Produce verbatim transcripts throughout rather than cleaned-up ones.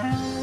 އައްސަލާމު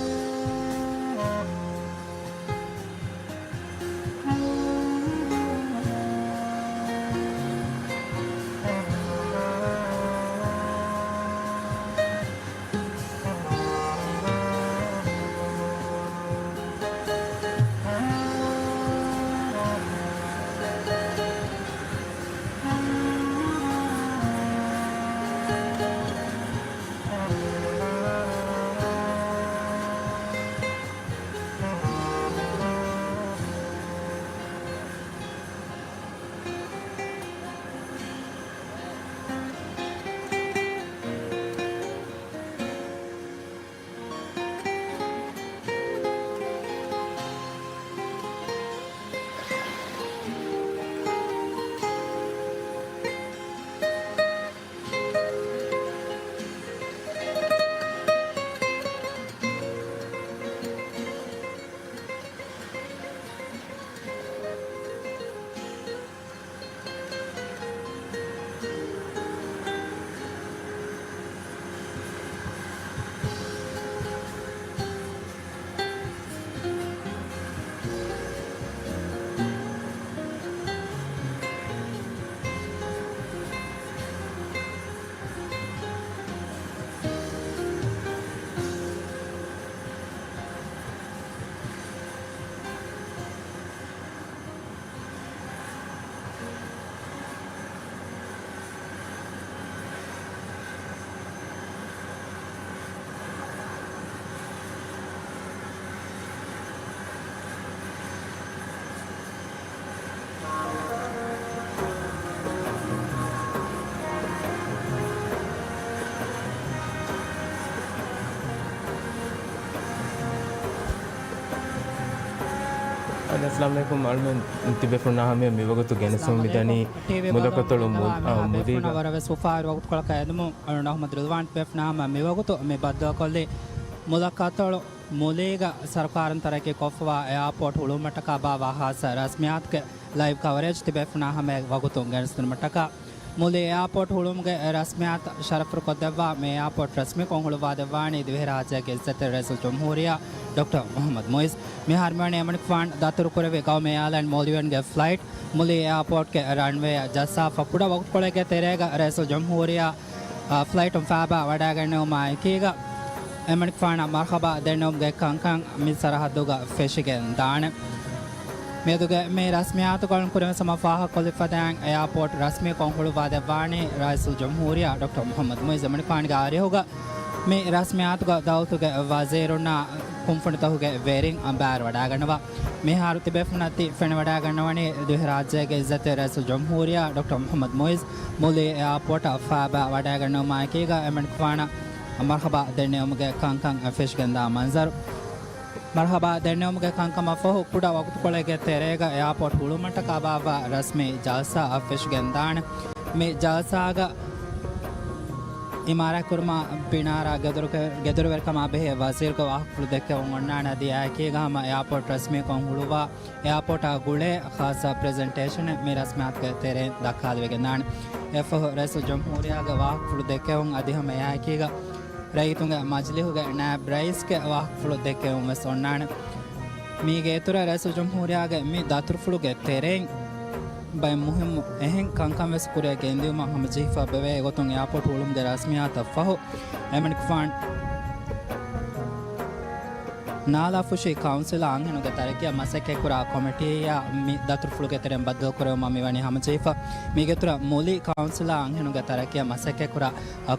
ޢަލައިކުމް. އަޅުމެން ތިބޭފުޅުންނާ ހަމަޔަށް މިވަގުތު ގެނެސްދެމުން މިދަނީ މުލަކަތޮޅު މު-، އާ، މުލީގަ. ވަރަށް ވެސް އުފާވެރި ވަގުތުކޮޅަކަށް އެދުމުން އަޅުގަނޑު އަޙްމަދު ރިޟްވާން ތިބޭފުޅުންނާ ހަމަ މިވަގުތު މި ބައްދަލުކޮށްލީ މުލަކަތޮޅު މުލީގަ ސަރުކާރުން ތަރައްޤީ ކޮށްފަވާ އެއާޕޯޓް ހުޅުވުމަށްޓަކާ ބާއްވާ ޚާއްޞަ ރަސްމިއްޔާތުގެ ލައިވް ކަވަރޭޖް ތިބޭފުޅުންނާ ހަމަޔަށް ވަގުތުން ގެނެސްދިނުމަށްޓަކާ، މުލި އެއާޕޯޓް ހުޅުވުމުގެ ރަސްމިއްޔާތު ޝަރަފުކޮށްދެއްވާ މި އެއާޕޯޓް ރަސްމީކޮށް ހުޅުވާދެއްވާނީ ދިވެހިރާއްޖޭގެ އިއްޒަތްތެރި ރައީސުލްޖުމްހޫރިއްޔާ ޑޮކްޓަރ މުޙައްމަދު މުޢިއްޒު. މިހާރު މިވަނީ އެމަނިކުފާނު ދަތުރުކުރެއްވި ގައުމީ އެއާލައިން މޯލްޑިވިއަންގެ ފްލައިޓް މުލި އެއާޕޯޓްގެ ރަންވޭއަށް ޖައްސާފަ ކުޑަ ވަގުތުކޮޅެއްގެ ތެރޭގަ ރައީސުލްޖުމްހޫރިއްޔާ އާ، ފްލައިޓުން ފައިބާ ވަޑައިގެންނެވުމާ އެކީގަ، އެމަނިކުފާނަށް މަރުޙަބާ ދެންނެވުމުގެ ކަންކަން މި ސަރަހައްދުގަ ފެށިގެން ދާނެ. މިއަދުގެ މި ރަސްމިއްޔާތު ގަޅުން ކުރިންވެސް ހަމަ ފާހަގަކޮށްލިފަދައިން، އެއާޕޯޓް ރަސްމީކޮށް ހުޅުވާދެއްވާނީ ރައީސުލްޖުމްހޫރިއްޔާ ޑޮކްޓަރ މުޙައްމަދު މުޢިއްޒު. އެމަނިކުފާނުގެ އަރިހުގަ މި ރަސްމިއްޔާތުގަ ދައުލަތުގެ ވަޒީރުންނާ ކުންފުނިތަކުގެ ވެރިން ބައިވެރިވަޑައިގަންނަވާ. މިހާރު ތިބޭފުޅުންނަށް ތި ފެނިވަޑައިގަންނަވަނީ ދިވެހިރާއްޖޭގެ އިއްޒަތްތެރި ރައީސުލްޖުމްހޫރިއްޔާ ޑޮކްޓަރ މުޙައްމަދު މުޢިއްޒު މުލި އެއާޕޯޓަށް ފައިބާ ވަޑައިގަންނަވުމާ އެކީގަ އެމަނިކުފާނަށް މަރުޙަބާ ދެންނެވުމުގެ ކަންކަން ފެށިގެންދާ މަންޒަރު. މަރުޙަބާ ދެންނެވުމުގެ ކަންކަމަށް ފަހު، ކުޑަ ވަގުތުކޮޅެއްގެ ތެރޭގަ އެއާޕޯޓް ހުޅުވުމަށްޓަކާ ބާއްވާ ރަސްމީ ޖަލްސާއަށް ފެށިގެންދާނެ. މި ޖަލްސާގަ އިމާރާތްކުރުމާ ބިނާރާ ގެދޮރު-، ގެދޮރުވެރިކަމާ ބެހޭ ވަޒީރުގެ ވާހަކަފުޅު ދެއްކެވުން އޮންނާނެ. އަދި އެއާއެކީގަ ހަމަ އެއާޕޯޓް ރަސްމީކޮށް ހުޅުވާ، އެއާޕޯޓާ ގުޅޭ ޚާއްޞަ ޕްރެޒެންޓޭޝަނެއް މި ރަސްމިއްޔާތުގެ ތެރެއިން ދައްކާލެވިގެންދާނެ. އެއަށްފަހު ރައީސުލްޖުމްހޫރިއްޔާގެ ވާހަކަފުޅު ދެއްކެވުން އަދި ހަމަ އެއާއެކީގަ ރައްޔިތުންގެ މަޖިލީހުގެ ނާއިބް ރައީސްގެ ވާހަކަފުޅު ދެއްކެވުން ވެސް އޮންނާނެ. މީގެ އިތުރަށް ރައީސުލްޖުމްހޫރިއްޔާގެ މި ދަތުރުފުޅުގެ ތެރެއިން ބައެއް މުހިއްމު އެހެން ކަންކަން ވެސް ކުރިއަށް ގެންދިއުމަށް ހަމަޖެހިފަ ބެވޭ. އެގޮތުން އެއާޕޯޓް ހުޅުވުމުގެ ރަސްމިއްޔާތަށް ފަހު، އެމަނިކުފާނު ނާލާފުށި ކައުންސިލާ އަންހެނުންގެ ތަރައްޤީއަށް މަސައްކަތްކުރާ ކޮމިޓީއާ މި ދަތުރުފުޅުގެ ތެރެއިން ބައްދަލުކުރެވުމަށް މިވަނީ ހަމަޖެހިފަ. މީގެއިތުރަށް މުލި ކައުންސިލާ އަންހެނުންގެ ތަރައްޤީއަށް މަސައްކަތްކުރާ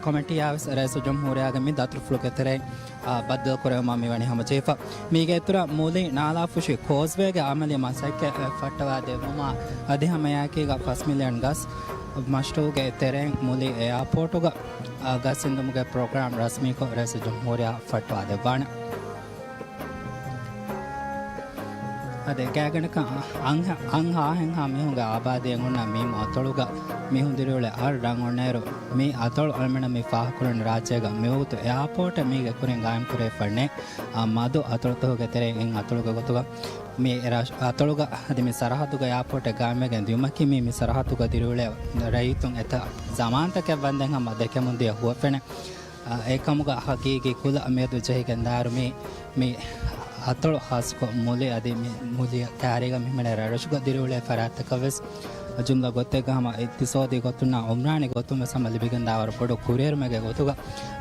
ކޮމިޓީއާ ވެސް ރައީސުލްޖުމްހޫރިއްޔާގެ މި ދަތުރުފުޅުގެ ތެރެއިން އާ، ބައްދަލުކުރެވުމަށް މިވަނީ ހަމަޖެހިފަ. މީގެ އިތުރަށް މުލި ނާލާފުށި ކޯސްވޭގެ އަމަލީ މަސައްކަތް ފައްޓަވާ ދެއްވުމާ އަދި ހަމައެއާއެކީގަ ފަސް މިލިއަން ގަސް މަޝްރޫޢުގެ ތެރެއިން މުލި އެއާޕޯޓުގަ، އާ، ގަސް އިންދުމުގެ ޕްރޮގްރާމް ރަސްމީކޮށް ރައީސުލްޖުމްހޫރިއްޔާ ފައްޓަވާ ދެއްވާނެ. އަދި ގާތްގަނޑަކަށް އަންހެ-، އަންހާހެންހާ މީހުންގެ އާބާދީއެއް ހުންނަ މީމު އަތޮޅުގަ މީހުން ދިރިއުޅޭ އަށް ރަނގަޅު ނޭރު މި އަތޮޅު އަޅުމެނަށް މި ފާހަގަކުރަން ރާއްޖޭގަ މިވަގުތު އެއާޕޯޓެއް މީގެ ކުރިން ގާއިމް ކުރެވިފައެއް ނެތް. އާ، މަދު އަތޮޅުތަކުގެ ތެރެއިން އެއް އަތޮޅުގެ ގޮތުގަ މި ރަށް-، އަތޮޅުގަ އަދި މި ސަރަހައްދުގަ އެއާޕޯޓެއް ގާއިމްވެގެން ދިޔުމަކީ މީ މި ސަރަހައްދުގަ ދިރިއުޅޭ ރައްޔިތުން އެތައް ޒަމާންތަކެއް ވަންދެން ހަމަ ދެކެމުން ދިޔަ ހުވަފެނެއް. އާ، އެކަމުގަ ހަގީގީ ކުލަ މިއަދު ޖެހިގެންދާއިރު މި، މި އަތޮޅު ޚާއްޞަކޮށް މުލި އަދި މި މުލިއަށް ކައިރީގަ މިހިމެނޭ ރަށްރަށުގަ ދިރިއުޅޭ ފަރާތްތަކަށް ވެސް ޖުމްލަ ގޮތެއްގަ ހަމަ އިޤްތިޞާދީ ގޮތުންނާ އުމްރާނީ ގޮތުން ވެސް ހަމަ ލިބިގެންދާވަރު ބޮޑު ކުރިއެރުމެއްގެ ގޮތުގަ،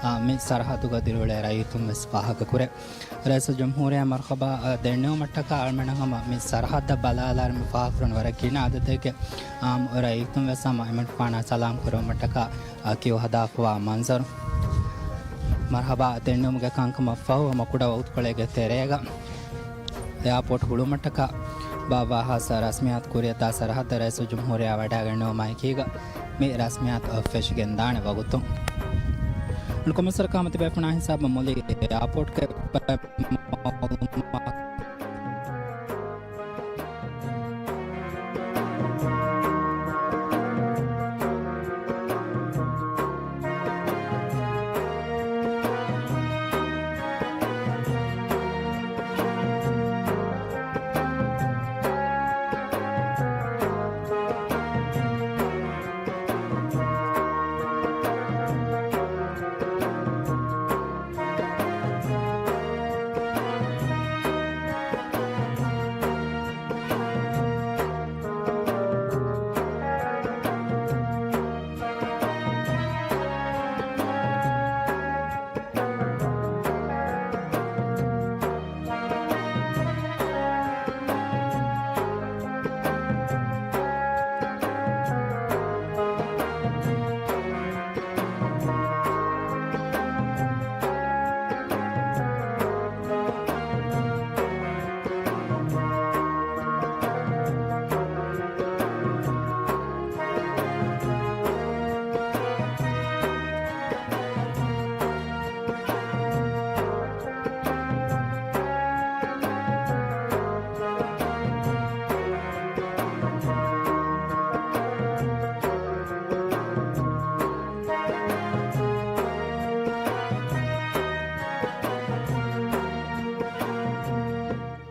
އާ، މި ސަރަހައްދުގަ ދިރިއުޅޭ ރައްޔިތުން ވެސް ފާހަގަކުރޭ. ރައީސުލްޖުމްހޫރިއްޔާ މަރުޙަބާ، އަ، ދެންނެވުމަށްޓަކާ އަޅުމެން ހަމަ މި ސަރަހައްދަށް ބަލާލާއިރު މި ފާހަގަކުރަން ވަރަށް ގިނަ އަދަދެއްގެ އާއްމު ރައްޔިތުން ވެސް ހަމަ އެމަނިކުފާނާ ސަލާމް ކުރެވުމަށްޓަކާ، އަ، ކިޔު ހަދާފަވާ މަންޒަރު. މަރުޙަބާ ދެންނެވުމުގެ ކަންކަމަށް ފަހު ހަމަ ކުޑަ ވަގުތުކޮޅެއްގެ ތެރޭގަ އެއާޕޯޓް ހުޅުވުމަށްޓަކާ ބާއްވާ ހާއްސަ ރަސްމިއްޔާތު ކުރިއަށްދާ ސަރަހައްދަށް ރައީސުލްޖުމްހޫރިއްޔާ ވަޑައިގަންނަވާ މައިކީގަ މި ރަސްމިއްޔާތު ފެށިގެންދާނެ ވަގުތު. ކޮމެސަރ ކާމަތިބޭފުޅާ ހިސާބަށް މުލި އެއާޕޯޓްގެ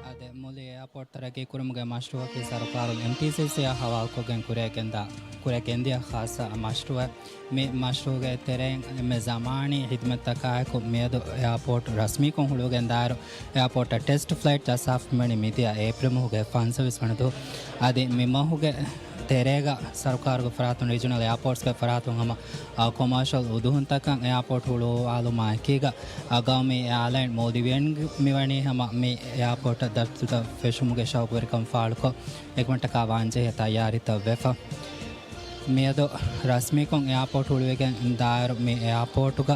އަދި މުލި އެއާޕޯޓް ތަރައްގީ ކުރުމުގެ މަޝްރޫއަކީ ސަރުކާރުން އެމްޓީސީސީއާ ހަވާލުކޮށްގެން ކުރިއަށް ގެންދާ، ކުރިއަށް ގެންދިޔަ ޚާއްޞަ މަޝްރޫއެއް. މި މަޝްރޫއުގެ ތެރެއިން އެންމެ ޒަމާނީ ޚިދުމަތްތަކާއެކު މިއަދު އެއާޕޯޓް ރަސްމީކޮށް ހުޅުވިގެންދާއިރު، އެއާޕޯޓަށް ޓެސްޓް ފްލައިޓް ޖައްސާފަ މިވަނީ މިދިޔަ އޭޕްރިލް މަހުގެ ފަންސަވީސް ވަނަ ދުވަހު. އަދި މި މަހުގެ ތެރޭގަ ސަރުކާރުގެ ފަރާތުން، ރީޖަނަލް އެއާޕޯޓްސްގެ ފަރާތުން ހަމަ، އާ، ކޮމާޝަލް އުދުހުންތަކަށް އެއާޕޯޓް ހުޅުވާލުމާ އެކީގަ، އާ، ގައުމީ އެއާލައިން މޯލްޑިވިއަން މިވަނީ ހަމަ މި އެއާޕޯޓަށް ދަތުރުތައް ފެށުމުގެ ޝައުގުވެރިކަން ފާޅުކޮށް، އެކަމަށްޓަކާ ވާންޖެހޭ ތައްޔާރީތައް ވެފަ. މިއަދު ރަސްމީކޮށް އެއާޕޯޓް ހުޅުވިގެން ދާއިރު މި އެއާޕޯޓުގަ،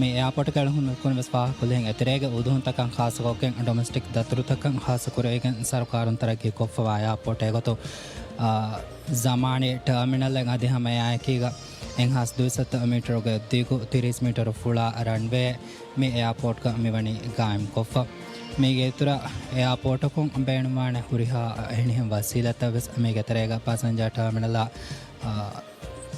މި އެއާޕޯޓުގެ އެޅުން މިކުން ވެސް ފާހަގަކޮށްލިހެން އެތެރޭގެ އުދުހުންތަކަށް ޚާއްޞަކޮށްގެން ޑޮމެސްޓިކް ދަތުރުތަކަށް ޚާއްޞަ ކުރެވިގެން ސަރުކާރުން ތަރައްގީ ކޮށްފަވާ އެއާޕޯޓެއް ގޮތު، އާ، ޒަމާނީ ޓާމިނަލެއް އަދި ހަމަ އެއާއެކީގަ އެއްހާސް ދުއިސައްތަ މީޓަރުގެ ދިގު ތިރީސް މީޓަރު ފުޅާ ރަންވޭ މި އެއާޕޯޓްގަ މިވަނީ ގާއިމްކޮށްފަ. މީގެ އިތުރަށް އެއާޕޯޓަކުން ބޭނުންވާނެ ހުރިހާ އެހެނިހެން ވަސީލަތްތައް ވެސް މީގެ ތެރޭގަ ޕަސެންޖާ ޓާމިނަލާ، އާ،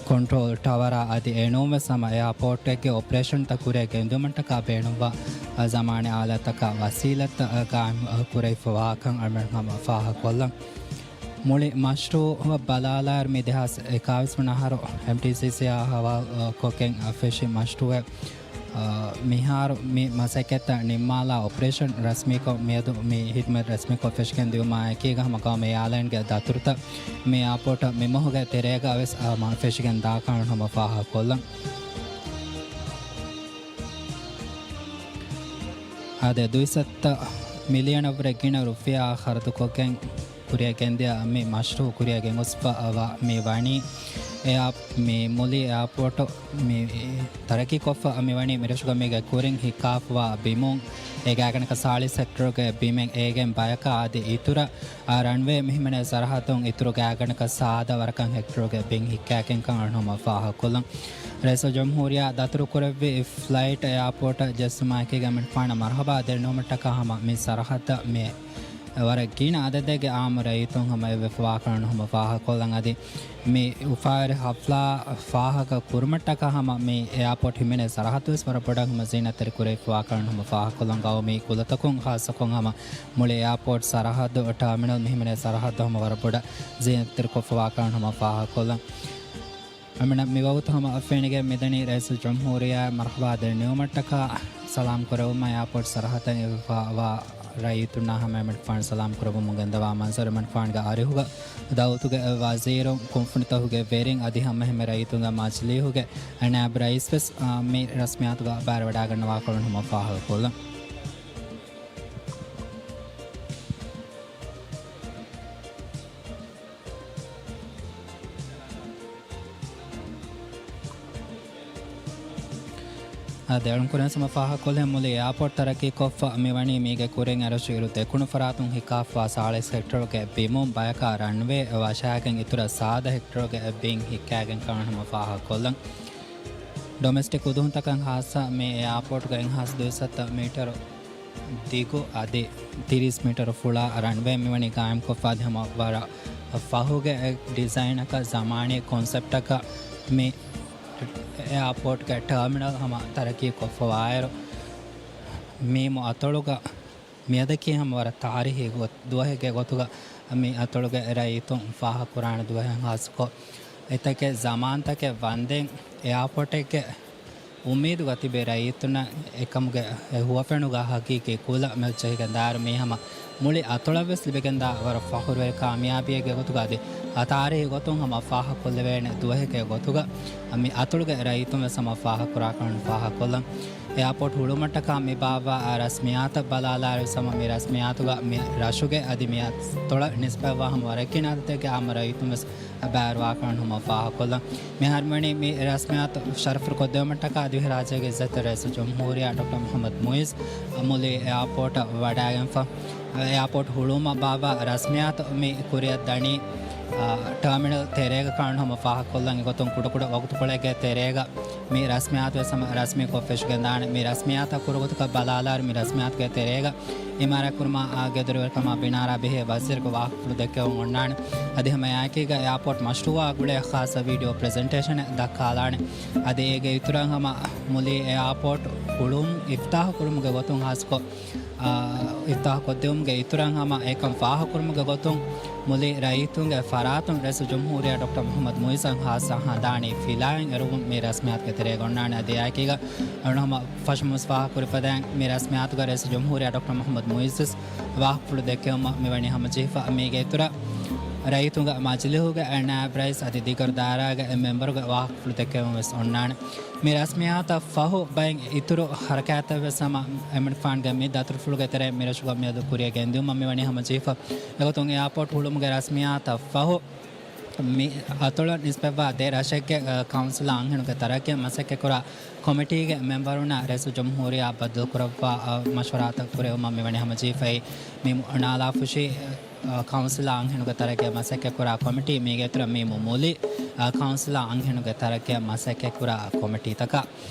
ކޮންޓްރޯލް ޓަވަރާ އަދި އެނޫން ވެސް ހަމަ އެއާޕޯޓެއްގެ އޮޕަރޭޝަންތައް ކުރިއަށް ގެންދިއުމަށްޓަކާ ބޭނުންވާ، އާ، ޒަމާނީ އާލާތްތަކާ ވަސީލަތްތައް، އާ، ގާއިމް، އާ، ކުރެވިފަވާކަން އަޅުމެން ހަމަ ފާހަގަކޮށްލަން. މުޅި މަޝްރޫއަށް ބަލާލާއިރު މި ދެހާސް އެކާވީސް ވަނަ އަހަރު އެމްޓީސީސީއާ ހަވާލުކޮށްގެން ފެށި މަޝްރޫއެއް، އާ، މިހާރު މި މަސައްކަތްތައް ނިންމާލާ އޮޕަރޭޝަން ރަސްމީކޮށް، މިއަދު މި ހިދުމަތް ރަސްމީކޮށް ފެށިގެން ދިއުމާ އެކީގަ ހަމަ ގައުމީ އެއާލައިންގެ ދަތުރުތައް މި އެއާޕޯޓަށް މި މަހުގެ ތެރޭގަ ވެސް، އާ، މަ-، ފެށިގެން ދާކަން ހަމަ ފާހަގަކޮށްލަން. އާދެ، ދުއިސައްތަ މިލިއަނަށްވުރެ ގިނަ ރުފިޔާ ޚަރަދުކޮށްގެން ކުރިއަށް ގެންދިޔަ މި މަޝްރޫއު ކުރިއަށް ގެންގޮސްފަ ވާ މި ވަނީ އެއާ-، މި މުލި އެއާޕޯޓު މި ތަރައްގީކޮށްފަ މި ވަނީ މިރަށުގަ މީގެ ކުރިން ހިއްކާފަވާ ބިމުން އެ ގާތްގަނޑަކަށް ސާޅީސް ހެކްޓަރުގެ ބިމެއް އޭގެން ބަޔަކަށް އަދި އިތުރަށް އާ ރަންވޭ މިހިމެނޭ ސަރަހައްދުން އިތުރު ގާތްގަނޑަކަށް ސާދަ ވަރަކަށް ހެކްޓަރުގެ ބިން ހިއްކާގެންކަން އަޅުން ހަމަ ފާހަގަކޮށްލަން. ރައީސުލްޖުމްހޫރިއްޔާ ދަތުރުކުރެއްވި ފްލައިޓް އެއާޕޯޓަށް ޖެއްސުމާއެކީގަ އަޅުގަނޑުމެންނަށް މަރުޙަބާ ދެންނެވުމަށްޓަކާ ހަމަ މި ސަރަހައްދަށް މި ވަރަށް ގިނަ އަދަދެއްގެ އާއްމު ރައްޔިތުން ހަމަ އެއްވެފަވާކަން ހަމަ ފާހަގަކޮށްލަން. އަދި މި އުފާވެރި ޙަފްލާ ފާހަގަ ކުރުމަށްޓަކާ ހަމަ މި އެއާޕޯޓް ހިމެނޭ ސަރަހައްދުވެސް ވަރަށް ބޮޑަށް ހަމަ ޒީނަތްތެރި ކުރެވިފަވާކަން ހަމަ ފާހަގަކޮށްލަން. ގައުމީ ކުލަތަކުން ޚާއްޞަކޮށް ހަމަ މުޅި އެއާޕޯޓް ސަރަހައްދު ޓާމިނަލް މިހިމެނޭ ސަރަހައްދު ހަމަ ވަރަށް ބޮޑަށް ޒީނަތްތެރިކޮށްފަވާކަން ހަމަ ފާހަގަކޮށްލަން. އެމަނަށް މި ވަގުތު ހަމަ އަށް ފެނިގެން މިދަނީ ރައީސުލްޖުމްހޫރިއްޔާ މަރުޙަބާ ދެންނެވުމަށްޓަކާ ސަލާމް ކުރެވުމަށް އެއާޕޯޓް ސަރަހައްދަށް އެބަފާވާ ރައްޔިތުންނާ ހަމައެމަނިކުފާނު ސަލާމް ކުރެއްވުމުން ގެންދަވާ މަންޒަރު އެމަނިކުފާނުގެ އަރިހުގަ ދައުލަތުގެ ވަޒީރުން، ކުންފުނިތަކުގެ ވެރިން އަދި ހަމައެހެންމެ ރައްޔިތުންގެ މަޖިލީހުގެ ނާއިބު ރައީސް ވެސް، އާ، މި ރަސްމިއްޔާތުގަ ބައިވެރިވެޑާގަންނަވާކަމުން ހަމަ ފާހަގަކޮށްލަން. އާ، ދެއަޅުން ކުރިން ހަމަ ފާހަގަކޮށްލި މުލި އެއާޕޯޓް ތަރައްޤީކޮށްފަ މިވަނީ މީގެ ކުރިން އެރަށު އިރު ދެކުނު ފަރާތުން ހިއްކާފަވާ ސާޅީސް ހެކްޓަރުގެ ބިމުން ބަޔަކާ ރަންވޭ ވަށާގެން އިތުރަށް ސާދަ ހެކްޓަރުގެ ބިން ހިއްކާގެން ކަމަށް ހަމަ ފާހަގަކޮށްލަން. ޑޮމެސްޓިކް އުދުހުންތަކަށް ހާއްސަ މި އެއާޕޯޓްގައި އެއްހާސް ދުއިސައްތަ މީޓަރު ދިގު އަދި ތިރީސް މީޓަރު ފުޅާ ރަންވޭ މިވަނީ ގާއިމްކޮށްފަ އަދި ހަމަ ވަރަށް ފަހުގެ ޑިޒައިނަކަށް ޒަމާނީ ކޮންސެޕްޓަކަށް މި އެއާޕޯޓްގެ ޓާމިނަލް ހަމަ ތަރައްޤީ ކޮށްފަވާއިރު، މީމު އަތޮޅުގަ މިއަދަކީ ހަމަ ވަރަށް ތާރީހީ ގޮ-، ދުވަހެއްގެ ގޮތުގަ މި އަތޮޅުގެ ރައްޔިތުން ފާހަގަކުރާނެ ދުވަހެއް ހާއްސަކޮށް، އެތަކެއް ޒަމާންތަކެއް ވަންދެން އެއާޕޯޓެއްގެ އުއްމީދުގަ ތިބި ރައްޔިތުންނަށް އެކަމުގެ އެ ހުވަފެނުގަ ހަގީގީ ކުލަ މެލް ޖެހިގެން ދާއިރު މީ ހަމަ މުޅި އަތޮޅަށްވެސް ލިބިގެންދާ ވަރަށް ފަޚުރުވެރި ކާމިޔާބީއެއްގެ ގޮތުގަ އަދި އަ ތާރީހީ ގޮތުން ހަމަ ފާހަގަކޮށްލެވޭނެ ދުވަހެއްގެ ގޮތުގަ މި އަތޮޅުގެ ރައްޔިތުން ވެސް ހަމަ ފާހަގަކުރާކަމުން ފާހަގަކޮށްލަން. އެއާޕޯޓް ހުޅުވުމަށްޓަކާ މި ބާއްވާ އާ ރަސްމިއްޔާތަށް ބަލާލާއިރު ވެސް ހަމަ މި ރަސްމިއްޔާތުގަ މި ރަށުގެ އަދި މި އަތޮޅަށް ނިސްބަތްވާ ހަމަ ވަރަށް ގިނަ އަދަދެއްގެ އާއްމު ރައްޔިތުން ވެސް ބައިވެރިވާކަމަށް ހަމަ ފާހަގަކޮށްލަން. މިހާރު މިވަނީ މި ރަސްމިއްޔާތު ޝަރަފުވެރިކޮށްދެވުމަށްޓަކާ ދިވެހިރާއްޖޭގެ އިއްޒަތްތެރި ރައީސުލްޖުމްހޫރިއްޔާ ޑޮކްޓަރ މުޙައްމަދު މުޢިއްޒު މުލި އެއާޕޯޓަށް ވަޑައިގެންފަ. އެއާޕޯޓް ހުޅުވުމަށް ބާއްވާ ރަސްމިއްޔާތު މި ކުރިއަށް ދަނީ، އާ، ޓާމިނަލް ތެރޭގަ ކަމަށް ހަމަ ފާހަގަކޮށްލަން. އެގޮތުން ކުޑަކުޑަ ވަގުތުކޮޅެއްގެ ތެރޭގަ މި ރަސްމިއްޔާތު ވެސް ހަމަ ރަސްމީކޮށް ފެށިގެންދާނެ. މި ރަސްމިއްޔާތަށް ކުރުގޮތުގަ ބަލާލާއިރު މި ރަސްމިއްޔާތުގެ ތެރޭގަ އިމާރާތްކުރުމާ އާ ގެދޮރުވެރިކަމާ ބިނާރާ ބެހޭ ވަޒީރުގެ ވާހަކަފުޅު ދެއްކެވުން އޮންނާނެ. އަދި ހަމަ އެއާއެކީގަ އެއާޕޯޓް މަޝްރޫއާ ގުޅޭ ޚާއްޞަ ވީޑިއޯ ޕްރެޒެންޓޭޝަނެއް ދައްކާލާނެ. އަދި އޭގެ އިތުރަށް ހަމަ މުލީ އެއާޕޯޓް ހުޅުވުން އިފްތާޙު ކުރުމުގެ ގޮތުން ހާއްސަކޮށް، އާ، އިފްތާޙު ކޮށްދިއުމުގެ އިތުރަށް ހަމަ އެކަން ފާހަގަކުރުމުގެ ގޮތުން މުލީ ރައްޔިތުންގެ ފަރާތުން ރައީސުލްޖުމްހޫރިއްޔާ ޑޮކްޓަރ މުޙައްމަދު މުޢިއްޒަށް ޚާއްޞަ ހަނދާނީ ފިލާއިން އެރުވުން މި ރަސްމިއްޔާތުގެ ތެރޭގަ އޮންނާނެ. އަދި އެއާއެކީގަ އަޅުގަނޑު ހަމަ ފަށުމުވެސް ފާހަގަކުރި ފަދައިން މި ރަސްމިއްޔާތުގަ ރައީސުލްޖުމްހޫރިއްޔާ ޑޮކްޓަރ މުޙައްމަދު މުޢިއްޒު ވެސް ވާހަކަފުޅު ދެއްކެވުމަށް މިވަނީ ހަމަޖެހިފަ. މީގެ އިތުރަށް ރައްޔިތުންގެ މަޖިލީހުގެ ނާއިބް ރައީސް އަދި ދިގަރު ދާއިރާގެ މެމްބަރުގެ ވާހަކަފުޅު ދެއްކެވުން ވެސް އޮންނާނެ. މި ރަސްމިއްޔާތަށް ފަހު ބައެއް އިތުރު ހަރަކާތްތައް ވެސް ހަމަ އެމަނިކުފާނުގެ މި ދަތުރުފުޅުގެ ތެރެއިން މި ރަށުގަ މިއަދު ކުރިއަށް ގެންދިއުމަށް މިވަނީ ހަމަޖެހިފަ. އެގޮތުން އެއާޕޯޓް ހުޅުވުމުގެ ރަސްމިއްޔާތަށް ފަހު މި އަތޮޅަށް ނިސްބަތްވާ ދެ ރަށެއްގެ، އަ، ކައުންސިލާ އަންހެނުގެ ތަރައްޤީއަށް މަސައްކަތްކުރާ ކޮމިޓީގެ މެމްބަރުންނާ ރައީސުލްޖުމްހޫރިއްޔާ ބައްދަލުކުރައްވާ، އަ، މަޝްވަރާތައް ކުރެވުމަށް މިވަނީ ހަމަޖެހިފައި. މި ނާލާ ފުށި، އަ، ކައުންސިލާ އަންހެނުގެ ތަރައްޤީއަށް މަސައްކަތްކުރާ ކޮމިޓީ، މީގެ އިތުރަށް މީމު މުލި، އަ، ކައުންސިލާ އަންހެނުގެ ތަރައްޤީއަށް މަސައްކަތްކުރާ ކޮމިޓީތަކާ.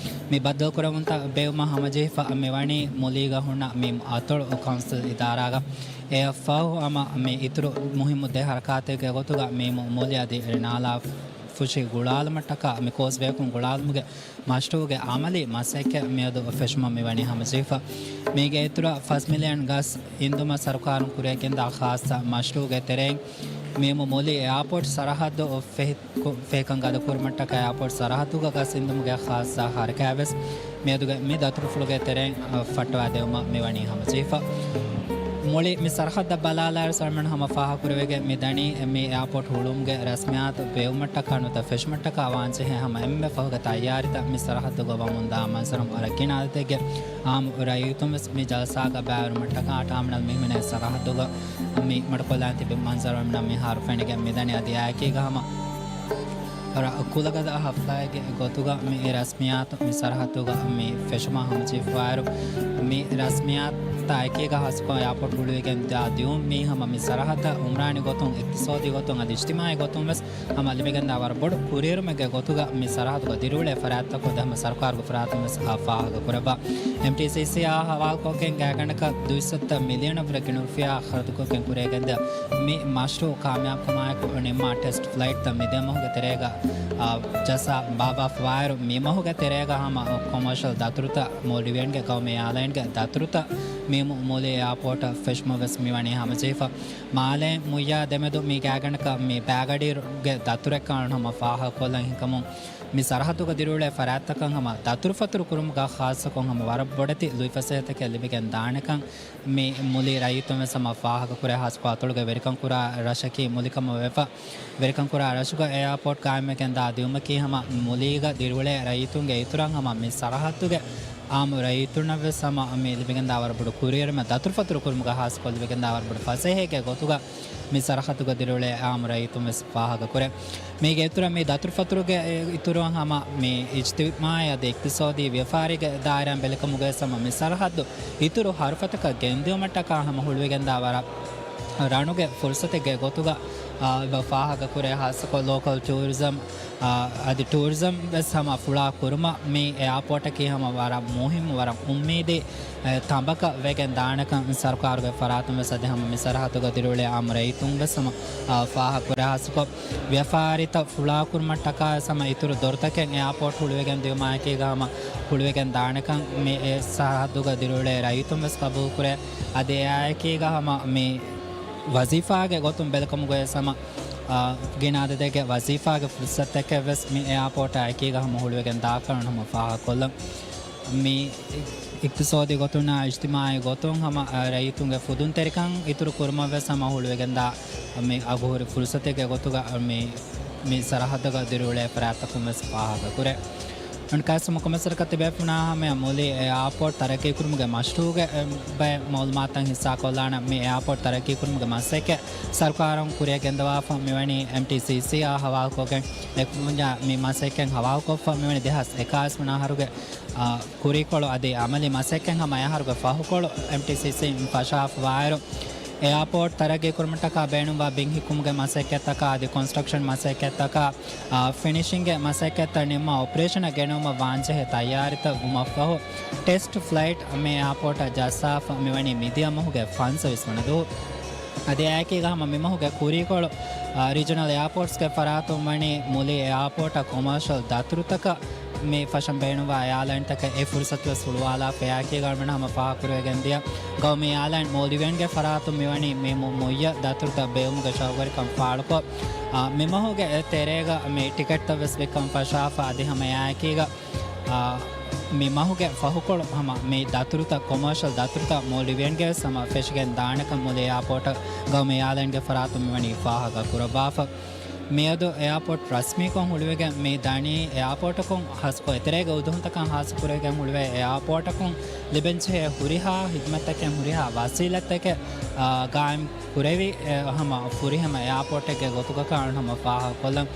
މި ބައްދަލުކުރެވުންތައް ބެއްވުމަށް ހަމަޖެހިފަ މިވަނީ މުލީގަ ހުންނަ މި އަތޮޅު ކައުންސިލް އިދާރާގަ. އެއަށްފަހު ހަމަ މި އިތުރު މުހިއްމު ދެ ހަރަކާތެއްގެ ގޮތުގަ މީމު މުލި އަދި ނާލާ ފުށި ގުޅާލުމަށްޓަކާ މި ކޯސްވޭކުން ގުޅާލުމުގެ މަޝްރޫޢުގެ އަމަލީ މަސައްކަތް މިއަދު ފެށުމަށް މިވަނީ ހަމަޖެހިފަ. މީގެ އިތުރަށް ފަސް މިލިއަން ގަސް އިންދުމަށް ސަރުކާރުން ކުރިއަށް ގެންދާ ޚާއްޞަ މަޝްރޫޢުގެ ތެރެއިން މީމު މުލި އެއާޕޯޓް ސަރަހައްދު ފެހި-، ފެހިކަން ގަދަކުރުމަށްޓަކާ އެއާޕޯޓް ސަރަހައްދުގަ ގަސް އިންދުމުގެ ޚާއްޞަ ހަރަކާތްވެސް މިއަދުގެ މި ދަތުރުފުޅުގެ ތެރެއިން، އަ، ފައްޓަވާ ދެވުމަށް މިވަނީ ހަމަޖެހިފަ. މުޅި މި ސަރަހައްދަށް ބަލާލާއިރު ސަލްމަން ހަމަ ފާހަގަކުރެވިގެން މި ދަނީ މި އެއާޕޯޓް ހުޅުވުމުގެ ރަސްމިއްޔާތު ބެއްވުމަށްޓަކާ ނުވަތަ ފެށުމަށްޓަކާ ވާންޖެހޭ ހަމަ އެންމެ ފަހުގެ ތައްޔާރީތައް މި ސަރަހައްދުގަ ވަމުންދާ މަންޒަރު ވަރަށް ގިނަ އަދަދެއްގެ އާއްމު ރައްޔިތުން ވެސް މި ޖަލްސާގަ ބައިވެރިވުމަށްޓަކާ ޓާމިނަލް މިހިމެނޭ ސަރަހައްދުގަ މި މަޑުކޮށްލާން ތިބި މަންޒަރު އެމްނަ މިހާރު ފެނިގެން މިދަނީ. އަދި އާއެކީގަ ހަމަ ވަރަށް ކުލަގަދަ ހަފްލާއެއްގެ ގޮތުގަ މި ރަސްމިއްޔާތު މި ސަރަހައްދުގަ މި ފެށުމަށް ހަމަޖެހިފައިރު، މި ރަސްމިއްޔާތާ އެކީގަ ހާއްސަކޮށް އެއާޕޯޓް ހުޅުވިގެން ދާ ދިއުން މީ ހަމަ މި ސަރަހައްދަށް އުމްރާނީ ގޮތުން، އިޤްތިޞާދީ ގޮތުން އަދި އިޖްތިމާޢީ ގޮތުން ވެސް ހަމަ ލިބިގެންދާ ވަރަށް ބޮޑު ކުރިއެރުމެއްގެ ގޮތުގަ މި ސަރަހައްދުގަ ދިރިއުޅޭ ފަރާތްތަކުން ދެ ހަމަ ސަރުކާރުގެ ފަރާތުން ވެސް އާ ފާހަގަ ކުރައްވާ. އެމްޓީސީސީއާ ހަވާލުކޮށްގެން ގާތްގަނޑަކަށް ދުއިސައްތަ މިލިއަނަށްވުރެ ގިނަ ރުފިޔާ ޚަރަދުކޮށްގެން ކުރިއަށް ގެންދާ މި މަޝްރޫޢު ކާމިޔާބުކަމާއެކު ނިންމާ ޓެސްޓް ފްލައިޓްތައް މިދިޔަ މަހުގެ ތެރޭގަ، އާ، ޖައްސާ ބާއްވާފަވާއިރު، މި މަހުގެ ތެރޭގަ ހަމަ ކޮމާޝަލް ދަތުރުތައް، މޯލްޑިވިއަންގެ ގައުމީ އެއާލައިންގެ ދަތުރުތައް، މި މު-، މުލި އެއާޕޯޓަށް ފެށުމަށް ވެސް މިވަނީ ހަމަޖެހިފަ. މާލޭ މުއްޔާ ދެމެދު މި ގާތްގަނޑަކަށް މި ބައިގަޑިއިރުގެ ދަތުރެއް ކަން ހަމަ ފާހަގަކޮށްލަން ހިނގަމުން، މި ސަރަހައްދުގަ ދިރިއުޅޭ ފަރާތްތަކަށް ހަމަ ދަތުރުފަތުރު ކުރުމުގަ ޚާއްޞަކޮށް ހަމަ ވަރަށް ބޮޑެތި ލުއިފަސޭހަތަކެއް ލިބިގެން ދާނެކަން މި މުލި ރައްޔިތުން ވެސް ހަމަ ފާހަގަކުރޭ. ހާއްސަކޮށް އަތޮޅުގެ ވެރިކަން ކުރާ ރަށަކީ މުލިކަމަށް ވެފަ. ވެރިކަން ކުރާ ރަށުގަ އެއާޕޯޓް ގާއިމްވެގެން ދާ ދިއުމަކީ ހަމަ މުލީގަ ދިރިއުޅޭ ރައްޔިތުންގެ އިތުރަށް ހަމަ މި ސަރަހައްދުގެ އާއްމު ރައްޔިތުންނަށް ވެސް ހަމަ މި ލިބިގެން ދާ ވަރަށް ބޮޑު ކުރިއެރުމެއް. ދަތުރުފަތުރު ކުރުމުގަ ހާއްސަކޮށް ލިބިގެން ދާ ވަރަށް ބޮޑު ފަސޭހައެއްގެ ގޮތުގަ މި ސަރަހައްދުގަ ދިރިއުޅޭ އާއްމު ރައްޔިތުން ވެސް ފާހަގަކުރޭ. މީގެ އިތުރަށް މި ދަތުރުފަތުރުގެ އިތުރުން ހަމަ މި އިޖްތިމާޢީ އަދި އިޤްތިޞާދީ ވިޔަފާރީގެ ދާއިރާއިން ބެލިކަމުގަވެސް ހަމަ މި ސަރަހައްދު އިތުރު ހަރުފަތަކަށް ގެންދިއުމަށްޓަކާ ހަމަ ހުޅުވިގެންދާ ވަރަށް ރަނުގެ ފުރުޞަތެއްގެ ގޮތުގަ، އާ، އެބަ ފާހަގަކުރޭ. ހާއްސަކޮށް ލޯކަލް ޓޫރިޒަމް، އާ، އަދި ޓޫރިޒަމް ވެސް ހަމަ ފުޅާ ކުރުމަށް މި އެއާޕޯޓަކީ ހަމަ ވަރަށް މުހިއްމު، ވަރަށް އުއްމީދީ، އެ، ތަނބަކަށް ވެގެން ދާނެކަން ސަރުކާރުގެ ފަރާތުން ވެސް އަދި ހަމަ މި ސަރަހައްދުގަ ދިރިއުޅޭ އާއްމު ރައްޔިތުން ވެސް ހަމަ، އާ، ފާހަގަކުރޭ. ހާއްސަކޮށް ވިޔަފާރިތައް ފުޅާކުރުމަށްޓަކާ ވެސް ހަމަ އިތުރު ދޮރުތަކެއް އެއާޕޯޓް ހުޅުވިގެން ދިއުމާއެކީގަ ހަމަ ހުޅުވިގެން ދާނެކަން މި އެ ސަރަހައްދުގަ ދިރިއުޅޭ ރައްޔިތުން ވެސް ގަބޫލުކުރޭ. އަދި އެއާއެކީގަ ހަމަ މި ވަޒީފާގެ ގޮތުން ބެލިކަމުގަވެސް ހަމަ، އާ، ގިނަ އަދަދެއްގެ ވަޒީފާގެ ފުރުޞަތުތަކެއް ވެސް މި އެއާޕޯޓާ އެކީގަ ހަމަ ހުޅުވިގެން ދާކަން ހަމަ ފާހަގަކޮށްލަން. މި އިޤްތިޞާދީ ގޮތުންނާ އިޖްތިމާޢީ ގޮތުން ހަމަ، އާ، ރައްޔިތުންގެ ފުދުންތެރިކަން އިތުރު ކުރުމަށް ވެސް ހަމަ ހުޅުވިގެންދާ މި އަގުހުރި ފުރުޞަތެއްގެ ގޮތުގަ މި، މި ސަރަހައްދުގަ ދިރިއުޅޭ ފަރާތްތަކުން ވެސް ފާހަގަކުރޭ. އަން ކާސް މުކަމަސަރަކަށް ތިބޭފުނާ ހަމަޔަށް މުލި އެއާޕޯޓް ތަރައްޤީކުރުމުގެ މަޝްރޫޢުގެ، އެ، ބައެއް މައުލޫމާތުތައް ހިއްސާކޮށްލާނަން. މި އެއާޕޯޓް ތަރައްޤީކުރުމުގެ މަސައްކަތް ސަރުކާރުން ކުރިއަށް ގެންދަވާފަ މިވަނީ އެމްޓީސީސީއާ ހަވާލުކޮށްގެން. އެކު މި މަސައްކަތް ހަވާލުކޮށްފަ މިވަނީ ދެހާސް އެކާވީސް ވަނަ އަހަރުގެ، އާ، ކުރީކޮޅު އަދި އަމަލީ މަސައްކަތް ހަމަ އެ އަހަރުގެ ފަހުކޮޅު އެމްޓީސީސީ ފަށާފަވާއިރު، އެއާޕޯޓް ތަރައްގީކުރުމަށްޓަކާ ބޭނުންވާ ބިން ހިއްކުމުގެ މަސައްކަތްތަކާ އަދި ކޮންސްޓްރަކްޝަން މަސައްކަތްތަކާ، އާ، ފިނިޝިންގ މަސައްކަތްތައް ނިންމާ އޮޕަރޭޝަނަށް ގެނައުމަށް ވާންޖެހޭ ތައްޔާރީތައް ވުމަށްފަހު، ޓެސްޓް ފްލައިޓް މި އެއާޕޯޓަށް ޖައްސާފަ މިވަނީ މިދިޔަ މަހުގެ ފަންސަވީސް ވަނަ ދުވަހު. އަދި އެއާއެކީގަ ހަމަ މިމަހުގެ ކުރީކޮޅު، އާ، ރީޖަނަލް އެއާޕޯޓްސްގެ ފަރާތުން ވަނީ މުލި އެއާޕޯޓަށް ކޮމާޝަލް ދަތުރުތަކަށް މި ފަށަން ބޭނުންވާ އެއާލައިންތަކަށް އެ ފުރުސަތު ވެސް ހުޅުވާލާފަ. އެއާއެކީގަ ހަމަ ފާހަގަކުރެވިގެން ދިޔަ ގައުމީ އެއާލައިން މޯލްޑިވިއަންގެ ފަރާތުން މިވަނީ މި މު-، މުއްޔަ ދަތުރުތައް ބޭއްވުމުގެ ޝައުގުވެރިކަން ފާޅުކޮށް، އާ، މިމަހުގެ އެ ތެރޭގަ މި ޓިކެޓްތައް ވެސް ވިއްކަން ފަށާފަ. އަދި ހަމަ އެއާއެކީގަ، އާ، މި މަހުގެ ފަހުކޮޅު ހަމަ މި ދަތުރުތައް، ކޮމާޝަލް ދަތުރުތައް މޯލްޑިވިއަންގެ ވެސް ހަމަ ފެށިގެން ދާނެކަން މުލި އެއާޕޯޓަށް ގައުމީ އެއާލައިންގެ ފަރާތުން މިވަނީ ފާހަގަ ކުރައްވާފަ. މިއަދު އެއާޕޯޓް ރަސްމީކޮށް ހުޅުވިގެން މި ދަނީ އެއާޕޯޓަކުން ހާއްސަކޮށް އެތެރޭގެ އުދުހުންތަކަށް ހާއްސަކުރެވިގެން ހުޅުވޭ އެއާޕޯޓަކުން ލިބެންޖެހޭ ހުރިހާ ހިދުމަތްތަކެއް ހުރިހާ ވަސީލަތްތަކެއް، އާ، ގާއިމް ކުރެވި، އެ، ހަމަ ފުރިހަމަ އެއާޕޯޓެއްގެ ގޮތުގަ ކަން ހަމަ ފާހަގަކޮށްލަން.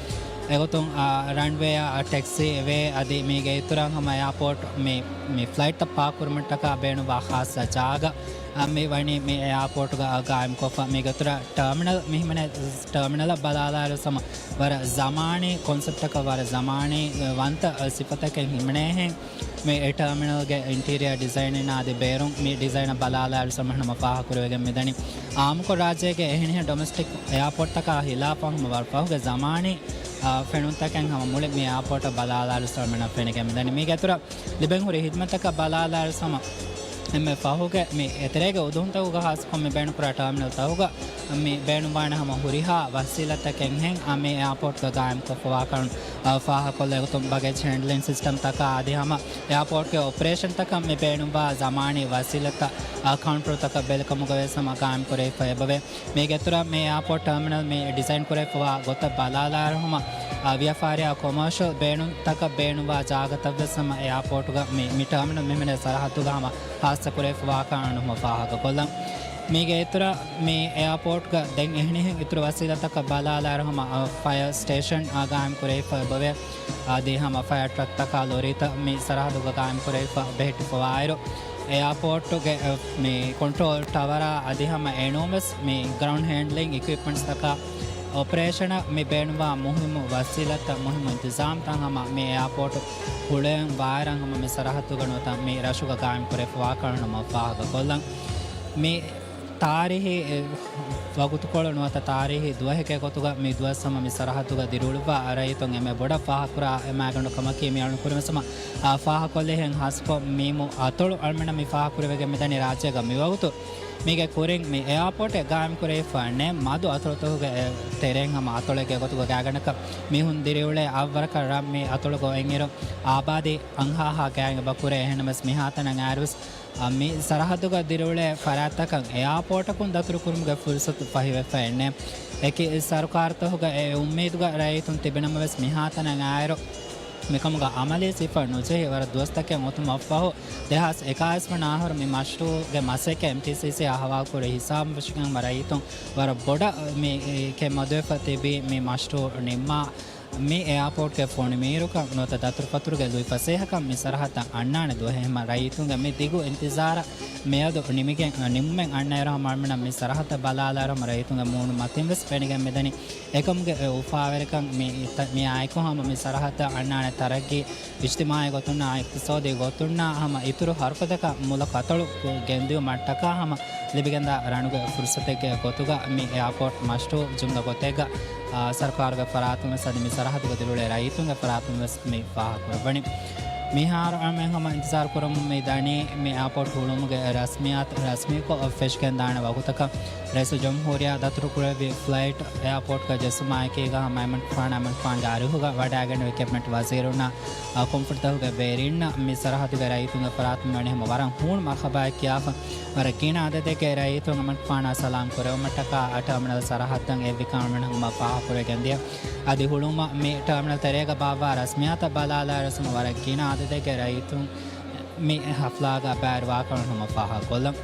އެގޮތުން، އާ، ރަންވޭއާ ޓެކްސީ ވޭ އަދި މީގެ އިތުރަށް ހަމަ އެއާޕޯޓް މި، މި ފްލައިޓްތައް ޕާކް ކުރުމަށްޓަކާ ބޭނުންވާ ޚާއްޞަ ޖާގަ، އާ، މި ވަނީ މި އެއާޕޯޓުގަ ގާއިމްކޮށްފަ. މީގެ އިތުރަށް ޓާމިނަލް މި ހިމެނޭ ޓާމިނަލަށް ބަލާލާއިރު ހަމަ ވަރަށް ޒަމާނީ ކޮންސެޕްޓަކަށް ވަރަށް ޒަމާނީ ވަންތަ ސިފަތަކެއް ހިމެނޭހެން މި ޓާމިނަލްގެ އިންޓީރިއަރ ޑިޒައިނިން އަދި ބޭރުން މި ޑިޒައިނަށް ބަލާލާއިރު ހަމަ ފާހަގަކުރެވިގެން މިދަނީ. އާއްމުކޮށް ރާއްޖޭގެ އެހެނިހެން ޑޮމެސްޓިކް އެއާޕޯޓްތަކާ ހިލާފަށް ހަމަ ވަރަށް ފަހުގެ ޒަމާނީ، އާ، ފެނުންތަކެއް ހަމަ މުޅި މި އެއާޕޯޓަށް ބަލާލާއިރު ހަމަ ފެނިގެން މިދަނީ. މީގެ އިތުރަށް ލިބެން ހުރި ހިދުމަތްތަކަށް ބަލާލާއިރު ހަމަ އެންމެ ފަހުގެ މި އެތެރޭގެ އުދުހުންތަކުގަ ހާއްސަކޮށް މި ބޭނުންކުރާ ޓާމިނަލްތަކުގަ މި ބޭނުންވާނެ ހަމަ ހުރިހާ ވަސީލަތްތަކެއްހެން މި އެއާޕޯޓްގަ ގާއިމްކޮށްފަވާކަން، އާ، ފާހަގަކޮށްލަ އެގޮތުން ބަގޭޖް ހޭންޑްލިން ސިސްޓަމްތަކާ އަދި ހަމަ އެއާޕޯޓްގެ އޮޕަރޭޝަންތަކަށް މި ބޭނުންވާ ޒަމާނީ ވަސީލަތްތައް، އާ، ކައުންޓަރުތަކަށް ބެލިކަމުގަވެސް ހަމަ ގާއިމްކުރެވިފަ އެބަވޭ. މީގެ އިތުރަށް މި އެއާޕޯޓް ޓާމިނަލް މި ޑިޒައިން ކުރެވިފަވާ ގޮތަށް ބަލާލާއިރު ހަމަ، އާ، ވިޔަފާރިއާ ކޮމާޝަލް ބޭނުންތަކަށް ބޭނުންވާ ޖާގަތައްވެސް ހަމަ އެއާޕޯޓުގަ މި، މި ޓާމިނަލް މި ހިމެނޭ ސަރަހައްދުގަ ހަމަ ހާއްސަކުރެވިފަވާކަން ހަމަ ފާހަގަކޮށްލަން. މީގެ އިތުރަށް މި އެއާޕޯޓްގަ ދެން އެހެނިހެން އިތުރު ވަސީލަތްތަކަށް ބަލާލާއިރު ހަމަ، އަ، ފަޔަރ ސްޓޭޝަން، އަ، ގާއިމް ކުރެވިފަ އެބަވޭ. އަދި ހަމަ ފަޔަރ ޓްރަކްތަކާ ލޮރީތައް މި ސަރަހައްދުގަ ގާއިމް ކުރެވިފަ ބެހެއްޓިފަވާއިރު، އެއާޕޯޓުގެ، އަ، މި ކޮންޓްރޯލް ޓަވަރާ އަދި ހަމަ އެނޫންވެސް މި ގްރައުންޑް ހޭންޑްލިން އިކްއިޕްމަންޓްސްތަކާ އޮޕަރޭޝަނަށް މި ބޭނުންވާ މުހިއްމު ވަސީލަތްތައް، މުހިއްމު އިންތިޒާމްތައް ހަމަ މި އެއާޕޯޓު ހުޅުވަން ވާއިރަށް ހަމަ މި ސަރަހައްދުގަ ނުވަތަ މި ރަށުގަ ގާއިމް ކުރެވިފަވާކަން ހަމަ ފާހަގަކޮށްލަން. މި ތާރީހީ، އެ، ވަގުތުކޮޅު ނުވަތަ ތާރީހީ ދުވަހެއްގެ ގޮތުގަ މި ދުވަސް ހަމަ މި ސަރަހައްދުގަ ދިރިއުޅުއްވާ ރައްޔިތުން އެންމެ ބޮޑަށް ފާހަގަކުރާ މައިގަނޑު ކަމަކީ މި އަޅުން ކުރިމަސް ހަމަ، އާ، ފާހަގަކޮށްލިހެން ހާއްސަކޮށް މީމު އަތޮޅު އަޅުމެންނަށް މި ފާހަގަކުރެވިގެން މިދަނީ ރާއްޖޭގަ މިވަގުތު މީގެ ކުރިން މި އެއާޕޯޓެއް ގާއިމްކުރެވިފަ ނެތް މަދު އަތޮޅުތަކުގެ ތެރެއިން ހަމަ އަތޮޅެއްގެ ގޮތުގަ ގާތްގަނޑަކަށް މީހުން ދިރިއުޅޭ އަށްވަރަކަށް ރަށް މި އަތޮޅުގަ އޮތްއިރު އާބާދީ އަންހާހާ ގާތް އެބަ ކުރޭ. އެހެންނަމަވެސް މިހާތަނަށް އައިރުވެސް އަ، މި ސަރަހައްދުގަ ދިރިއުޅޭ ފަރާތްތަކަށް އެއާޕޯޓަކުން ދަތުރުކުރުމުގެ ފުރުސަތު ފަހިވެފައެއް ނެތް. އެކި ސަރުކާރުތަކުގަ އެ އުއްމީދުގަ ރައްޔިތުން ތިބިނަމަވެސް މިހާތަނަށް އައިރު މިކަމުގަ އަމަލީ ސިފަ ނުޖެހި ވަރަށް ދުވަސްތަކެއް އޮތުމަށްފަހު، ދެހާސް އެކާވީސް ވަނަ އަހަރު މި މަޝްރޫޢުގެ މަސައްކަތް އެމްޓީސީސީ އަހަވާލުކުރި ހިސާބުން ފެށިގެން ހަމަ ރައްޔިތުން ވަރަށް ބޮޑަށް މި ކެތް މަދުވެފަ ތިބީ މި މަޝްރޫޢު ނިންމާ މި އެއާޕޯޓްގެ ފޮނި މީރުކަން ނުވަތަ ދަތުރުފަތުރުގެ ލުއިފަސޭހަކަން މި ސަރަހައްދަށް އަންނާނެ ދުވަހެއް ހަމަ ރައްޔިތުންގެ މި ދިގު އިންތިޒާރަށް މިއަދު ނިމިގެން، ނިމުމެއް އަންނައިރު ހަމަ އަޅުމެންނަށް މި ސަރަހައްދަށް ބަލާލާއިރު ހަމަ ރައްޔިތުންގެ މޫނު މަތިން ވެސް ފެނިގެން މިދަނީ. އެކަމުގެ އެ އުފާވެރިކަން މި ތަ-، މިއާއެކު ހަމަ މި ސަރަހައްދަށް އަންނާނެ ތަރައްގީ، އިޖްތިމާޢީ ގޮތުންނާ އިޤްތިޞާދީ ގޮތުންނާ ހަމަ އިތުރު ހަރުފަދަކަށް މުލަކު އަތޮޅު ގެންދިއުމަށްޓަކާ ހަމަ ލިބިގެންދާ ރަނުގެ ފުރުސަތެއްގެ ގޮތުގަ މި އެއާޕޯޓް މަޝްރޫޢު ޖުމްލަ ގޮތެއްގަ، އާ، ސަރުކާރުގެ ފަރާތުން ވެސް އަދި މި ސަރަހައްދުގަ ދިރިއުޅޭ ރައްޔިތުންގެ ފަރާތުން ވެސް މި ފާހަގަކުރައްވަނީ. މިހާރު އަޅުމެން ހަމަ އިންތިޒާރު ކުރަމުން މި ދަނީ މި އެއާޕޯޓް ހުޅުވުމުގެ ރަސްމިއްޔާތު ރަސްމީކޮށް ފެށިގެންދާނެ ވަގުތަކަށް. ރައީސުލްޖުމްހޫރިއްޔާ ދަތުރުކުރެއްވި ފްލައިޓް އެއާޕޯޓްގަ ޖެއްސުމާއެކީގަ ހަމަ އަޅުމެން ފާނަ އަޅުމެން ފާންގެ އަރިހުގަ ވަޑައިގެންނެވި ކެބިނެޓް ވަޒީރުންނާ އާ، ކޮންފުނިތަކުގެ ވެރިންނަށް މި ސަރަހައްދުގެ ރައްޔިތުންގެ ފަރާތުން ވަނީ ހަމަ ވަރަށް ހޫނު މަރުހަބާއެއް ކިޔާފަ، ވަރަށް ގިނަ އަދަދެއްގެ ރައްޔިތުން އަމަންފާނާ ސަލާމް ކުރެވުމަށްޓަކާ ޓާމިނަލް ސަރަހައްދަށް އެއްވި ކަމަށް ހަމަ ފާހަގަކުރެވިގެންދިޔަ. އަދި ހުޅުވުމަށް މި ޓާމިނަލް ތެރޭގަ ބާއްވާ ރަސްމިއްޔާތަށް ބަލާލާއިރު ވަރަށް ގިނަ އަދަދެއްގެ ރައްޔިތުން މި ހަފްލާގަ ބައިވެރިވާކަމަށް ހަމަ ފާހަގަކޮށްލަން.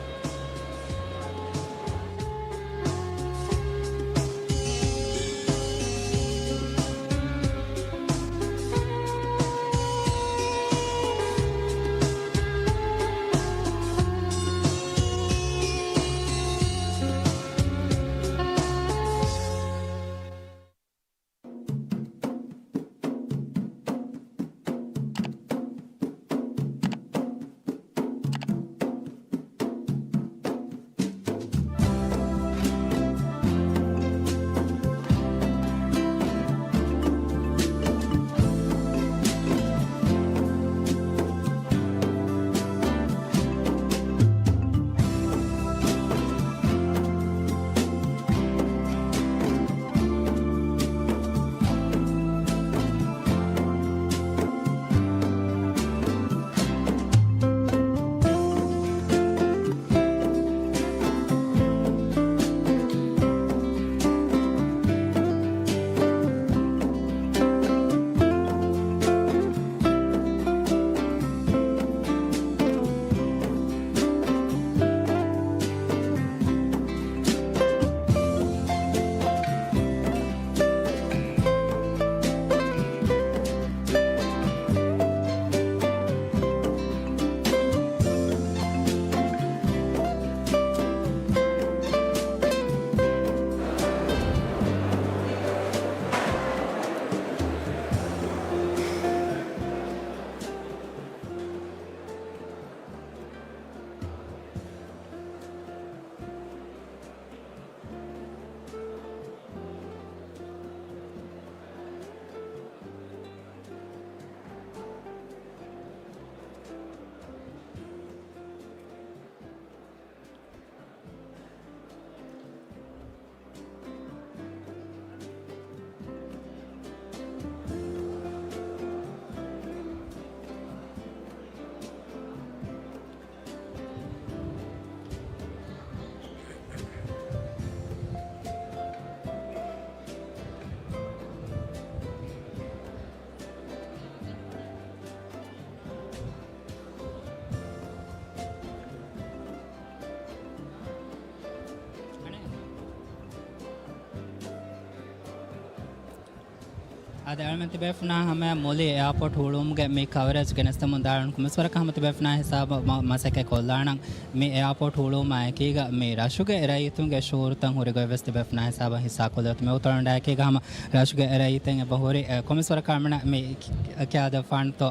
އަދި އަޅުމެން ތިބޭފުނާ ހަމަޔަށް މުލި އެއާޕޯޓް ހުޅުވުމުގެ މި ކަވަރޭޖް ގެނެސްދެމުން ދާން ކުމިސްވަރަކަށް ހަމަ ތިބޭފުނާ ހިސާބަށް މަ-، މަސައްކަތް ކޮށްލާނަން. މި އެއާޕޯޓް ހުޅުވުމާ އެކީގަ މި ރަށުގެ ރައްޔިތުންގެ ޝުޢޫރުތައް ހުރި ގޮތް ވެސް ތިބޭފުނާ ހިސާބަށް ހިއްސާ ކޮށްލެވޭތޯ. މި އުތުރަނޑާ އެކީގަ ހަމަ ރަށުގެ ރައްޔިތުން އެބަ ހުރި، އެ، ކުމިސްވަރަކަށް އަޅުމެންނަށް މި ކި-، ކިޔާދެއްވާނެތޯ.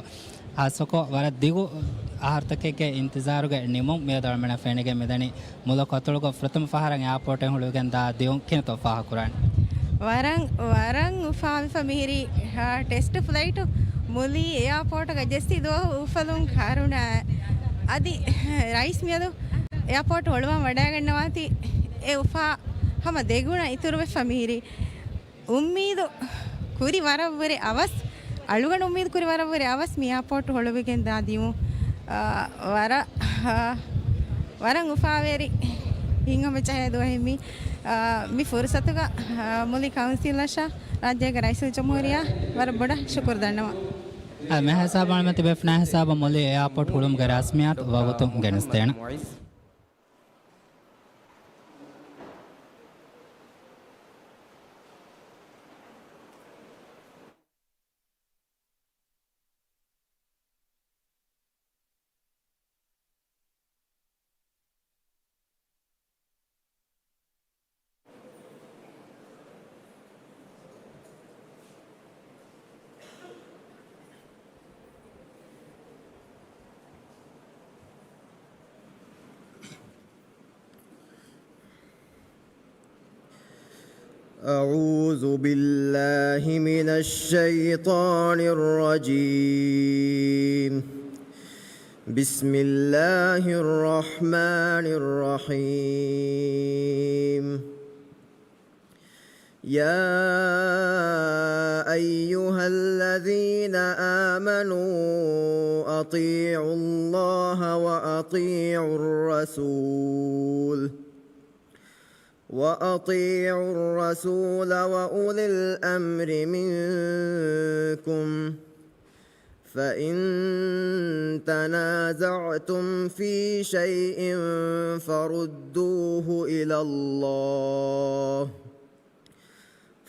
ހާއްސަކޮށް ވަރަށް ދިގު އަހަރުތަކެއްގެ އިންތިޒާރުގެ ނިމުން މިއަދު އަޅަމެންނަށް ފެނިގެން މިދަނީ. މުލަކު އަތޮޅުގަ ފުރަތަމަ ފަހަރަށް އެއާޕޯޓެއް ހުޅުވިގެން ދާ ދިއުން ކިހިނެއްތޯ ފާހަގަކުރާނީ؟ ވަރަށް، ވަރަށް އުފާވެފަ މިހިރީ، އާ، ޓެސްޓް ފްލައިޓު މުލީ އެއާޕޯޓުގަ ޖެއްސި ދުވަހު އުފަލުން ކަރުނަ. އަދި ރައީސް މިއަދު އެއާޕޯޓް ހޮޅުވަން ވަޑައިގަންނަވާތީ އެ އުފާ ހަމަ ދެގުނަ އިތުރުވެފަ މިހިރީ. އުއްމީދު ކުރި ވަރަށްވުރެ އަވަސް، އަޅުގަނޑު އުއްމީދު ކުރި ވަރަށްވުރެ އަވަސް މި އެއާޕޯޓް ހޮޅުވިގެން ދާ ދިއުން، އާ، ވަރަށް، އާ، ވަރަށް އުފާވެރި ހިތްހަމަޖެހޭ ދުވަހެއް މީ. އާ، މި ފުރުސަތުގަ، އާ، މުލި ކައުންސިލަށާ ރާއްޖޭގެ ރައީސުލްޖުމްހޫރިއްޔާ ވަރަށް ބޮޑަށް ޝުކުރު ދަންނަވަން. އާ، މިހާ ހިސާބަށް އަޅަމެން ތިބޭފުޅާ ހިސާބަށް މުލި އެއާޕޯޓް ހުޅުވުމުގެ ރަސްމިއްޔާތު ވަގުތުން ގެނެސްދޭނަން. أعوذ بالله من الشيطان الرجيم. بسم الله الرحمن الرحيم. يا أيها الذين آمنوا أطيعوا الله وأطيعوا الرسول، وأطيعوا الرسول وأولي الأمر منكم، فإن تنازعتم في شيء فردوه إلى الله،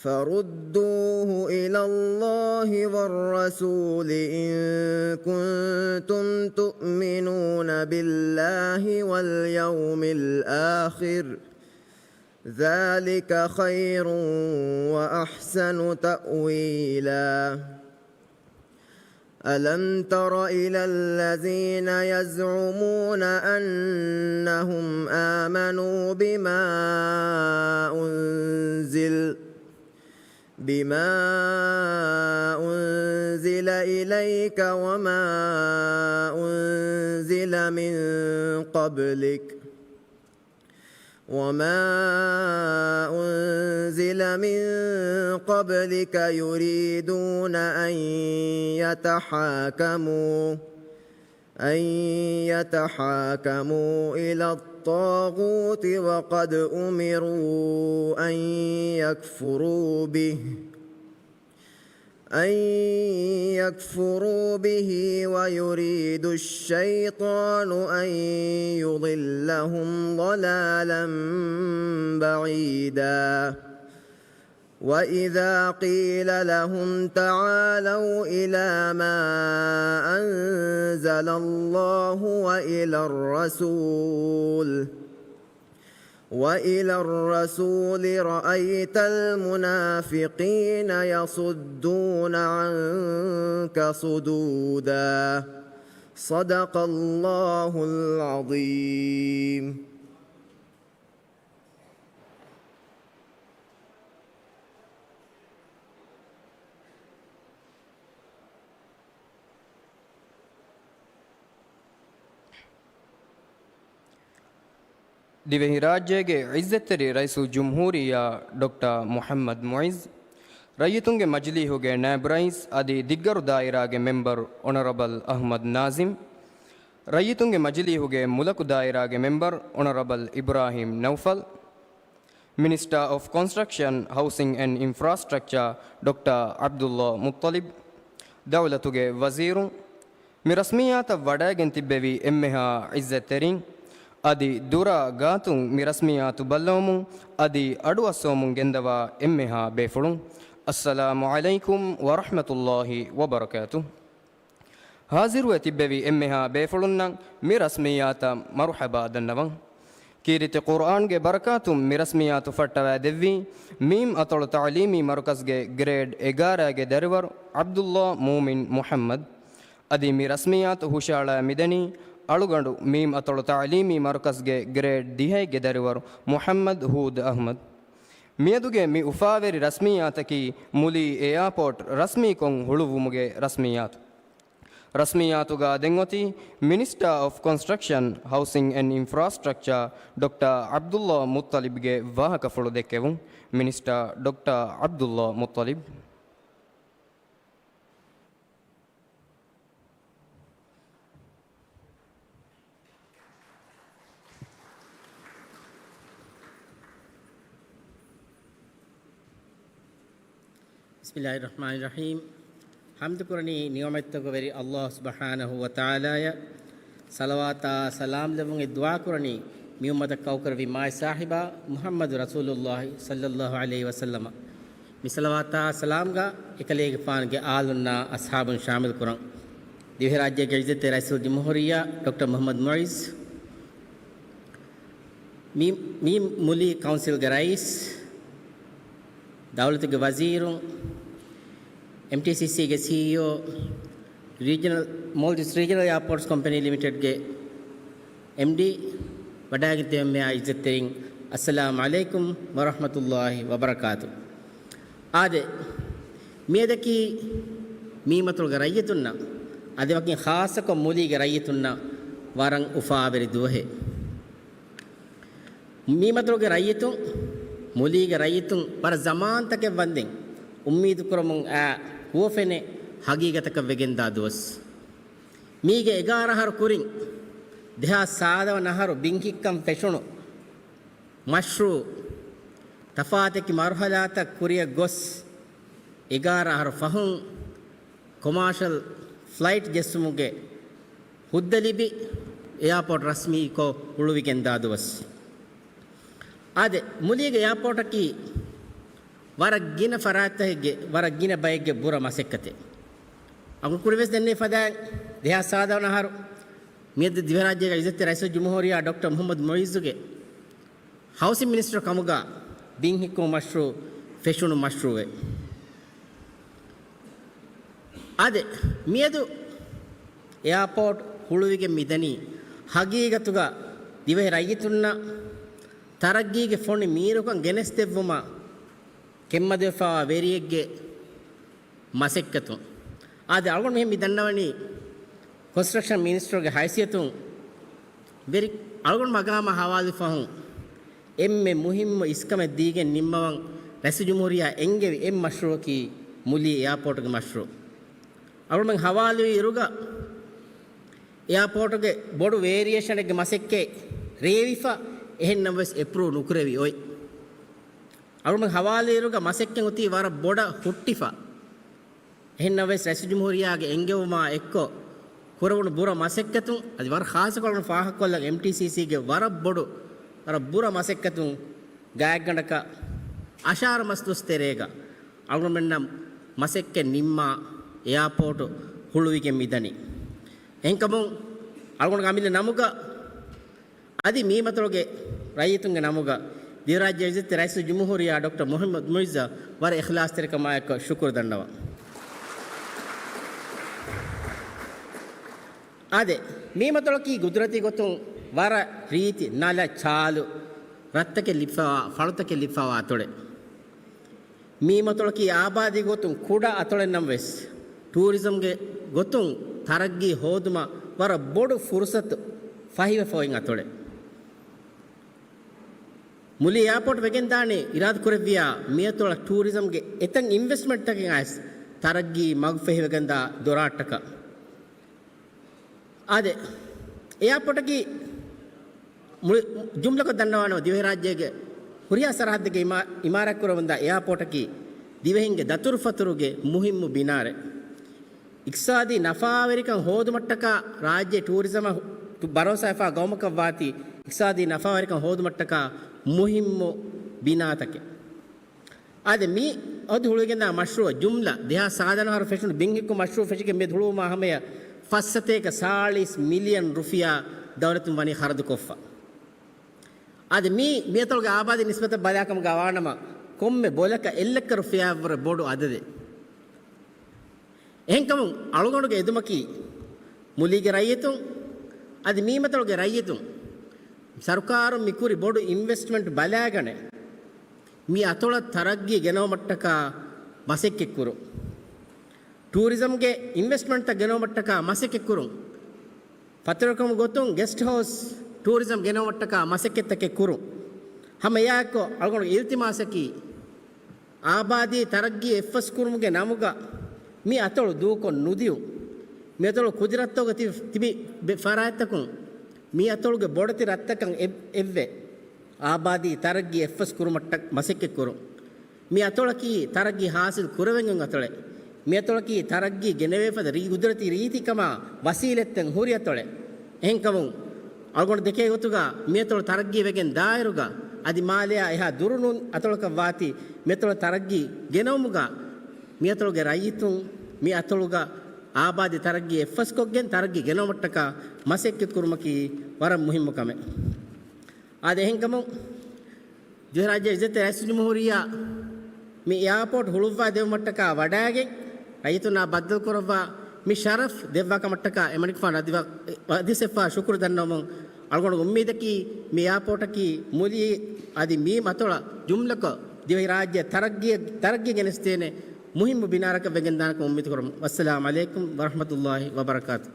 فردوه إلى الله والرسول إن كنتم تؤمنون بالله واليوم الآخر، ذلك خير وأحسن تأويلا. ألم تر إلى الذين يزعمون أنهم آمنوا بما أنزل، بما أنزل إليك وما أنزل من قبلك، وما أنزل من قبلك يريدون أن يتحاكموا، أن يتحاكموا إلى الطاغوت وقد أمروا أن يكفروا به، أن يكفروا به ويريد الشيطان أن يضلهم ضلالا بعيدا. وإذا قيل لهم تعالوا إلى ما أنزل الله وإلى الرسول، وإلى الرسول رأيت المنافقين يصدون عنك صدودا. صدق الله العظيم. ދިވެހިރާއްޖޭގެ ޢިއްޒަތްތެރި ރައީސުލްޖުމްހޫރިއްޔާ ޑޮކްޓަރ މުޙައްމަދު މުޢިއްޒު، ރައްޔިތުންގެ މަޖިލީހުގެ ނާއިބު ރައީސް އަދި ދިއްގަރު ދާއިރާގެ މެމްބަރު އޮނަރަބަލް އަޙްމަދު ނާޒިމް، ރައްޔިތުންގެ މަޖިލީހުގެ މުލަކު ދާއިރާގެ މެމްބަރު އޮނަރަބަލް އިބްރާހީމް ނައުފަލް، މިނިސްޓާ އޮފް ކޮންސްޓްރަކްޝަން، ހައުސިން އެންޑް އިންފްރާސްޓްރަކްޗާ ޑޮކްޓަރ ޢަބްދުﷲ މުއްޠަލިބް، ދައުލަތުގެ ވަޒީރުން، މި ރަސްމިއްޔާތަށް ވަޑައިގެން ތިއްބެވި އެންމެހާ ޢިއްޒަތްތެރިން، އަދި ދުރާ ގާތުން މި ރަސްމިއްޔާތު ބައްލަވަމުން އަދި އަޑުއައްސަވަމުން ގެންދަވާ އެންމެހާ ބޭފުޅުން، އައްސަލާމު ޢަލައިކުމް ވަރަޙްމަތުﷲ ވަބަރަކާތުހު. ހާޒިރުވެ ތިއްބެވި އެންމެހާ ބޭފުޅުންނަށް މި ރަސްމިއްޔާތަށް މަރުޙަބާ ދަންނަވަން. ކީރިތި ޤުރްއާންގެ ބަރަކާތުން މި ރަސްމިއްޔާތު ފައްޓަވައިދެއްވީ މީމް އަތޮޅު ތަޢުލީމީ މަރުކަޒްގެ ގްރޭޑް އެގާރައިގެ ދަރިވަރު ޢަބްދުﷲ މޫމިން މުޙައްމަދު. އަދި މި ރަސްމިއްޔާތު ހުށައަޅާ މިދަނީ އަޅުގަނޑު މީމް އަތޮޅު ތަޢުލީމީ މަރުކަޒްގެ ގްރޭޑް ދިހައެއްގެ ދަރިވަރު މުޙައްމަދު ހޫދު އަޙްމަދު. މިއަދުގެ މި އުފާވެރި ރަސްމިއްޔާތަކީ މުލީ އެއާޕޯޓް ރަސްމީކޮށް ހުޅުވުމުގެ ރަސްމިއްޔާތު. ރަސްމިއްޔާތުގަ ދެން އޮތީ މިނިސްޓާ އޮފް ކޮންސްޓްރަކްޝަން، ހައުސިން އެންޑް އިންފްރާސްޓްރަކްޗާ ޑޮކްޓާ ޢަބްދުﷲ މުއްޠަލިބްގެ ވާހަކަފުޅު ދެއްކެވުން. މިނިސްޓާ ޑޮކްޓާ ޢަބްދުﷲ މުއްޠަލިބް. ބިސްމިއްލާހި ރަޙްމާނި ރަޙީމް. ޙަމްދު ކުރަނީ ނިޢުމަތްތަކުގެ ވެރި ﷲ ސުބްޙާނަހޫ ވަތަޢާލާއަށް. ޞަލަވާތާ ސަލާމް ލެއްވުން ދުޢާ ކުރަނީ މި އުއްމަތަށް ކައުކުރެއްވި މާތް ޞާޙިބާ މުޙައްމަދު ރަސޫލުﷲ ޞައްލައްލާހު ޢަލައިހި ވަސައްލަމަ. މި ޞަލަވާތާ ސަލާމްގަ އެކަލޭގެފާނުގެ އާލުންނާ އަޞްޙާބުން ޝާމިލް ކުރަން. ދިވެހިރާއްޖޭގެ ޢިއްޒަތްތެރި ރައީސުލްޖުމްހޫރިއްޔާ ޑޮކްޓަރ މުޙައްމަދު މުޢިއްޒު، މި، މި މުލީ ކައުންސިލްގެ ރައީސް، ދައުލަތުގެ ވަޒީރުން، އެމްޓީސީސީގެ ސީއީއޯ، ރީޖަނަލް، މޯލްޑިވްސް ރީޖަނަލް އެއާޕޯޓްސް ކޮމްޕެނީ ލިމިޓެޑްގެ އެމްޑީ، ވަޑައިގެން ތިބެމެޔާ ޢިއްޒަތްތެރިން، އައްސަލާމް ޢަލައިކުމް ވަރަޙްމަތުﷲ ވަބަރަކާތު. އާދެ، މިއަދަކީ މީމަތޮޅުގެ ރައްޔިތުންނަށް އަދި ވަކިން ޚާއްޞަކޮށް މުލީގެ ރައްޔިތުންނަށް ވަރަށް އުފާވެރި ދުވަހެއް. މީމަތޮޅުގެ ރައްޔިތުން، މުލީގެ ރައްޔިތުން ވަރަށް ޒަމާންތަކެއް ވަންދެން އުއްމީދު ކުރަމުން އައި ހުވަފެނެއް ހަގީގަތަކަށް ވެގެންދާ ދުވަސް. މީގެ އެގާރަ އަހަރު ކުރިން، ދެހާސް ސާދަ ވަނަ އަހަރު ބިންހިއްކަން ފެށުނު މަޝްރޫޢު ތަފާތެކި މަރުޙަލާތައް ކުރިއަށް ގޮސް، އެގާރަ އަހަރު ފަހުން ކޮމާޝަލް ފްލައިޓް ޖެއްސުމުގެ ހުއްދަ ލިބި، އެއާޕޯޓް ރަސްމީކޮށް ހުޅުވިގެންދާ ދުވަސް. އާދެ، މުލީގެ އެއާޕޯޓަކީ ވަރަށް ގިނަ ފަރާތްތަކެއްގެ، ވަރަށް ގިނަ ބައެއްގެ ބުރަ މަސައްކަތެއް. އަގު ކުރިވެސް ދެންނެވި ފަދައިން ދެހާސް ސާދަ ވަނަ އަހަރު މިއަދު ދިވެހިރާއްޖޭގެ ޢިއްޒަތްތެރި ރައީސުލްޖުމްހޫރިއްޔާ ޑޮކްޓަރ މުޙައްމަދު މުޢިއްޒުގެ ހައުސިން މިނިސްޓަރު ކަމުގަ ބިން ހިއްކުމު މަޝްރޫޢު ފެށުނު މަޝްރޫޢެއް. އާދެ، މިއަދު އެއާޕޯޓް ހުޅުވިގެން މިދަނީ ހަގީގަތުގަ ދިވެހި ރައްޔިތުންނަށް ތަރައްގީގެ ފޮނި މީރުކަން ގެނެސްދެއްވުމަށް ކެތްމަދުވެފައިވާ ވެރިއެއްގެ މަސައްކަތުން. އާދެ، އަޅުގަނޑު މިހެން މި ދަންނަވަނީ ކޮންސްޓްރަކްޝަން މިނިސްޓަރުގެ ހައިސިއްޔަތުން ވެރި އަޅުގަނޑު މަގާމާ ހަވާލު ފަހުން އެންމެ މުހިއްމު އިސްކަމެއް ދީގެން ނިންމަވަން ރައީސުލްޖުމްހޫރިއްޔާ އެންގެވި އެއް މަޝްރޫޢަކީ މުލީ އެއާޕޯޓުގެ މަޝްރޫޢު. އަޅުގަނޑު ހަވާލުވި އިރުގަ އެއާޕޯޓުގެ ބޮޑު ވޭރިއޭޝަނެއްގެ މަސައްކަތް ރޭވިފަ، އެހެންނަމަވެސް އެޕްރޫވް ނުކުރެވި އޮތް. އަޅުގަނޑު ހަވާލުވި އިރުގަ މަސައްކަތް އޮތީ ވަރަށް ބޮޑަށް ހުއްޓިފަ. އެހެންނަމަވެސް، ރައީސުލްޖުމްހޫރިއްޔާގެ އެންގެވުމާ އެއްކޮށް ކުރެވުނު ބުރަ މަސައްކަތުން، އަދި ވަރަށް ޚާއްޞަކޮށް ފާހަގަކޮށްލަން އެމްޓީސީސީގެ ވަރަށް ބޮޑު، ވަރަށް ބުރަ މަސައްކަތުން ގާތްގަނޑަކަށް އަށާރަ މަސް ދުވަސް ތެރޭގަ އަޅުގަނޑުމެންނަށް މަސައްކަތް ނިންމާ އެއާޕޯޓު ހުޅުވިގެން މިދަނީ. އެހެންކަމުން އަޅުގަނޑު އަމިއްލަ ނަމުގަ އަދި މީމަތޮޅުގެ ރައްޔިތުންގެ ނަމުގަ ދިވެހިރާއްޖޭގެ ޢިއްޒަތްތެރި ރައީސުލްޖުމްހޫރިއްޔާ ޑޮކްޓަރ މުޙައްމަދު މުޢިއްޒަށް ވަރަށް އިޚްލާޞްތެރިކަމާއެކު ޝުކުރު ދަންނަވަން. އާދެ، މީމަތޮޅަކީ ގުދުރަތީ ގޮތުން ވަރަށް ރީތި ނަލަ ޗާލު ރަށްތަކެއް ލިބިފައިވާ، ފަޅުތަކެއް ލިބިފައިވާ އަތޮޅެއް. މީމަތޮޅަކީ އާބާދީ ގޮތުން ކުޑަ އަތޮޅެއް ނަމަވެސް، ޓޫރިޒަމްގެ ގޮތުން ތަރައްގީ ހޯދުމަށް ވަރަށް ބޮޑު ފުރުސަތު ފަހިވެފަ އޮތް އަތޮޅެއް. މުލި އެއާޕޯޓް ވެގެންދާނެ އިރާދަކުރެއްވިޔާ، މިއަތޮޅަށް ޓޫރިޒަމްގެ އެތައް އިންވެސްޓްމަންޓްތަކެއް އައިސް ތަރައްގީ މަގުފަހިވެގެންދާ ދޮރާށްޓަކަށް. އާދެ، އެއާޕޯޓަކީ މުޅި ޖުމްލަކޮށް ދަންނަވާނަމަ، ދިވެހިރާއްޖޭގެ ހުރިހާ ސަރަހައްދެއްގެ އިމާ-، އިމާރާތްކުރަމުންދާ އެއާޕޯޓަކީ ދިވެހިންގެ ދަތުރުފަތުރުގެ މުހިއްމު ބިނާރެއް. އިޤްތިޞާދީ ނަފާވެރިކަން ހޯދުމަށްޓަކާ ރާއްޖެ ޓޫރިޒަމަށް ބަރޯސާވެފާ ގައުމަކަށް ވާތީ، އިޤްތިޞާދީ ނަފާވެރިކަން ހޯދުމަށްޓަކާ މުހިއްމު ބިނާތަކެއް. އާދެ، މި އަދި ހުޅުވިގެންދާ މަޝްރޫޢަށް ޖުމްލަ ދެހާސް ސާދަ ނަހަރު ފެށުނު ބިން ހިއްކު މަޝްރޫޢު ފެށިގެން މި ހުޅުވުމާ ހަމަޔަށް ފައްސަތޭކަ ސާޅީސް މިލިއަން ރުފިޔާ ދައުލަތުން ވަނީ ޚަރަދުކޮށްފަ. އާދެ، މީ މިއަތޮޅުގެ އާބާދީ ނިސްބަތަށް ބަލާކަމުގަ ވާނަމަ، ކޮންމެ ބޮލަކަށް އެއްލައްކަ ރުފިޔާއަށްވުރެ ބޮޑު އަދަދެއް. އެހެންކަމުން، އަޅުގަނޑުގެ އެދުމަކީ، މުލީގެ ރައްޔިތުން އަދި މީމަތޮޅުގެ ރައްޔިތުން ސަރުކާރުން މި ކުރި ބޮޑު އިންވެސްޓްމަންޓް ބަލާގަނެ، މި އަތޮޅަށް ތަރައްގީ ގެނައުމަށްޓަކާ މަސައްކަތްކުރުން. ޓޫރިޒަމްގެ އިންވެސްޓްމަންޓްތައް ގެނައުމަށްޓަކާ މަސައްކަތްކުރުން. ފަތުރުކަމުގެ ގޮތުން ގެސްޓް ހައުސް ޓޫރިޒަމް ގެނައުމަށްޓަކާ މަސައްކަތްތަކެއް ކުރުން. ހަމަ އެއާއެއްކޮށް އަޅުގަނޑު އިލްތިމާސަކީ، އާބާދީ ތަރައްގީ އެއްފަސްކުރުމުގެ ނަމުގަ މި އަތޮޅު ދޫކޮށް ނުދިޔުން. މި އަތޮޅު ކުދިރަތްތަކުގަ ތި-، ތިބި ބެ-، ފަރާތްތަކުން މި އަތޮޅުގެ ބޮޑެތި ރަށްތަކަށް އެ-، އެއްވެ. އާބާދީ ތަރައްގީ އެއްފަސް ކުރުމަށްޓަ މަސައްކަތްކުރުން. މި އަތޮޅަކީ ތަރައްގީ ހާސިލް ކުރެވެން އޮތް އަތޮޅެއް. މި އަތޮޅަކީ ތަރައްގީ ގެނެވޭފަދަ ރީ-، ގުދުރަތީ ރީތިކަމާ ވަސީލަތްތައް ހުރި އަތޮޅެއް. އެހެންކަމުން، އަޅުގަނޑު ދެކޭ ގޮތުގަ މި އަތޮޅު ތަރައްގީވެގެން ދާއިރުގަ އަދި މާލެއާ އެހާ ދުރު ނޫން އަތޮޅަކަށް ވާތީ، މި އަތޮޅަށް ތަރައްގީ ގެނައުމުގަ މި އަތޮޅުގެ ރައްޔިތުން މި އަތޮޅުގަ އާބާދީ ތަރައްގީ އެއްފަސްކޮށްގެން ތަރައްގީ ގެނައުމަށްޓަކާ މަސައްކަތްކުރުމަކީ ވަރަށް މުހިއްމު ކަމެއް. އާދެ، އެހެންކަމުން ދިވެހިރާއްޖޭގެ އިއްޒަތްތެރި ރައީސުލްޖުމްހޫރިއްޔާ މި އެއާޕޯޓް ހުޅުއްވާ ދެވުމަށްޓަކާ ވަޑައިގެން، ރައްޔިތުންނާ ބައްދަލުކުރައްވާ މި ޝަރަފް ދެއްވާ ކަމަށްޓަކާ އެމަނިކުފާނު އަދިވަ-، ވަދިސެއްފާ ޝުކުރު ދަންނަވަމުން، އަޅުގަނޑު އުއްމީދަކީ މި އެއާޕޯޓަކީ މުލީ އަދި މީ މަތޮޅަށް ޖުމްލަކޮށް ދިވެހިރާއްޖެ ތަރައްގީ، ތަރައްގީ ގެނެސްދޭނެ މުހިއްމު ބިނާރަކަށް ވެގެންދާނެކަމަށް އުއްމީދުކުރަމުން. ވައްސަލާމް ޢަލައިކުމް ވަރަޙްމަތުﷲ ވަބަރަކާތު.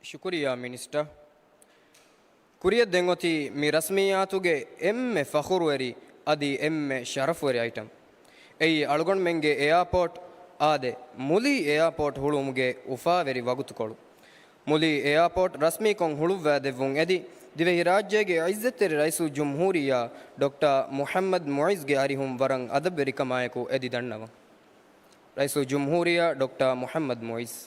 ޝުކުރިއްޔާ މިނިސްޓަރ. ކުރިއަށް ދެން އޮތީ މި ރަސްމިއްޔާތުގެ އެންމެ ފަޚުރުވެރި އަދި އެންމެ ޝަރަފުވެރި އައިޓަމް. އެއީ އަޅުގަނޑުމެންގެ އެއާޕޯޓް، އާދެ، މުލީ އެއާޕޯޓް ހުޅުވުމުގެ އުފާވެރި ވަގުތުކޮޅު. މުލީ އެއާޕޯޓް ރަސްމީކޮށް ހުޅުއްވާދެއްވުން އެދި، ދިވެހިރާއްޖޭގެ އިއްޒަތްތެރި ރައީސުލްޖުމްހޫރިއްޔާ ޑޮކްޓަރ މުޙައްމަދު މުޢިއްޒުގެ އަރިހުން ވަރަށް އަދަބުވެރިކަމާއެކު އެދި ދަންނަވަން. ރައީސުލްޖުމްހޫރިއްޔާ ޑޮކްޓަރ މުޙައްމަދު މުޢިއްޒު.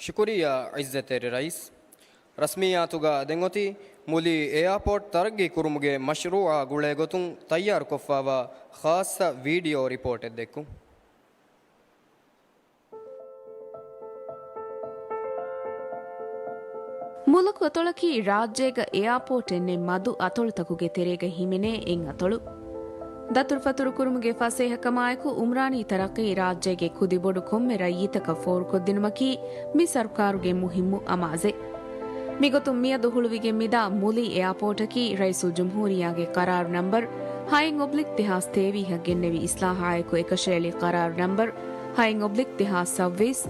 ޝުކުރިއްޔާ އިއްޒަތްތެރި ރައީސް. ރަސްމިއްޔާތުގަ ދެން އޮތީ މުލީ އެއާޕޯޓް ތަރައްގީ ކުރުމުގެ މަޝްރޫޢާ ގުޅޭ ގޮތުން ތައްޔާރުކޮށްފާވާ ޚާއްޞަ ވީޑިއޯ ރިޕޯޓެއް ދެއްކުން. މުލަކު އަތޮޅަކީ ރާއްޖޭގަ އެއާޕޯޓް އެންނެ މަދު އަތޮޅުތަކުގެ ތެރޭގަ ހިމެނޭ އެއް އަތޮޅު. ދަތުރުފަތުރުކުރުމުގެ ފަސޭހަކަމާއެކު އުމްރާނީ ތަރައްޤީ ރާއްޖޭގެ ކުދިބޮޑު ކޮންމެ ރައްޔިތަކަށް ފޯރުކޮށްދިނުމަކީ މި ސަރުކާރުގެ މުހިއްމު އަމާޒެއް. މިގޮތުން މިއަދު ހުޅުވިގެން މިދާ މުލީ އެއާޕޯޓަކީ ރައީސުލްޖުމްހޫރިއްޔާގެ ޤަރާރު ނަމްބަރު ހައެއް އޮބްލިކް ދެހާސް ތޭވީހަށް ގެންނެވި އިސްލާހާއެކު އެކަށައެޅި ޤަރާރު ނަމްބަރު ހައެއް އޮބްލިކް ދެހާސް ސައްބީސް.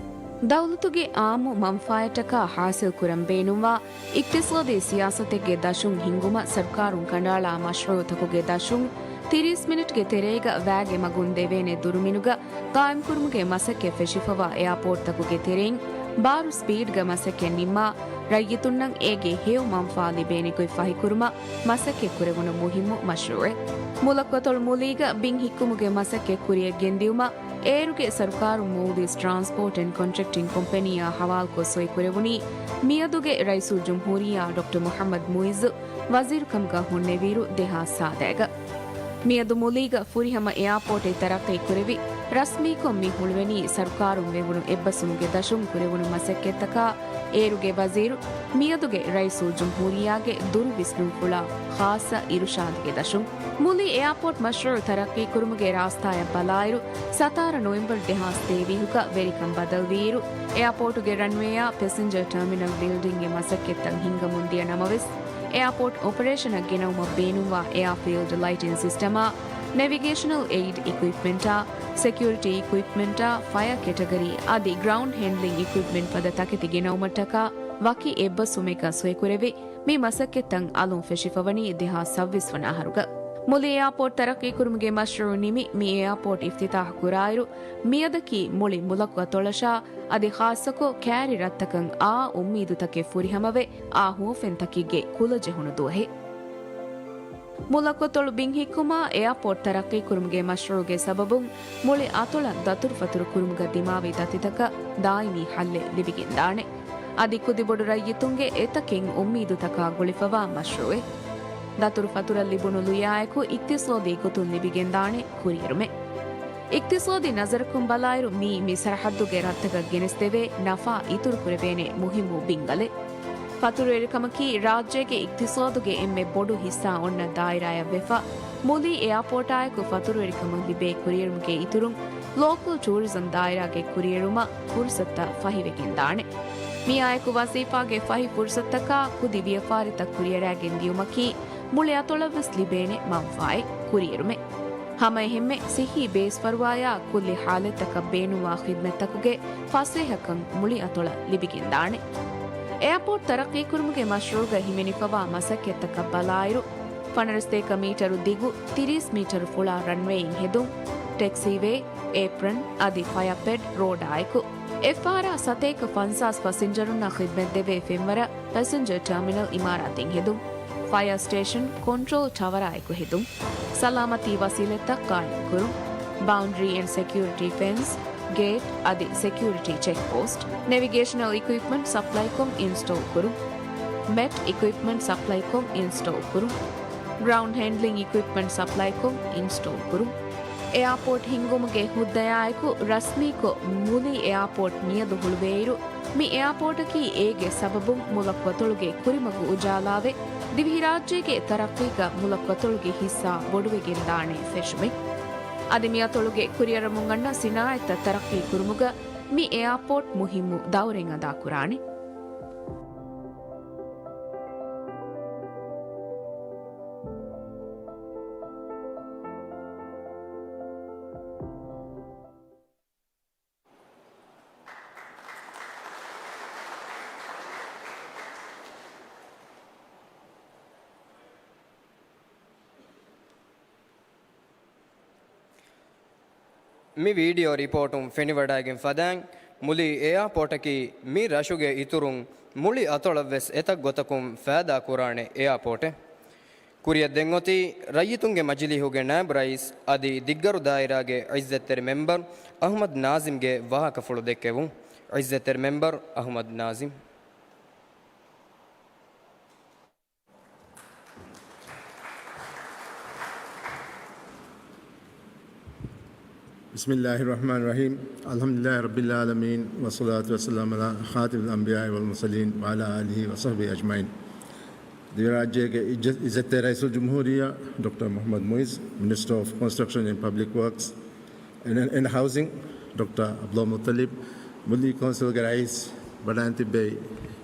ދައުލަތުގެ އާއްމު މަންފާއަށްޓަކާ ހާސިލްކުރަން ބޭނުންވާ އިޤްތިޞާދީ ސިޔާސަތެއްގެ ދަށުން ހިންގުމަށް ސަރުކާރުން ކަނޑައަޅާ މަޝްރޫޢުތަކުގެ ދަށުން ތިރީސް މިނެޓްގެ ތެރޭގަ ވައިގެ މަގުން ދެވޭނެ ދުރުމިނުގަ ޤާއިމްކުރުމުގެ މަސައްކަތް ފެށިފަވާ އެއާޕޯޓްތަކުގެ ތެރެއިން ބާރު ސްޕީޑްގަ މަސައްކަތް ނިންމާ، ރައްޔިތުންނަށް އޭގެ ހެޔޮ މަންފާ ލިބޭނެ ގޮތް ފަހިކުރުމަށް މަސައްކަތް ކުރެވުނު މުހިއްމު މަޝްރޫޢެއް. މުލަކު އަތޮޅު މުލީގަ ބިން ހިއްކުމުގެ މަސައްކަތް ކުރިއަށް ގެންދިއުމަށް އޭރުގެ ސަރުކާރުން މޯލްޑިވްސް ޓްރާންސްޕޯޓް އެންޑް ކޮންޓްރެކްޓިން ކޮމްޕެނީއާ ހަވާލުކޮށް ސޮއިކުރެވުނީ މިއަދުގެ ރައީސުލްޖުމްހޫރިއްޔާ ޑޮކްޓަރ މުޙައްމަދު މުޢިއްޒު ވަޒީރުކަމުގަ ހުންނެވިއިރު ދެހާސް ސާދައިގަ. މިއަދު މުލީގަ ފުރިހަމަ އެއާޕޯޓެއް ތަރައްޤީ ކުރެވި، ރަސްމީކޮށް މި ހުޅުވެނީ ސަރުކާރުން ވެވުނު އެއްބަސްވުމުގެ ދަށުން ކުރެވުނު މަސައްކަތްތަކާ، އޭރުގެ ވަޒީރު މިއަދުގެ ރައީސުލްޖުމްހޫރިއްޔާގެ ދުރު ވިސްނުންފުޅާ ޚާއްޞަ އިރުޝާދުގެ ދަށުން. މުލީ އެއާޕޯޓް މަޝްރޫޢު ތަރައްޤީ ކުރުމުގެ ރާސްތާއަށް ބަލާއިރު، ސަތާރަ ނޮވެމްބަރު ދެހާސް ތޭވީހުގަ ވެރިކަން ބަދަލުވިއިރު، އެއާޕޯޓުގެ ރަންވޭއާ ޕެސެންޖަރ ޓާމިނަލް ބިލްޑިންގެ މަސައްކަތްތައް ހިންގަމުން ދިޔަ ނަމަވެސް، އެއާޕޯޓް އޮޕަރޭޝަނަށް ގެނައުމަށް ބޭނުންވާ އެއާ ފީލްޑް ލައިޓިން ސިސްޓަމާ، ނެވިގޭޝަނަލް އެއިޑް އިކުއިޕްމަންޓާ، ސެކިއުރިޓީ އިކުއިޕްމަންޓާ، ފަޔަ ކެޓަގަރީ އަދި ގްރައުންޑް ހޭންޑްލިން އިކުއިޕްމަންޓް ފަދަ ތަކެތި ގެނައުމަށްޓަކާ ވަކި އެއްބަސްވުމެއްގަ ސޮއިކުރެވި، މި މަސައްކަތްތައް އަލުން ފެށިފަވަނީ ދެހާސް ސައްބީސް ވަނަ އަހަރުގަ. މުލި އެއާޕޯޓް ތަރައްޤީކުރުމުގެ މަޝްރޫޢު ނިމި، މި އެއާޕޯޓް އިފްތިތާޙު ކުރާއިރު، މިއަދަކީ މުޅި މުލަކު އަތޮޅަށާ އަދި ޚާއްޞަކޮށް ކާރި ރަށްތަކަށް އާ އުއްމީދުތަކެއް ފުރިހަމަވެ، އާ ހުވަފެންތަކެއްގެ ކުލަ ޖެހުނު ދުވަހެއް. މުލަކު އަތޮޅު ބިންހިއްކުމާ، އެއާޕޯޓް ތަރައްޤީކުރުމުގެ މަޝްރޫޢުގެ ސަބަބުން މުޅި އަތޮޅަށް ދަތުރުފަތުރު ކުރުމުގަ ދިމާވި ދަތިތަކަށް ދާއިމީ ޙައްލެއް ލިބިގެންދާނެ. އަދި ކުދިބޮޑު ރައްޔިތުންގެ އެތަކެއް އުއްމީދުތަކާ ގުޅިފަވާ މަޝްރޫޢެއް. ދަތުރުފަތުރަށް ލިބުނު ލުޔާއެކު އިޤްތިޞާދީ ގޮތުން ލިބިގެންދާނެ ކުރިއެރުމެއް. އިޤްތިޞާދީ ނަޒަރަކުން ބަލާއިރު، މީ މި ސަރަޙައްދުގެ ރަށްތަކަށް ގެނެސްދެވޭ ނަފާ އިތުރުކުރެވޭނެ މުހިއްމު ބިންގަލެއް. ފަތުރުވެރިކަމަކީ ރާއްޖޭގެ އިޤްތިޞާދުގެ އެންމެ ބޮޑު ހިއްސާ އޮންނަ ދާއިރާއަށްވެފަ، މުލީ އެއާޕޯޓާއެކު ފަތުރުވެރިކަމަށް ލިބޭ ކުރިއެރުމުގެ އިތުރުން، ލޯކަލް ޓޫރިޒަމް ދާއިރާގެ ކުރިއެރުމަށް ފުރުޞަތުތައް ފަހިވެގެންދާނެ. މިއާއެކު ވަޒީފާގެ ފަހި ފުރުޞަތުތަކާ ކުދި ވިޔަފާރިތައް ކުރިއަރާގެން ދިޔުމަކީ، މުޅި އަތޮޅަށްވެސް ލިބޭނެ މަންފާއެއް ކުރިއެރުމެއް. ހަމައެހެންމެ، ސިއްހީ ބޭސްފަރުވާޔާ ކުއްލި ޙާލަތްތަކަށް ބޭނުންވާ ޚިދްމަތްތަކުގެ ފަސޭހަކަން މުޅި އަތޮޅަށް ލިބިގެންދާނެ. އެއާޕޯޓް ތަރައްޤީކުރުމުގެ މަޝްރޫޢުގަ ހިމެނިފަވާ މަސައްކަތްތަކަށް ބަލާއިރު، ފަނަރަސް އެކަރ މީޓަރު ދިގު، ތިރީސް މީޓަރު ފުޅާ ރަންވޭއިން ހެދުން، ޓެކްސީވޭ، އޭޕްރަން އަދި ފަޔަރ ޕެޑް ރޯޑާއެކު، އެއްފަހަރާ ސަތޭކަ ފަންސާސް ފަސިންޖަރުންނަށް ޚިދްމަތްދެވޭ ފެންވަރަށް ޕެސެންޖަރ ޓާމިނަލް އިމާރާތެއް ހެދުން، ފަޔަރ ސްޓޭޝަން ކޮންޓްރޯލް ޓަވަރާއެކު ހެދުން، ސަލާމަތީ ވަސީލަތްތައް ޤާއިމްކުރުން، ބައުންޑަރީ އެންޑް ސެކިއުރިޓީ ފެންސް، ގޭޓް އަދި ސެކިއުރިޓީ ޗެކްޕޯސްޓް، ނެވިގޭޝަނަލް އިކުއިޕްމަންޓް ސަޕްލައިކޮށް އިންސްޓޯލް ކުރުން، މެޓް އިކުއިޕްމަންޓް ސަޕްލައިކޮށް އިންސްޓޯލް ކުރުން، ގްރައުންޑް ހޭންޑްލިން އިކުއިޕްމަންޓް ސަޕްލައިކޮށް އިންސްޓޯލް ކުރުން. އެއާޕޯޓް ހިންގުމުގެ ހުއްދަޔާއެކު ރަސްމީކޮށް މުލި އެއާޕޯޓް މިއަދު ހުޅުވޭއިރު، މި އެއާޕޯޓަކީ އޭގެ ސަބަބުން މުލަކު އަތޮޅުގެ ކުރިމަގު އުޖާލާވެ، ދިވެހިރާއްޖޭގެ ތަރައްޤީގަ މުލަކު އަތޮޅުގެ ހިއްސާ ބޮޑުވެގެންދާނެ ފެށުމެއް. އަދި މި އަތޮޅުގެ ކުރިއަރަމުން އަންނަ ސިނާއަތްތައް ތަރައްޤީ ކުރުމުގަ މި އެއާޕޯޓް މުހިއްމު ދައުރެއް އަދާކުރާނެ. މި ވީޑިއޯ ރިޕޯޓުން ފެނިވަޑައިގެން ފަދައިން، މުލީ އެއާޕޯޓަކީ މި ރަށުގެ އިތުރުން މުޅި އަތޮޅަށްވެސް އެތައް ގޮތަކުން ފައިދާ ކުރާނެ އެއާޕޯޓެއް. ކުރިއަށް ދެން އޮތީ ރައްޔިތުންގެ މަޖިލީހުގެ ނާއިބު ރައީސް އަދި ދިއްގަރު ދާއިރާގެ ޢިއްޒަތްތެރި މެމްބަރު އަޙްމަދު ނާޒިމްގެ ވާހަކަފުޅު ދެއްކެވުން. ޢިއްޒަތްތެރި މެމްބަރު އަޙްމަދު ނާޒިމް. بسم الله الرحمن الرحيم. الحمد لله رب العالمين، والصلاة والسلام على خاتم الأنبياء والمرسلين، وعلى آله وصحبه أجمعين. ދިވެހިރާއްޖޭގެ އިއްޒަ-، އިއްޒަތްތެރި ރައީސުލްޖުމްހޫރިއްޔާ ޑޮކްޓަރ މުޙައްމަދު މުޢިއްޒު، މިނިސްޓަރ އޮފް ކޮންސްޓްރަކްޝަން އެންޑް ޕަބްލިކް ވާކްސް އެންޑް، އެންޑް ހައުސިން، ޑޮކްޓަރ ޢަބްދުﷲ މުއްޠަލިބް، މުލި ކައުންސިލްގެ ރައީސް ވަޑައިން ތިއްބެވި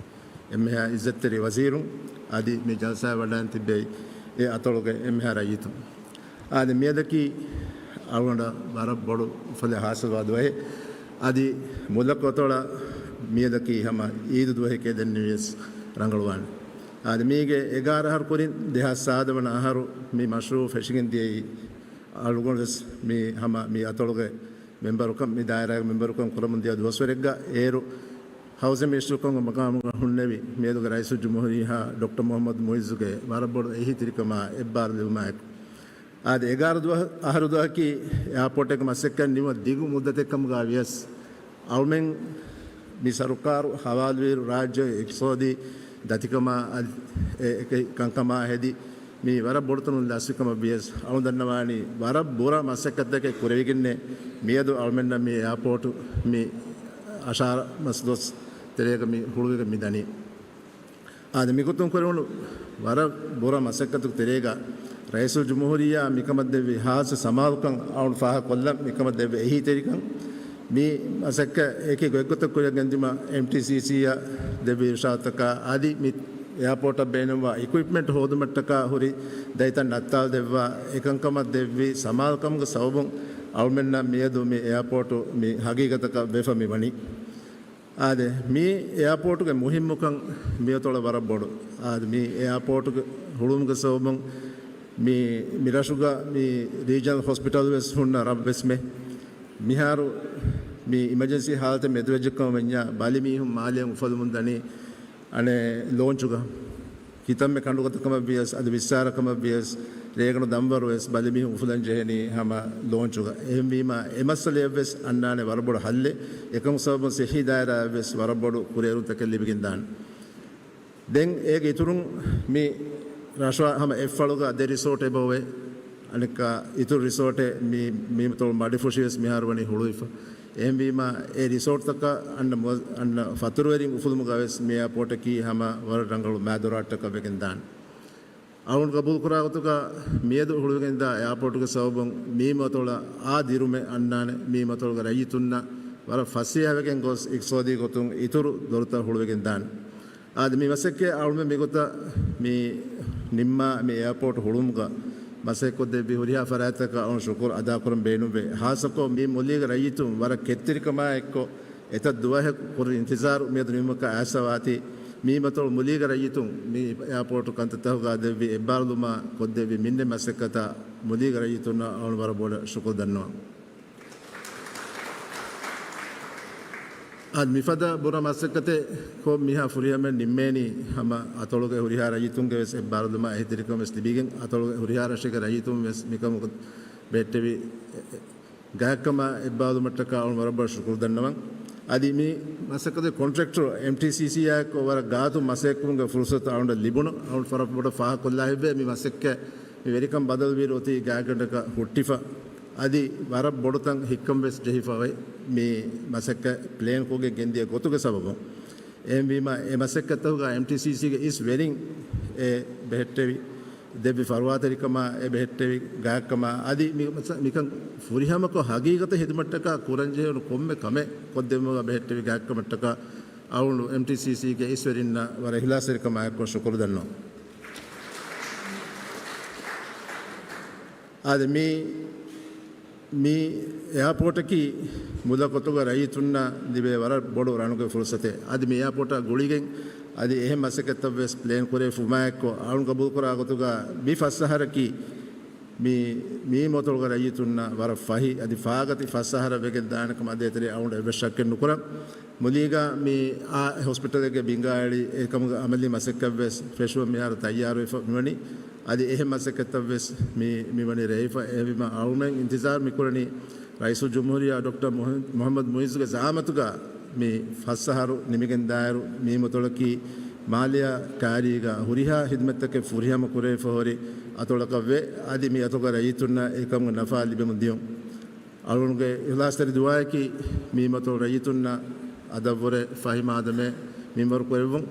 އެންމެހާ އިއްޒަތްތެރި ވަޒީރުން، އަދި މި ޖަލްސާއަށް ވަޑައިން ތިއްބެވި އެ އަތޮޅުގެ އެންމެހާ ރައްޔިތުން. އާދެ، މިއަދަކީ އަޅުގަނޑަށް ވަރަށް ބޮޑު އުފަލެއް ހާސިލްވާ ދުވަހެއް. އަދި މުލަކު އަތޮޅަށް މިއަދަކީ ހަމަ ޢީދު ދުވަހެކޭ ދެންނެވިޔަސް ރަނގަޅުވާނެ. އާދެ، މީގެ އެގާރަ އަހަރު ކުރިން ދެހާސް ސާދަ ވަނަ އަހަރު މި މަޝްރޫޢު ފެށިގެން ދިޔައީ، އަޅުގަނޑުވެސް މި ހަމަ މި އަތޮޅުގެ މެމްބަރުކަން، މި ދާއިރާގެ މެމްބަރުކަން ކުރަމުން ދިޔަ ދުވަސްވަރެއްގަ އޭރު ހައުސިން މިނިސްޓަރުކަމުގެ މަޤާމުގަ ހުންނެވި މިއަދުގެ ރައީސުލްޖުމްހޫރިއްޔާ ޑޮކްޓަރ މުޙައްމަދު މުޢިއްޒުގެ ވަރަށް ބޮޑު އެހީތެރިކަމާ އެއްބާރު ލިބުމާއެކު، އާދެ، އެގާރަ ދުވަހު، އަހަރު ދުވަހަކީ އެއާޕޯޓެއްގެ މަސައްކަތް ނިމުމަށް ދިގު މުއްދަތެއް ކަމުގަ ވިޔަސް، އަޅުމެން މި ސަރުކާރު ހަވާލުވިއިރު ރާއްޖޭގެ އިޤްތިޞާދީ ދަތިކަމާ އަދި އެ އެކި ކަންކަމާ ހެދި، މީ ވަރަށް ބޮޑު ތަނުން ލަސްވި ކަމަށް ވިޔަސް، އަޅުން ދަންނަވާނީ ވަރަށް ބުރަ މަސައްކަތްތަކެއް ކުރެވިގެންނޭ މިއަދު އަޅުމެންނަށް މި އެއާޕޯޓު މި އަށާރަ މަސް ދުވަސް ތެރޭގަ މި ހުޅުވިގެން މި ދަނީ. އާދެ، މިގޮތުން ކުރެވުނު ވަރަށް ބުރަ މަސައްކަތު ތެރޭގަ ރައީސުލްޖުމްހޫރިއްޔާ މިކަމަށް ދެއްވި ހާއްސަ ސަމާލުކަން އަޅުން ފާހަގަކޮށްލަން. މިކަމަށް ދެއްވި އެހީތެރިކަން މި މަސައްކަތް އެކި ގޮތްގޮތަށް ކުރިއަށް ގެންދިއުމަށް އެމްޓީސީސީއަށް ދެއްވި އިރުޝާދުތަކާ އަދި މި އެއާޕޯޓަށް ބޭނުންވާ އިކުއިޕްމަންޓް ހޯދުމަށްޓަކާ ހުރި ދަތިތައް ނައްތާލަދެއްވާ އެކަންކަމަށް ދެއްވި ސަމާލުކަމުގެ ސަބަބުން އަޅުމެންނަށް މިއަދު މި އެއާޕޯޓު މި ހަގީގަތަކަށް ވެފަ މި ވަނީ. އާދެ، މި އެއާޕޯޓުގެ މުހިއްމުކަން މިއަތޮޅަށް ވަރަށް ބޮޑު. އާދެ، މި އެއާޕޯޓުގެ ހުޅުވުމުގެ ސަބަބުން މި، މި ރަށުގަ މި ރީޖަނަލް ހޮސްޕިޓަލް ވެސް ހުންނަ ރަށް ވެސް މެ. މިހާރު މި އިމަޖެންސީ ހާލަތެއް މެދުވެއްޖެ ކަމަށް ވަންޏާ ބަލި މީހުން މާލެއަށް އުފަލުމުން ދަނީ އަނެއް ލޯންޗުގަ. ކިތަންމެ ކަނޑުގަތަކަމަށް ވިޔަސް އަދި ވިއްސާރަކަމަށް ވިޔަސް ރޭގަނޑު ދަންވަރު ވެސް ބަލި މީހުން އުފުލަން ޖެހެނީ ހަމަ ލޯންޗުގަ. އެހެންވީމަ އެ މައްސަލަޔަށް ވެސް އަންނާނެ ވަރަށް ބޮޑު ހައްލެއް. އެކަމު ސަބަބުން ސިއްހީ ދާއިރާއަށް ވެސް ވަރަށް ބޮޑު ކުރިއެރުންތަކެއް ލިބިގެންދާނެ. ދެން އޭގެ އިތުރުން މި ރަށު ހަމަ އެއްފަޅުގަ ދެ ރިސޯޓެއް އެބައޮވޭ. އަނެއްކާ އިތުރު ރިސޯޓެއް މި، މީމަތޮޅު މަޑިފުށި ވެސް މިހާރު ވަނީ ހުޅުވިފަ. އެހެންވީމަ އެ ރިސޯޓްތަކަށް އަންނަ މުވަ-، އަންނަ ފަތުރުވެރިން އުފުލުމުގަ ވެސް މި އެއާޕޯޓަކީ ހަމަ ވަރަށް ރަނގަޅު މާދުރާއްޓަކަށް ވެގެން ދާނެ. އަޅުން ގަބޫލުކުރާ ގޮތުގަ މިއަދު ހުޅުވިގެންދާ އެއާޕޯޓުގެ ސަބަބުން މީމަތޮޅަށް އާ ދިރުމެއް އަންނާނެ. މީމަތޮޅުގެ ރައްޔިތުންނަށް ވަރަށް ފަސޭހަވެގެން ގޮސް އިގްތިސޯދީ ގޮތުން އިތުރު ދޮރުތައް ހުޅުވިގެން ދާނެ. އާދެ، މި މަސައްކަތް އަޅުމެން މިގޮތަށް މި ނިންމާ މި އެއާޕޯޓް ހުޅުވުމުގަ މަސައްކަތްކޮށްދެއްވި ހުރިހާ ފަރާތްތަކަށް އަޅުން ޝުކުރު އަދާކުރަން ބޭނުންވޭ. ހާއްސަކޮށް މި މުލީގެ ރައްޔިތުން ވަރަށް ކެތްތެރިކަމާ އެއްކޮށް އެތައް ދުވަހެއް ކުރި އިންތިޒާރު މިއަދު ނިމުމަކަށް އައިސްފަވާތީ، މީމަތޮޅު މުލީގެ ރައްޔިތުން މި އެއާޕޯޓު ކަންތައްތަކުގަ ދެއްވި އެއްބާރުލުމާ ކޮށްދެއްވި މިންނެ މަސައްކަތަށް މުލީގެ ރައްޔިތުންނަށް އަޅުން ވަރަށް ބޮޑަށް ޝުކުރު ދަންނަވަން. އަދި މިފަދަ ބުރަ މަސައްކަތެއް ކޮށް މިހާ ފުރިހަމައަށް ނިންމޭނީ ހަމަ އަތޮޅުގެ ހުރިހާ ރައްޔިތުންގެ ވެސް އެއްބާރުލުމާ އެހީތެރިކަން ވެސް ލިބިގެން، އަތޮޅުގެ ހުރިހާ ރަށެއްގެ ރައްޔިތުން ވެސް މިކަމަކު ބެހެއްޓެވި ގާތްކަމާ އެއްބާރުލުމަށްޓަކާ އަޅުން ވަރަށް ބޮޑަށް ޝުކުރު ދަންނަވަން. އަދި މި މަސައްކަތުގެ ކޮންޓްރެކްޓަރު އެމްޓީސީސީއާއެކު ވަރަށް ގާތު މަސައްކަތްކުރުމުގެ ފުރުސަތު އަޅުންނަށް ލިބުނު. އަޅުން ފަރަށް ބޮޑަށް ފާހަގަކޮށްލާ ހިތްވޭ މި މަސައްކަތް މި ވެރިކަން ބަދަލުވިއިރު އޮތީ ގާތްގަނޑަކަށް ހުއްޓިފަ. އަދި ވަރަށް ބޮޑުތަން ހިއްކަން ވެސް ޖެހިފަ އޮތް މި މަސައްކަތް ޕްލޭންކޮށްގެން ގެންދިޔަ ގޮތުގެ ސަބަބުން. އެހެންވީމަ އެ މަސައްކަތްތަކުގަ އެމްޓީސީސީގެ އިސް ވެރިން އެ ބެހެއްޓެވި ދެއްވި ފަރުވާތެރިކަމާ އެ ބެހެއްޓެވި ގާތްކަމާ އަދި މި މަސަ-، މިކަން ފުރިހަމަކޮށް ހަގީގަތަށް ހިދުމަތްޓަކާ ކުރަންޖެހޭނު ކޮންމެ ކަމެއް ކޮށްދެއްވުމުގަ ބެހެއްޓެވި ގާތްކަމަށްޓަކާ އަޅުން އެމްޓީސީސީގެ އިސްވެރިންނަށް ވަރަށް އިހްލާސްތެރިކަމާއެކު ޝުކުރު ދަންނަވަން. އާދެ، މި، މި އެއާޕޯޓަކީ މުލަކޮތުގަ ރައްޔިތުންނަށް ލިބޭ ވަރަށް ބޮޑު ރަނުގެ ފުރުސަތެއް. އަދި މި އެއާޕޯޓާ ގުޅިގެން އަދި އެހެން މަސައްކަތްތައް ވެސް ޕްލޭން ކުރެވިފުމާއެކު، އަޅުން ގަބޫލުކުރާ ގޮތުގަ މި ފަސް އަހަރަކީ މި، މީމަތޮޅުގެ ރައްޔިތުންނަށް ވަރަށް ފަހި އަދި ފާގަތި ފަސް އަހަރަށް ވެގެން ދާނެ ކަމަށް އަދި އެތެރެ އަޅުން އެއްވެސް ޝައްކެއް ނުކުރަން. މުލީގަ މި އާ ހޮސްޕިޓަލެއްގެ ބިންގާ އެޅި އެކަމުގެ އަމަލީ މަސައްކަތްވެސް ފެށުވަން މިހާރު ތައްޔާރުވެފަ މިވަނީ. އަދި އެހެން މަސައްކަތްތައްވެސް މި، މިވަނީ ރޭވިފަ. އެހެންވީމަ އަޅުމެން އިންތިޒާރު މިކުރަނީ ރައީސުލްޖުމްހޫރިއްޔާ ޑޮކްޓަރ މުހަ-، މުހައްމަދު މުއިއްޒުގެ ޒައާމަތުގަ މި ފަސް އަހަރު ނިމިގެންދާއިރު މީމަތޮޅަކީ މާލެއާ ކައިރީގަ ހުރިހާ ހިދުމަތްތަކެއް ފުރިހަމަ ކުރެވިފަ ހުރި އަތޮޅަކަށްވޭ. އަދި މި އަތޮޅުގެ ރައްޔިތުންނަށް އެކަމުގެ ނަފާ ލިބެމުން ދިޔުން. އަޅުގަނޑުގެ އިހްލާސްތެރި ދުޢާއަކީ މީމަތޮޅު ރައްޔިތުންނަށް އަދަށްވުރެ ފަހި މާދަމެއް މިންވަރު ކުރެއްވުން.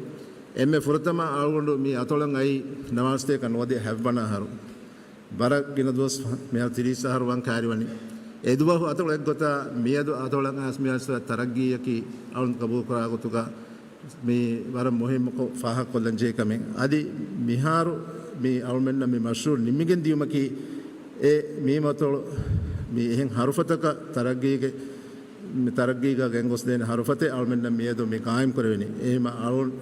އެންމެ ފުރަތަމަ އަޅުގަނޑު މި އަތޮޅަށް އައީ ނަވާރަސަތޭކަ ނުވަދިހަ ހަތްވަނަ އަހަރު. ވަރަށް ގިނަ ދުވަސް މިހާރު ތިރީސް އަހަރު ވަން ކައިރިވަނީ. އެ ދުވަހު އަތޮޅު އެއްގޮތަށް މިއަދު އަތޮޅަށް އައިސް މިއައިސް ތަރައްގީއަކީ އަޅުން ގަބޫލުކުރާ ގޮތުގަ މި ވަރަށް މުހިއްމުކޮށް ފާހަގަކޮށްލަން ޖެހި ކަމެއް. އަދި މިހާރު މި އަޅުމެންނަށް މި މަޝްރޫޢު ނިމިގެން ދިޔުމަކީ އެ މީމަތޮޅު މި އެހެން ހަރުފަތަކަށް ތަރައްގީގެ، މި ތަރައްގީގަ ގެންގޮސްދޭނެ ހަރުފަތެއް އަޅުމެންނަށް މިއަދު މި ޤާއިމް ކުރެވެނީ. އެހެންވީމަ އަޅުން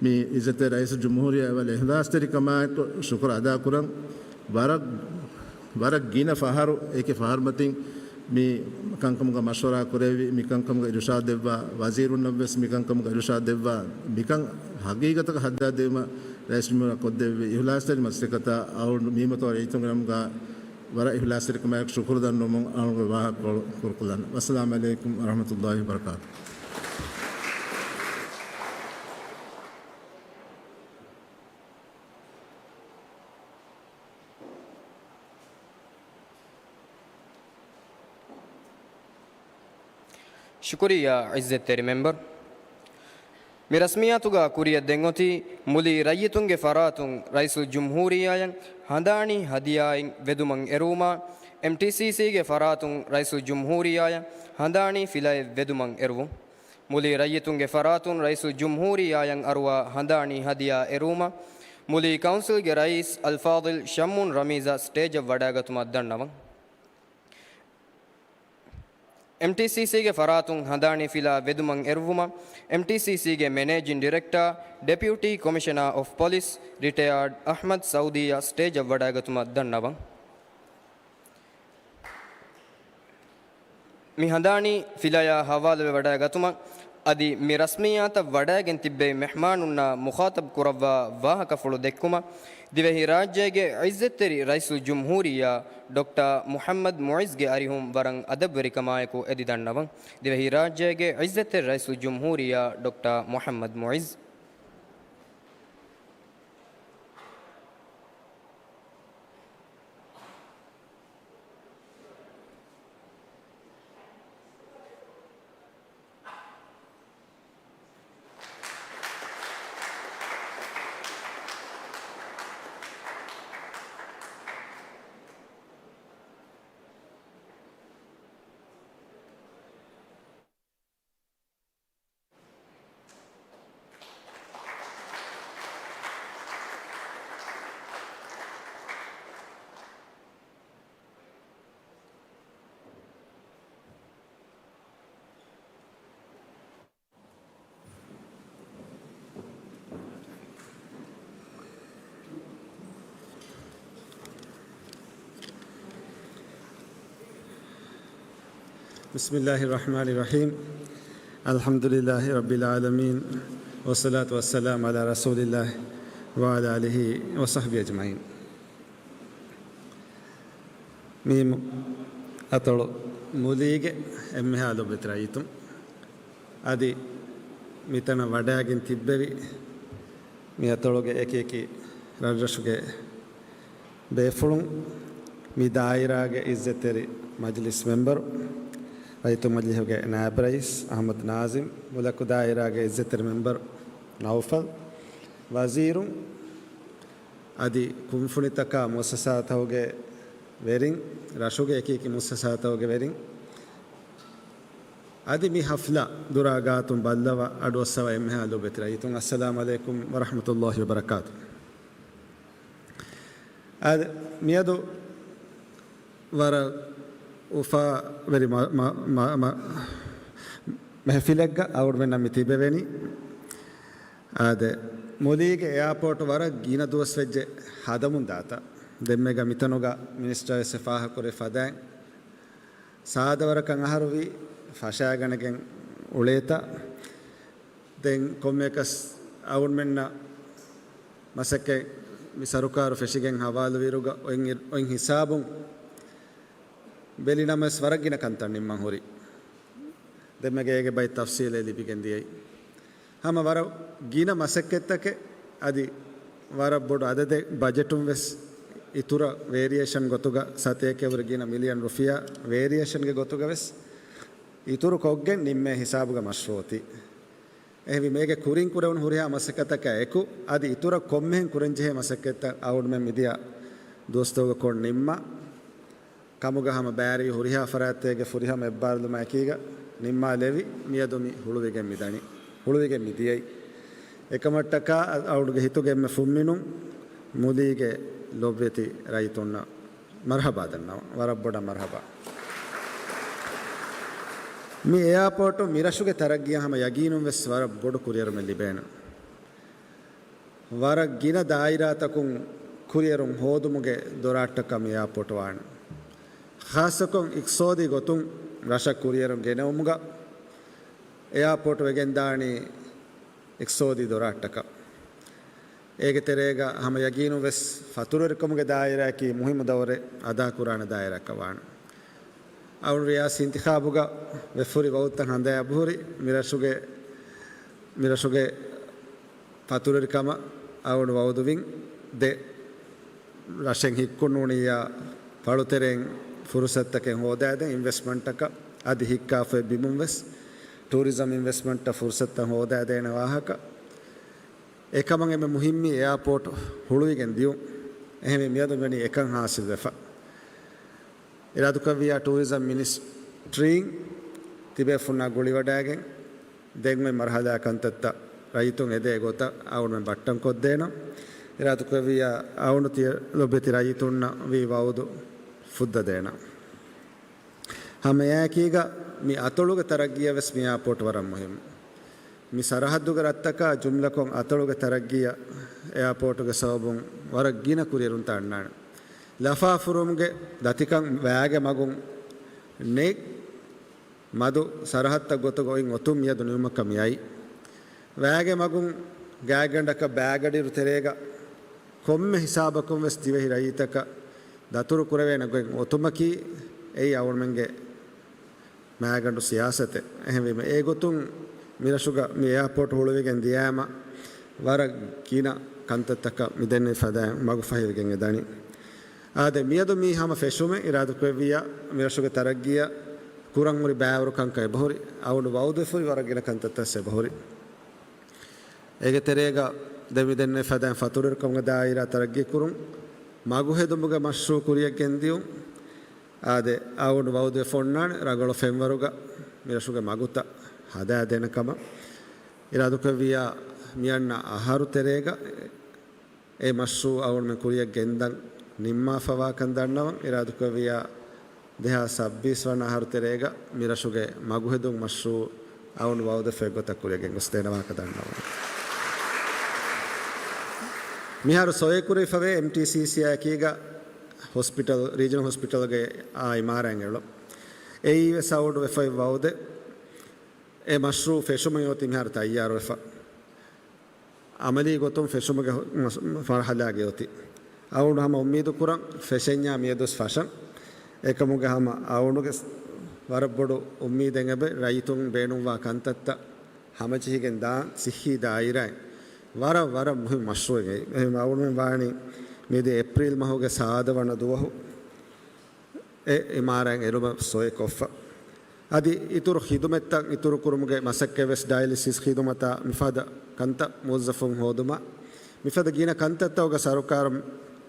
މި އިއްޒަތްތެރި ރައީސުލްޖުމްހޫރިއްޔާ އެވަރު އިހްލާސްތެރިކަމާއެކު ޝުކުރު އަދާކުރަން. ވަރަށް، ވަރަށް ގިނަ ފަހަރު، އެކި ފަހަރު މަތިން މި ކަންކަމުގަ މަޝްވަރާ ކުރެވި، މި ކަންކަމުގަ އިރުޝާދު ދެއްވާ، ވަޒީރުންނަށްވެސް މި ކަންކަމުގަ އިރުޝާދު ދެއްވާ، މިކަން ހަގީގަތަކަށް ހައްދާދިޔުމަށް ރައީސުލްޖުމްހޫރިއްޔާ ކޮށްދެއްވި އިހްލާސްތެރި މަސައްކަތަށް އަޅުން މީމަތޮޅު ރައްޔިތުންގެ ނަމުގަ ވަރަށް އިހްލާސްތެރިކަމާއެކު ޝުކުރު ދަންނަވަމުން އަޅުގަނޑު ވާހަކަކޮޅު ކުރުކޮށްލަން. ވައްސަލާމް ޢަލައިކުމް ވަރަޙްމަތުﷲި ވަބަރަކާތުހު. ޝުކުރިއްޔާ ޢިއްޒަތްތެރި މެމްބަރު. މި ރަސްމިއްޔާތުގަ ކުރިއަށް ދެން އޮތީ މުލި ރައްޔިތުންގެ ފަރާތުން ރައީސުލްޖުމްހޫރިއްޔާއަށް ހަނދާނީ ހަދިޔާއިން ވެދުމަށް އެރުވުމާ، އެމްޓީސީސީގެ ފަރާތުން ރައީސުލްޖުމްހޫރިއްޔާއަށް ހަނދާނީ ފިލައެއް ވެދުމަށް އެރުވުން. މުލި ރައްޔިތުންގެ ފަރާތުން ރައީސުލްޖުމްހޫރިއްޔާއަށް އަރުވާ ހަނދާނީ ހަދިޔާ އެރުވުމަށް، މުލި ކައުންސިލްގެ ރައީސް އަލްފާޟިލް ޝަމްއުން ރަމީޒަށް ސްޓޭޖަށް ވަޑައިގަތުމަށް ދަންނަވަން. އެމްޓީސީސީގެ ފަރާތުން ހަނދާނީ ފިލާ ވެދުމަށް އެރުވުމަށް، އެމްޓީސީސީގެ މެނޭޖިން ޑިރެކްޓާ، ޑެޕިއުޓީ ކޮމިޝަނާ އޮފް ޕޮލިސް، ރިޓަޔާޑް އަޙްމަދު ސައުދީއަށް ސްޓޭޖަށް ވަޑައިގަތުމަށް ދަންނަވަން. މި ހަނދާނީ ފިލަޔާ ހަވާލުވެވަޑައިގަތުމަށް އަދި މި ރަސްމިއްޔާތަށް ވަޑައިގެން ތިއްބެވި މެހްމާނުންނާ މުޚާޠަބު ކުރައްވާ ވާހަކަފުޅު ދެއްކުމަށް، ދިވެހިރާއްޖޭގެ ޢިއްޒަތްތެރި ރައީސުލްޖުމްހޫރިއްޔާ ޑޮކްޓާ މުޙައްމަދު މުޢިއްޒުގެ އަރިހުން ވަރަށް އަދަބުވެރިކަމާއެކު އެދި ދަންނަވަން. ދިވެހިރާއްޖޭގެ ޢިއްޒަތްތެރި ރައީސުލްޖުމްހޫރިއްޔާ ޑޮކްޓާ މުޙައްމަދު މުޢިއްޒު. بسم الله الرحمن الرحيم. الحمد لله رب العالمين، والصلاة والسلام على رسول الله وعلى آله وصحبه أجمعين. މި އަތޮޅު މުލީގެ އެންމެހާ ލޮބުވެތި ރައްޔިތުން، އަދި މިތަނަށް ވަޑައިގެން ތިއްބެވި މި އަތޮޅުގެ އެކި އެކި ރަށްރަށުގެ ބޭފުޅުން، މި ދާއިރާގެ އިއްޒަތްތެރި މަޖިލިސް މެމްބަރު، ރައްޔިތުން މަޖިލިހުގެ ނާއިބް ރައީސް އަޙްމަދު ނާޒިމް، މުލަކު ދާއިރާގެ އިއްޒަތްތެރި މެމްބަރު ނައުފަލް، ވަޒީރުން، އަދި ކުންފުނިތަކާ މުއައްސަސާތަކުގެ ވެރިން، ރަށުގެ އެކި އެކި މުއައްސަސާތަކުގެ ވެރިން، އަދި މި ހަފްލާ ދުރާ ގާތުން ބައްލަވާ އަޑުއައްސަވާ އެންމެހާ ލޮބުވެތި ރައްޔިތުން، އައްސަލާމު ޢަލައިކުމް ވަރަޙްމަތުﷲި ވަބަރަކާތު. އަދި މިއަދު ވަރަށް އުފާވެރި މަ-، މަ-، މަ-، މަ-، މެހެފިލެއްގަ އަޅުގަނޑުމެންނަށް މި ތިބެވެނީ. އާދެ، މުލީގެ އެއާޕޯޓު ވަރަށް ގިނަ ދުވަސް ވެއްޖެ ހަދަމުން ދާތާ. ދެންމެގަ މިތަނުގަ މިނިސްޓަރ ވެސް ފާހަގަކުރެ ފަދައިން ސާދަވަރަކަށް އަހަރުވީ ފަށާގަނެގެން އުޅޭތާ. ދެން ކޮންމެއަކަސް އަޅުގަނޑުމެންނަށް މަސައްކަތް މި ސަރުކާރު ފެށިގެން ހަވާލުވިއިރުގަ އޮތް، އޮތް ހިސާބުން ބެލިނަމަވެސް ވަރަށް ގިނަ ކަންތައް ނިންމަން ހުރި. ދެންމެގޭގެ ބައި ތަފްސީލެއް ލިބިގެން ދިޔައީ. ހަމަ ވަރަށް ގިނަ މަސައްކަތްތަކެއް އަދި ވަރަށް ބޮޑު އަދަދެއް ބަޖެޓުން ވެސް އިތުރަށް ވޭރިއޭޝަން ގޮތުގަ ސަތޭކައަށްވުރެ ގިނަ މިލިއަން ރުފިޔާ ވޭރިއޭޝަންގެ ގޮތުގަ ވެސް އިތުރު ކޮށްގެން ނިންމޭ ހިސާބުގަ މަޝްރޫޢުތީ. އެހެންވީމަ އޭގެ ކުރިން ކުރެވުނު ހުރިހާ މަސައްކަތަކާ އެކު، އަދި އިތުރަށް ކޮންމެހެން ކުރަންޖެހޭ މަސައްކަތްތައް އަޅުގަނޑުމެން މިދިޔަ ދުވަސްތަކުގަ ކޮށް ނިންމާ ކަމުގަ ހަމަ ބައިވެރި ހުރިހާ ފަރާތްތަކުގެ ފުރިހަމަ އެއްބާރުލުމާ އެކީގަ ނިންމާލެވި މިއަދު މި ހުޅުވިގެން މިދަނީ، ހުޅުވިގެން މިދިޔައީ. އެކަމަށްޓަކާ އަ-، އަޅުގަނޑުގެ ހިތުގެ އެންމެ ފުންމިނުން މުލީގެ ލޮބުވެތި ރައްޔިތުންނަށް މަރުޙަބާ ދަންނަވަން. ވަރަށް ބޮޑަށް މަރުޙަބާ. މި އެއާޕޯޓުން މިރަށުގެ ތަރައްގީއަށް ހަމަ ޔަގީނުން ވެސް ވަރަށް ބޮޑު ކުރިއެރުމެއް ލިބޭނެ. ވަރަށް ގިނަ ދާއިރާތަކުން ކުރިއެރުން ހޯދުމުގެ ދޮރާށްޓަކަށް މި އެއާޕޯޓު ވާނެ. ޚާއްޞަކޮށް އިޤްތިޞާދީ ގޮތުން ރަށަށް ކުރިއެރުން ގެނެވުމުގަ އެއާޕޯޓު ވެގެންދާނީ އިޤްތިޞާދީ ދޮރާށްޓަކަށް. އޭގެ ތެރޭގަ ހަމަ ޔަގީނުން ވެސް ފަތުރުވެރިކަމުގެ ދާއިރާއަކީ މުހިއްމު ދައުރެއް އަދާކުރާނެ ދާއިރާއަކަށް ވާނެ. އަޅުގަނޑު ރިޔާސީ އިންތިޚާބުގަ ވެފަހުރި ވައުދުތައް ހަނދާން އެބަހުރި މިރަށުގެ، މިރަށުގެ ފަތުރުވެރިކަމަށް އަޅުގަނޑު ވައުދުވިން. ދެ ރަށެއް ހިއްކުން ނޫނިއްޔާ ފަޅުތެރެއިން ފުރުޞަތުތަކެއް ހޯދާދޭން އިންވެސްޓްމަންޓަކަށް އަދި ހިއްކާފައި ބިމުން ވެސް ޓޫރިޒަމް އިންވެސްޓްމަންޓަށް ފުރުސަތުތައް ހޯދާދޭނެ ވާހަކަ. އެކަމަށް އެންމެ މުހިއްމީ އެއާޕޯޓް ހުޅުވިގެން ދިޔުން. އެހެންވެ، މިއަދު މިވަނީ އެކަން ހާސިލްވެފަ. އިރާދުކުރެއްވިއްޔާ ޓޫރިޒަމް މިނިސްޓްރީން ތިބޭފުންނާ ގުޅިވަޑައިގެން ދެން އޮތް މަރުހަލާ ކަންތައްތައް ރައްޔިތުން އެދޭ ގޮތަށް އަޅުގަނޑުމެން ބައްޓަން ކޮށްދޭނަން. އިރާދުކުރެއްވިއްޔާ އަޅުގަނޑު ތިޔަ ލޮބުވެތި ރައްޔިތުންނަށް ވީ ވައުދު ފުއްދަދޭނަން. ހަމައެއާއެކީގަ މި އަތޮޅުގެ ތަރައްގީއަށް ވެސް މި އެއާޕޯޓް ވަރަށް މުހިއްމު. މި ސަރަހައްދުގެ ރަށްތަކާ ޖުމްލަކޮށް އަތޮޅުގެ ތަރައްގީއަށް އެއާޕޯޓުގެ ސަބަބުން ވަރަށް ގިނަ ކުރިއެރުންތައް އަންނާނެ. ލަފާފުރުމުގެ ދަތިކަން ވައިގެ މަގުން ނެތް މަދު ސަރަހައްދަށް ގޮތުގަ އޮތް އޮތުން މިއަދު ނިމުމަކަށް މިއައީ. ވައިގެ މަގުން ގާތްގަނޑަކަށް ބައިގަޑިއިރު ތެރޭގަ ކޮންމެ ހިސާބަކުން ވެސް ދިވެހި ރައްޔިތަކަށް ދަތުރު ކުރެވޭނެ ގޮތް އޮތުމަކީ އެއީ އަޅުގަނޑުމެންގެ މާގަނޑު ސިޔާސަތެއް. އެހެންވީމަ، އެގޮތުން މިރަށުގަ މި އެއާޕޯޓް ހުޅުވިގެން ދިޔައިމަ، ވަރަށް ގިނަ ކަންތައްތަކަށް މިދެންނެވި ފަދައިން މަގުފަހިވެގެން އެ ދަނީ. އާދެ، މިއަދު މީ ހަމަ ފެށުމެއް. އިރާދަކުރެއްވިއްޔާ މިރަށުގެ ތަރައްގީއަށް ކުރަން ހުރި ބައިވަރު ކަންކަން އެބަހުރި. އަޅުގަނޑު ވައުދުވެފަ ހުރި ވަރަށް ގިނަ ކަންތައްތައް ވެސް އެބަހުރި. އޭގެ ތެރޭގަ ދެން މިދެންނެވި ފަދައިން ފަތުރުވެރިކަމުގެ ދާއިރާ ތަރައްގީ ކުރުން، މަގު ހެދުމުގެ މަޝްރޫއު ކުރިއަށް ގެންދިޔުން. އާދެ، އަޅުގަނޑު ވައުދުވެފަ އޮންނާނެ ރަނގަޅު ފެންވަރުގަ މިރަށުގެ މަގުތައް ހަދާދޭނެ ކަމަށް. އިރާދަކުރެއްވިއްޔާ މިއަންނަ އަހަރު ތެރޭގަ އެ މަޝްރޫއު އަޅުގަނޑުމެން ކުރިއަށް ގެންދަން ނިންމާފަވާކަން ދަންނަވަން. އިރާދަކުރެއްވިއްޔާ ދެހާސް ސައްބީސް ވަނަ އަހަރު ތެރޭގަ މިރަށުގެ މަގުހެދުން މަޝްރޫއު އަޅުގަނޑު ވައުދުވެފަ އެއްގޮތަށް ކުރިއަށް ގެންގޮސްދޭނެ ވާހަކަ ދަންނަވަން. މިހާރު ސޮއެ ކުރެވިފަވޭ އެމްޓީސީސީއާއެކީގަ ހޮސްޕިޓަލް، ރީޖަނަލް ހޮސްޕިޓަލްގެ އާ އިމާރާތް އެޅުން. އެއީ ވެސް އަޅުގަނޑު ވެފައި ވައުދެއް. އެ މަޝްރޫއު ފެށުމަށް އޮތީ މިހާރު ތައްޔާރުވެފަ. އަމަލީ ގޮތުން ފެށުމުގެ ހު-، މަސް-، މަރުހަލާގައި އޮތީ. އަޅުގަނޑު ހަމަ އުއްމީދު ކުރަން ފެށެންޏާ މިއަދުވެސް ފަށަން. އެކަމުގެ ހަމަ އަޅުގަނޑުގެ ވަރަށް ބޮޑު އުއްމީދެއް އެބަ ރައްޔިތުން ބޭނުންވާ ކަންތައްތައް ހަމަޖެހިގެން ދާން ސިއްހީ ދާއިރާއިން. ވަރަށް، ވަރަށް މުހިންމު މަޝްރޫއެއް. އެހެން އަޅުގަނޑުމެން ވާނީ މިދިޔަ އޭޕްރީލް މަހުގެ ސާދަ ވަނަ ދުވަހު އެ އިމާރާތް އެޅުމަށް ސޮއެ ކޮށްފަ. އަދި އިތުރު ޚިދުމަތްތައް އިތުރު ކުރުމުގެ މަސައްކަތް ވެސް، ޑަޔަލިސިސް ޚިދުމަތާ މިފަދަ ކަންތައް މުވައްޒަފުން ހޯދުމަށް، މިފަދަ ގިނަ ކަންތައްތަކުގަ ސަރުކާރުން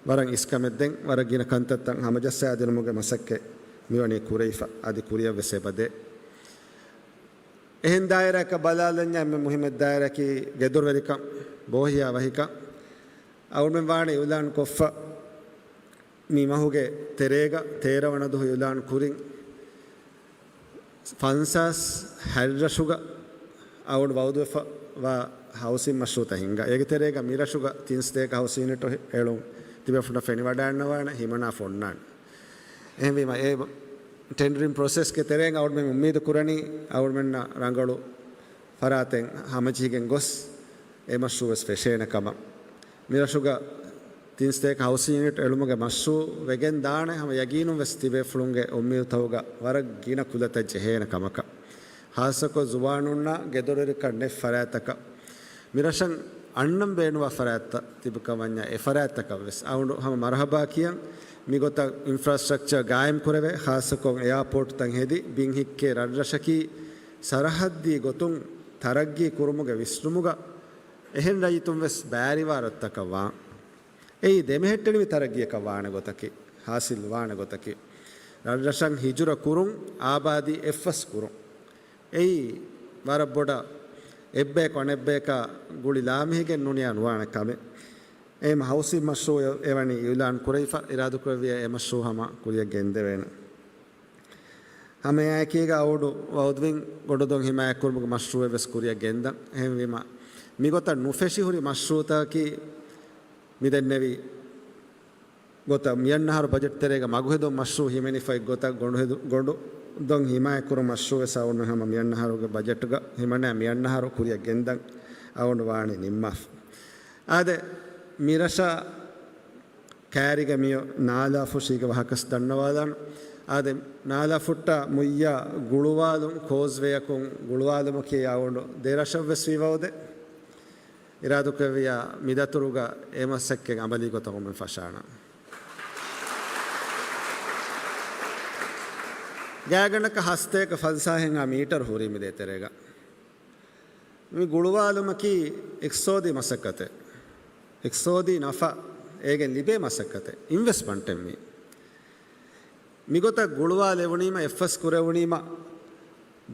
ވަރަށް އިސްކަމެއް ދޭން، ވަރަށް ގިނަ ކަންތައްތައް ހަމަޖައްސާދިނުމުގެ މަސައްކަތް މިވަނީ ކުރެވިފަ، އަދި ކުރިއަށް ވެސް އެބަދޭ. އެހެން ދާއިރާއަކަށް ބަލާލަންޏާ އެންމެ މުހިއްމު ދާއިރާއަކީ ގެދޮރުވެރިކަން، ބޯހިޔާ ވަހިކަން. އަޅުގަނޑުމެން ވާނެ އިއުލާން ކޮށްފަ. މި މަހުގެ ތެރޭގަ ތޭރަ ވަނަ ދުވަހު އިއުލާން ކުރިން، ފަންސާސް ހަތް ރަށުގަ އަޅުގަނޑު ވައުދުވެފަ ވާ ހައުސިން މަޝްރޫއުތައް ހިންގާ. އޭގެ ތެރޭގަ މި ރަށުގަ ތިން ސަތޭކަ ހައުސިން ޔުނިޓް އެޅުން ތިބޭފުންނަށް ފެނިވަޑައިގަންނަވާނެ، ހިމަނާފަ އޮންނާނެ. އެހެންވީމަ، އެ ޓެންޑަރިން ޕްރޮސެސްގެ ތެރެއިން އަޅުގަނޑުމެން އުއްމީދު ކުރަނީ އަޅުގަނޑުމެންނަށް ރަނގަޅު ފަރާތެއް ހަމަޖެހިގެން ގޮސް، އެ މަޝްރޫއު ވެސް ފެށޭނެ ކަމަށް. މިރަށުގަ ތިން ސަތޭކަ ހައުސިން ޔުނިޓް އެޅުމުގެ މަޝްރޫއު ވެގެން ދާނެ ހަމަ ޔަގީނުން ވެސް ތިބޭފުޅުންގެ އުއްމީދުތަކުގަ ވަރަށް ގިނަ ކުލަތައް ޖެހޭނެ ކަމަކަށް. ޚާއްޞަކޮށް ޒުވާނުންނާ ގެދޮރުވެރިކަން ނެތް ފަރާތްތަކަށް މިރަށަށް އަންނަން ބޭނުންވާ ފަރާތްތައް ތިބިކަމަށް ވަންޏާ އެ ފަރާތްތަކަށް ވެސް އަޅުގަނޑު ހަމަ މަރުހަބާ ކިޔަން. މިގޮތަށް އިންފްރާސްޓްރަކްޗަރ ގާއިމް ކުރެވޭ، ޚާއްޞަކޮށް އެއާޕޯޓްތައް ހެދި ބިން ހިއްކޭ ރަށްރަށަކީ ސަރަހައްދީ ގޮތުން ތަރައްގީ ކުރުމުގެ ވިސްނުމުގަ އެހެން ރައްޔިތުން ވެސް ބައިވެރިވާ ރަށްތަކަށް ވާން. އެއީ ދެމެހެއްޓެނިވި ތަރައްގީއަކަށް ވާނެ ގޮތަކީ، ހާސިލް ވާނެ ގޮތަކީ. ރަށްރަށަށް ހިޖުރަ ކުރުން، އާބާދީ އެއްފަސް ކުރުން. އެއީ ވަރަށް ބޮޑަށް އެއްބަޔަކު އަނެއްބަޔަކާ ގުޅި ލާމެހިގެން ނުނިޔާ ނުވާނެ ކަމެއް. އެހެން ހައުސިން މަޝްރޫއު އެ-، އެވަނީ އިއުލާން ކުރެވިފަ، އިރާދަކުރެއްވިއްޔާ އެ މަޝްރޫއު ހަމަ ކުރިއަށް ގެންދެވޭނެ. ހަމައެއާއެކީގަ އަޅުގަނޑު ވައުދުވިން ގޮނޑުދޮށް ހިމާޔަތްކުރުމުގެ މަޝްރޫއެއް ވެސް ކުރިއަށް ގެންދަން. އެހެންވީމަ، މިގޮތަށް ނުފެށި ހުރި މަޝްރޫއުތަކަކީ މިދެންނެވި ގޮތަށް މިއަންނަ އަހަރު ބަޖެޓް ތެރޭގަ މަގުހެދުން މަޝްރޫއު ހިމެނިފައި ގޮތަށް ގޮނޑު ހެދު-، ގޮނޑުދޮށް ހިމާޔަތްކުރުން މަޝްރޫއު ވެސް އަޅުގަނޑު ހަމަ މިއަންނަ އަހަރުގެ ބަޖެޓްގަ ހިމަނާ މިއަންނަ އަހަރު ކުރިއަށް ގެންދަން އަޅުގަނޑު ވާނީ ނިންމާފަ. އާދެ، މިރަށަށް ކައިރިގަ މިއޮތް ނާލާ ފުށީގެ ވާހަކަސް ދަންނަވާލާނަން. އާދެ، ނާލާ ފުއްޓާ މުއްޔަށް ގުޅުވާލުން، ކޯސްވޭއަކުން ގުޅުވާލުމަކީ އަޅުގަނޑު ދެ ރަށަށް ވެސް ވީ ވައުދެއް. އިރާދަކުރެއްވިއްޔާ މިދަތުރުގަ އެ މަސައްކަތް އަމަލީ ގޮތަކުން ފަށާނަން. ގާތްގަނޑަކަށް ހަސަތޭކަ ފަންސާހެއްހާ މީޓަރު ހުރީ މި ދޭތެރޭގަ. މި ގުޅުވާލުމަކީ އިޤްތިޞާދީ މަސައްކަތެއް. އިޤްތިޞާދީ ނަފާ އޭގެން ލިބޭ މަސައްކަތެއް، އިންވެސްޓްމަންޓެއް މީ. މިގޮތަށް ގުޅުވާލެވުނީމަ، އެއްފަސް ކުރެވުނީމަ،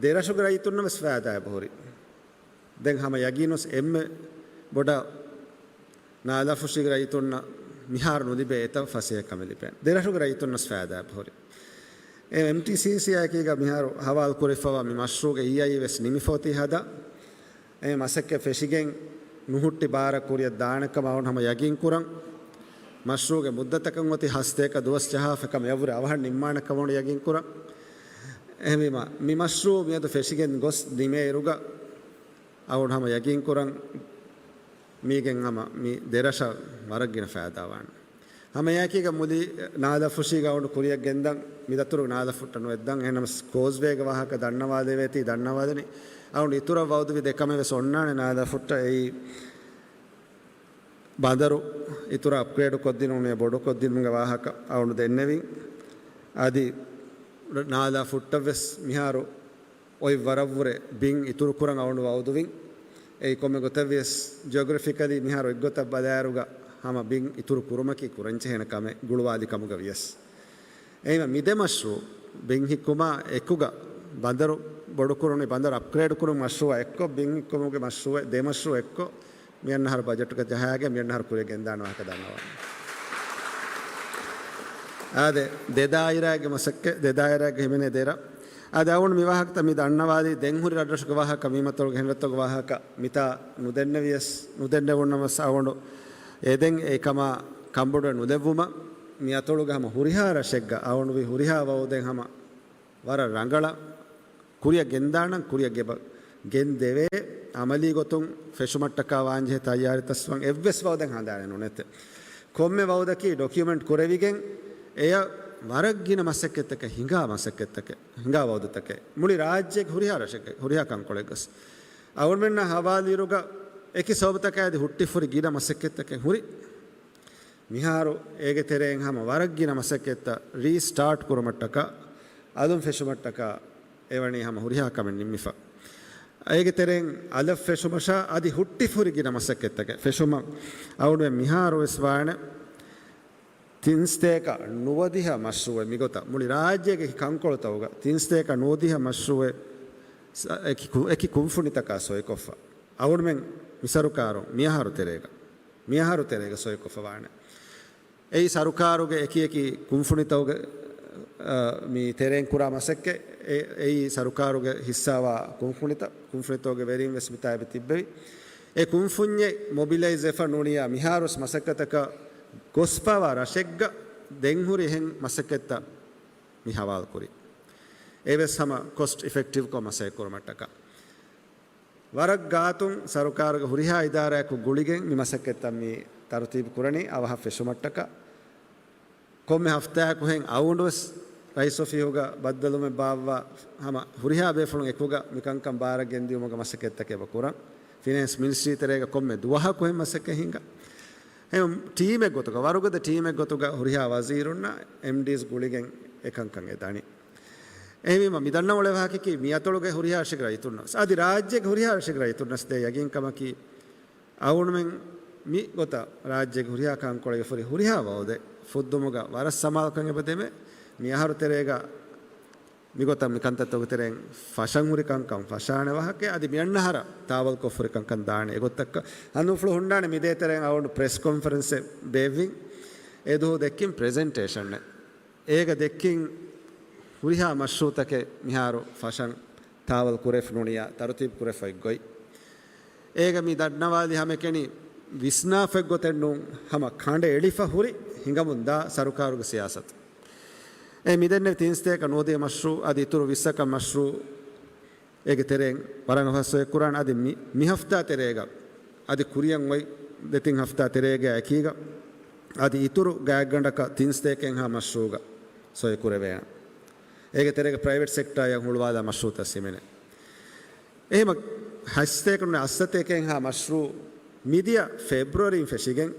ދެރަށުގެ ރައްޔިތުންނަށް ވެސް ފައިދާ އެބަހުރި. ދެން ހަމަ ޔަގީނުސް އެންމެ ބޮޑަށް ނާލާފުށީގެ ރައްޔިތުންނަށް މިހާރު ނުލިބޭ އެތައް ފަސޭހަ ކަމެއް ލިބޭނެ. ދެރަށުގެ ރައްޔިތުންނަސް ފައިދާ އެބަހުރި. އެމްޓީސީސީއާއެކީގަ މިހާރު ހަވާލު ކުރެވިފައިވާ މި މަޝްރޫޢުގެ އީއާއީ ވެސް ނިމިފަ އޮތީ ހަދާ. އެ މަސައްކަތް ފެށިގެން ނުހުއްޓި ބާރަށް ކުރިއަށް ދާނެ ކަމަށް އަޅުގަނޑު ހަމަ ޔަގީން ކުރަން. މަޝްރޫޢުގެ މުއްދަތަކަށް އޮތީ ހަސަތޭކަ ދުވަސް ޖަހާފަ ކަމަށް އެއަށްވުރެ އަވަހަށް ނިންމާނެ ކަމަށް ޔަގީން ކުރަން. އެހެންވީމަ، މި މަޝްރޫޢު މިއަދު ފެށިގެން ގޮސް ނިމޭއިރުގަ، އަޅުގަނޑު ހަމަ ޔަގީން ކުރަން މީގެން ހަމަ މި ދެރަށަށް ވަރަށް ގިނަ ފައިދާ ވާނެ. ހަމަ އެއާއެކީގަ މުލި ނާލާފުށީގަ އަޅުގަނޑު ކުރިއަށް ގެންދަން މި ދަތުރު ނާލާފުއްޓަށް ނުވެއްދަން. އެހެންނަމަސް ކޯސްވޭގެ ވާހަކަ ދަންނަވާލެވޭތީ ދަންނަވާލަނީ. އަޅުގަނޑު އިތުރަށް ވައުދުވި ދެ ކަމެއް ވެސް އޮންނާނެ ނާލާފުއްޓަށް. އެއީ ބަނދަރު އިތުރަށް އަޕްގްރޭޑު ކޮށްދިނުން، ބޮޑު ކޮށްދިނުމުގެ ވާހަކަ އަޅުގަނޑު ދެންނެވިން. އަދި ނާލާފުއްޓަށް ވެސް މިހާރު އޮތް ވަރަށްވުރެ ބިން އިތުރު ކުރަން އަޅުގަނޑު ވައުދުވިން. އެއީ ކޮންމެ ގޮތެއް ވިޔަސް، ޖިއޮގްރަފިކަލީ މިހާރު އެއްގޮތަށް ބަލާއިރުގަ ހަމަ ބިން އިތުރު ކުރުމަކީ ކުރަންޖެހޭނެ ކަމެއް ގުޅުވާލި ކަމުގަ ވިޔަސް. އެހެންވީމަ މި ދެ މަޝްރޫޢު، ބިން ހިއްކުމާ އެކުގަ ބަނދަރު ބޮޑުކުރުން، ބަނދަރު އަޕްގްރޭޑް ކުރުން މަޝްރޫޢާ އެއްކޮށް، ބިން ހިއްކުމުގެ މަޝްރޫޢެއް، ދެ މަޝްރޫޢު އެއްކޮށް، މިއަންނަ އަހަރު ބަޖެޓުގަ ޖަހާގެން މިއަންނަ އަހަރު ކުރިއަށް ގެންދާނެ ވާހަކަ ދަންނަވަން. އާދެ، ދެ ދާއިރާގެ މަސައްކަތް، ދެ ދާއިރާގެ ހިމެނޭ ދެރަށް. އާދެ، އަޅުގަނޑު މި ވާހަކަތައް މި ދަންނަވާލީ ދެން ހުރި ރަށްރަށުގެ ވާހަކަ، މި މަތޮޅުގެ ހެންރަށްތަކުގެ ވާހަކަ މިތާ ނުދެންނެވިޔަސް، ނުދެންނެވުނަމަސް އަޅުގަނޑު އެދެން އެކަމާ ކަންބޮޑުވެ ނުލެއްވުމަށް. މި އަތޮޅުގެ ހަމަ ހުރިހާ ރަށެއްގަ އަޅުގަނޑު ވީ ހުރިހާ ވައުދެއް ހަމަ ވަރަށް ރަނގަޅަށް ކުރިއަށް ގެންދާނަން، ކުރިއަށް ގެބަ-، ގެންދެވޭ. އަމަލީ ގޮތުން ފެށުމަށްޓަކާ ވާންޖެހޭ ތައްޔާރީތައްވަން އެއްވެސް ވައުދެއް ހަނދާނެއް ނުނެތެ. ކޮންމެ ވައުދަކީ ޑޮކިއުމެންޓް ކުރެވިގެން އެޔަށް ވަރަށް ގިނަ މަސައްކަތްތަކެއް ހިނގާ މަސައްކަތްތަކެއް، ހިނގާ ވައުދުތަކެއް. މުޅި ރާއްޖޭގެ ހުރިހާ ރަށެއްގެ، ހުރިހާ ކަންކޮޅެއްގަސް. އަޅުގަނޑުމެންނާ ހަވާލުއިރުގަ އެކި ސަބަބުތަކާ އަދި ހުއްޓިފުރި ގިނަ މަސައްކަތްތަކެއް ހުރި. މިހާރު އޭގެ ތެރެއިން ހަމަ ވަރަށް ގިނަ މަސައްކަތްތައް ރީސްޓާޓް ކުރުމަށްޓަކާ، އަލުން ފެށުމަށްޓަކާ އެވަނީ ހަމަ ހުރިހާ ކަމެއް ނިންމިފަ. އޭގެ ތެރެއިން އަލަށް ފެށުމަށާ އަދި ހުއްޓިފުރި ގިނަ މަސައްކަތްތަކެއް ފެށުމަށް އަޅުގަނޑުމެން މިހާރު ވެސް ވާނެ ތިން ސަތޭކަ ނުވަދިހަ މަޝްރޫޢެއް މިގޮތަށް މުޅި ރާއްޖޭގެ ކަންކޮޅުތަކުގަ ތިން ސަތޭކަ ނުވަދިހަ މަޝްރޫޢެއް ސަ-، އެކި ކު-، އެކި ކުންފުނިތަކާ ސޮއިކޮށްފަ. އަޅުގަނޑުމެން މި ސަރުކާރުން މިއަހަރު ތެރޭގަ، މިއަހަރު ތެރޭގަ ސޮއިކޮށްފަ ވާނެ. އެއީ ސަރުކާރުގެ އެކި އެކި ކުންފުނިތަކުގެ، އަ، މި ތެރެއިން ކުރާ މަސައްކަތް. އެ-، އެއީ ސަރުކާރުގެ ހިއްސާވާ ކުންފުނިތައް، ކުންފުނިތަކުގެ ވެރިން ވެސް މިތާ އެބަ ތިއްބެވި. އެ ކުންފުންޏެއް މޮބިލައިޒް ވެފަ ނޫނިއްޔާ މިހާރުވެސް މަސައްކަތަކަށް ގޮސްފައިވާ ރަށެއްގަ ދެންހުރި އެހެން މަސައްކަތްތައް މި ހަވާލުކުރީ. އެވެސް ހަމަ ކޮސްޓް އިފެކްޓިވްކޮށް މަސައްކަތް ކުރުމަށްޓަކާ. ވަރަށް ގާތުން ސަރުކާރުގެ ހުރިހާ އިދާރާއަކު ގުޅިގެން މި މަސައްކަތްތައް މި ތަރުތީބު ކުރަނީ އަވަހަށް ފެށުމަށްޓަކާ. ކޮންމެ ހަފްތާއަކުހެން އަޅުގަނޑުވެސް ރައީސް އޮފީހުގަ ބައްދަލުމެއް ބާއްވާ ހަމަ ހުރިހާ ބޭފުޅުން އެކުގަ މިކަންކަން ބާރަށް ގެންދިއުމުގެ މަސައްކަތްތަކެއް އެބަ ކުރަން. ފިނޭންސް މިނިސްޓްރީ ތެރޭގަ ކޮންމެ ދުވަހަކުހެން މަސައްކަތް ހިނގާ. އެހެން ޓީމެއް ގޮތުގަ، ވަރުގަދަ ޓީމެއް ގޮތުގަ ހުރިހާ ވަޒީރުންނާ އެމްޑީސް ގުޅިގެން އެކަންކަން އެ ދަނީ. އެހެންވީމަ، މި ދަންނަ އުޅޭ ވާހަކައަކީ، މި އަތޮޅުގެ ހުރިހާ ރަށެއްގެ ރައްޔިތުންނަށް އަދި ރާއްޖޭގެ ހުރިހާ ރަށެއްގެ ރައްޔިތުންނަށް ދޭ ޔަގީންކަމަކީ، އަޅުގަނޑުމެން މި ގޮތަށް ރާއްޖޭގެ ހުރިހާ ކަންކޮޅެއްގެ ހުރި ހުރިހާ ވައުދެއް ފުއްދުމުގަ ވަރަށް ސަމާލުކަން އެބަ ދެމޭ. މި އަހަރު ތެރޭގަ މިގޮތަށް މި ކަންތައްތަކުގެ ތެރެއިން ފަށަން ހުރި ކަންކަން ފަށާނެ ވާހަކަ އަދި މި އަންނަ އަހަރަށް ތާވަލްކޮށް ހުރި ކަންކަން ދާނެ. އެގޮތަށް ހަނދުމަފުޅު ހުންނާނެ މިދޭތެރެއިން އަޅުގަނޑު ޕްރެސް ކޮންފަރެންސެއް ބޭއްވިން. އެދުވަހު ދެއްކިން ޕްރެޒެންޓޭޝަނެއް. އޭގަ ދެއްކިން ހުރިހާ މަޝްރޫޢުތަކެއް މިހާރު ފަށަން ތާވަލް ކުރެފަ ނޫނިއްޔާ ތަރުތީބު ކުރެފައި ގޮތް. އޭގަ މި ދަންނަވާލި ހަމައެކަނި ވިސްނާފައި ގޮތެއް ނޫން، ހަމަ ކަނޑައެޅިފަ ހުރި ހިނގަމުންދާ ސަރުކާރުގެ ސިޔާސަތު. އެ މިދެންނެވި ތިން ސަތޭކަ ނުވަދިހަ މަޝްރޫޢު އަދި އިތުރު ވިއްސަކަށް މަޝްރޫޢު އޭގެ ތެރެއިން ވަރަށް އަވަހަށް ސޮއެ ކުރާން. އަދި މި، މި ހަފްތާ ތެރޭގަ އަދި ކުރިއަށް އޮތް ދެތިން ހަފްތާ ތެރޭގެ އެކީގަ އަދި އިތުރު ގާތްގަނޑަކަށް ތިން ސަތޭކައެއްހާ މަޝްރޫޢުގަ ސޮއެ ކުރެވޭނެ. އޭގެ ތެރޭގަ ޕްރައިވެޓް ސެކްޓާއަށް ހުޅުވާލާ މަޝްރޫޢުތައް ހިމެނޭ. އެހެމަ ހަތް ސަތޭކަ ނޫނީ އަށް ސަތޭކައެއްހާ މަޝްރޫޢު މިދިޔަ ފެބްރުއަރީން ފެށިގެން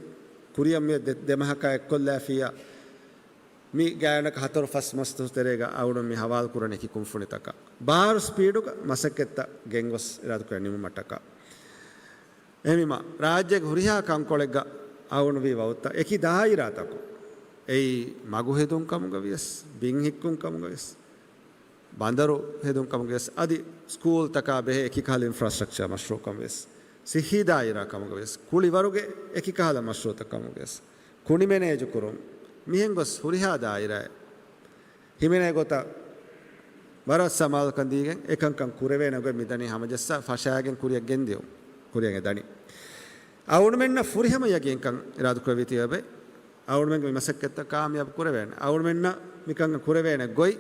ކުރިއަށް މި ދެ-، ދެމަހަކާ އެއްކޮށްލާފިއްޔާ މި ގާތްގަނޑަކަށް ހަތަރު ފަސް މަސް ދުވަސް ތެރޭގަ އަޅުގަނޑު މި ހަވާލު ކުރަނީ އެކި ކުންފުނިތަކަށް. ބާރު ސްޕީޑުގަ މަސައްކަތްތައް ގެންގޮސް އިރާދަކުރެ ނިމުމަށްޓަކާ. އެހެންވީމަ، ރާއްޖޭގެ ހުރިހާ ކަންކޮޅެއްގަ އަޅުގަނޑު ވީ ވައުދުތައް އެކި ދާއިރާތަކުން. އެއީ މަގު ހެދުން ކަމުގަ ވިޔަސް، ބިން ހިއްކުން ކަމުގަ ވިޔަސް، ބަނދަރު ހެދުން ކަމުގަ ވިޔަސް، އަދި ސްކޫލްތަކާ ބެހޭ އެކި ކަހަލަ އިންފްރާސްޓްރަކްޗަރ މަޝްރޫއު ކަމުގަ ވިޔަސް، ސިއްހީ ދާއިރާ ކަމުގަ ވިޔަސް، ކުޅިވަރުގެ އެކި ކަހަލަ މަޝްރޫއުތައް ކަމުގަ ވިޔަސް، ކުނި މެނޭޖު ކުރުން، މިހެން ގޮސް ހުރިހާ ދާއިރާއެއް ހިމެނޭ ގޮތަށް ވަރަށް ސަމާލުކަން ދީގެން އެކަންކަން ކުރެވޭނެ ގޮތް މިދަނީ ހަމަޖައްސާ ފަށާގެން ކުރިއަށް ގެންދިޔުން ކުރިއަށް އެ ދަނީ. އަޅުގަނޑުމެންނަށް ފުރިހަމަ ޔަގީންކަން އިރާދަކުރެވި ތިބެ، އަޅުގަނޑުމެންގެ މި މަސައްކަތްތައް ކާމިޔާބު ކުރެވޭނެ. އަޅުގަނޑުމެންނަށް މިކަން ކުރެވޭނެ ގޮތް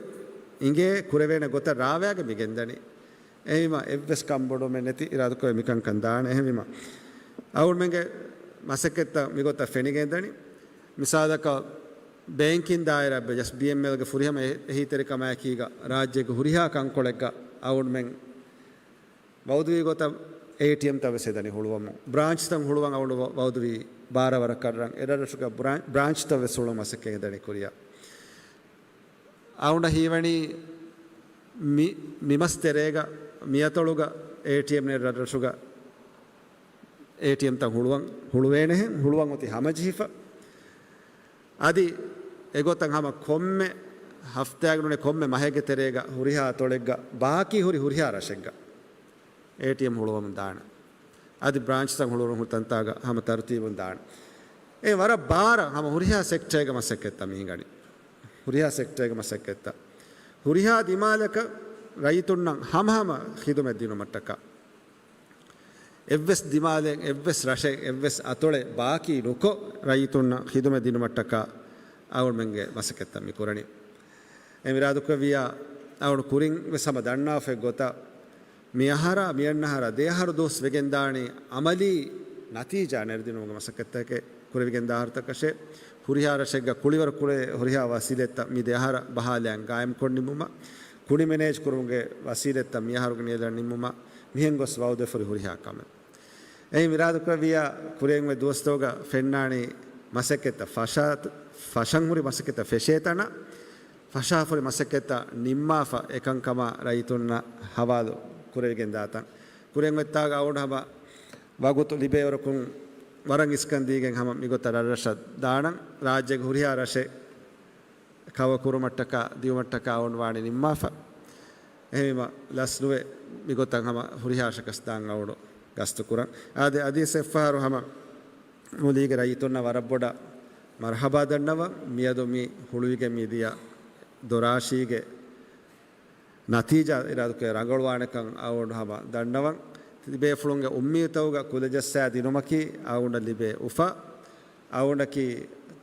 އިނގޭ، ކުރެވޭނެ ގޮތަށް ރާވާގެ މި ގެންދަނީ. އެހެންވީމަ، އެއްވެސް ކަންބޮޑުވުމެއް ނެތި އިރާދަކުރެވި މިކަންކަން ދާނެ. އެހެންވީމަ، އަޅުގަނޑުމެންގެ މަސައްކަތްތައް މިގޮތަށް ފެނިގެންދަނީ. މިސާލަކަށް، ބޭންކިން ދާއިރާ ބެޖަސް ބީއެމްއެލްގެ ފުރިހަމަ އެ-، އެހީތެރިކަމާއެކީގަ ރާއްޖޭގެ ހުރިހާ ކަންކޮޅެއްގަ އަޅުގަނޑުމެން ވައުދުވީ ގޮތަށް އޭޓީއެމްތައް ވެސް ހެދަނީ ހުޅުވަމުން. ބްރާންޗްތައް ހުޅުވަން އަޅުގަނޑު ވަ-، ވައުދުވީ ބާރަ ވަރަކަށް ރަށް އެ ރަށްރަށުގަ ބްރާން-، ބްރާންޗްތައް ވެސް ހުޅުވަން މަސައްކަތް ހެދަނީ ކުރިއަށް. އަޅުގަނޑަށް ހީވަނީ މި-، މި މަސް ތެރޭގަ، މިއަތޮޅުގަ އޭޓީއެމް ނެތް ރަށްރަށުގަ އޭޓީއެމްތައް ހުޅުވަން، ހުޅުވޭނެހެން، ހުޅުވަން އޮތީ ހަމަޖެހިފަ. އަދި އެގޮތަށް ހަމަ ކޮންމެ ހަފްތާއެއް ނޫނޭ، ކޮންމެ މަހެއްގެ ތެރޭގަ ހުރިހާ އަތޮޅެއްގަ ބާކީ ހުރި ހުރިހާ ރަށެއްގަ އޭޓީއެމް ހުޅުވަމުން ދާނެ. އަދި ބްރާންޗްތައް ހުޅުވުނު ތަންތާގަ ހަމަ ތަރުތީބުން ދާނެ. އެ ވަރަށް ބާރަށް ހަމަ ހުރިހާ ސެކްޓަރެއްގެ މަސައްކަތްތައް މި ހިނގަނީ. ހުރިހާ ސެކްޓަރެއްގެ މަސައްކަތްތައް. ހުރިހާ ދިމާލަކަށް ރައްޔިތުންނަށް ހަމަހަމަ ޚިދުމަތް ދިނުމަށްޓަކާ، އެއްވެސް ދިމާލެއް، އެއްވެސް ރަށެއް، އެއްވެސް އަތޮޅެއް ބާކީ ނުކޮށް، ރައްޔިތުންނަށް ޚިދުމަތް ދިނުމަށްޓަކާ އަޅުގަނޑުމެންގެ މަސައްކަތްތައް މި ކުރަނީ. އެ އިރާދަކުރެއްވިއްޔާ، އަޅުގަނޑު ކުރިން ވެސް ހަމަ ދަންނާފައި ގޮތަށް، މި އަހަރާ، މި އަންނަ އަހަރާ، ދެ އަހަރު ދުވަސް ވެގެންދާނީ އަމަލީ ނަތީޖާ ނެރެދިނުމުގެ މަސައްކަތްތަކެއް ކުރެވިގެންދާ އަހަރުތަކަށޭ. ހުރިހާ ރަށެއްގަ ކުޅިވަރު ކުރޭ ހުރިހާ ވަސީލަތްތައް މި ދެ އަހަރަށް ބަހާލައިގެން ގާއިމްކޮށް ނިންމުމަށް، ކުނި މެނޭޖް ކުރުމުގެ ވަސީލަތްތައް މި އަހަރުގެ ނިޔަލަށް ނިންމުމަށް، މިހެން ގޮސް ވައުދުވެފަ ހުރި ހުރިހާ ކަމެއް. އެހެން އިރާދަކުރެއްވިއްޔާ، ކުރިއަށް އޮތް ދުވަސްތަކުގަ ފެންނާނީ މަސައްކަތްތައް ފަށާ-، ފަށަން ހުރި މަސައްކަތްތައް ފެށޭ ތަނަށް، ފަށާފަ ހުރި މަސައްކަތްތައް ނިންމާފަ އެކަންކަމާ ރައްޔިތުންނަށް ހަވާލު ކުރެވިގެން ދާތަން. ކުރިއަށް އޮތްތާގަ އަޅުގަނޑު ހަމަ ވަގުތު ލިބޭވަރަކުން ވަރަށް އިސްކަން ދީގެން ހަމަ މިގޮތަށް ރަށްރަށަށް ދާނަން. ރާއްޖޭގެ ހުރިހާ ރަށެއް ކަވަރ ކުރުމަށްޓަކާ، ދިއުމަށްޓަކާ އަޅުގަނޑު ވާނީ ނިންމާފަ. އެހެންވީމަ ލަސް ނުވެ މިގޮތަށް ހަމަ ހުރިހާ ރަށަކަސް ދާން އަޅުގަނޑު ގަސްތު ކުރަން. އާދެ، އަދިވެސް އެއްފަހަރު ހަމަ މުލީގެ ރައްޔިތުންނަށް ވަރަށް ބޮޑަށް މަރުޙަބާ ދަންނަވަން. މިއަދު މި ހުޅުވިގެން މިދިޔަ ދޮރާށީގެ ނަތީޖާ އިރާދަކުރެ ރަނގަޅުވާނެކަން އަޅުގަނޑު ހަމަ ދަންނަވަން. ތިބޭފުޅުންގެ އުއްމީދުތަކުގަ ކުލަޖައްސާ ދިނުމަކީ އަޅުގަނޑަށް ލިބޭ އުފާ. އަޅުގަނޑަކީ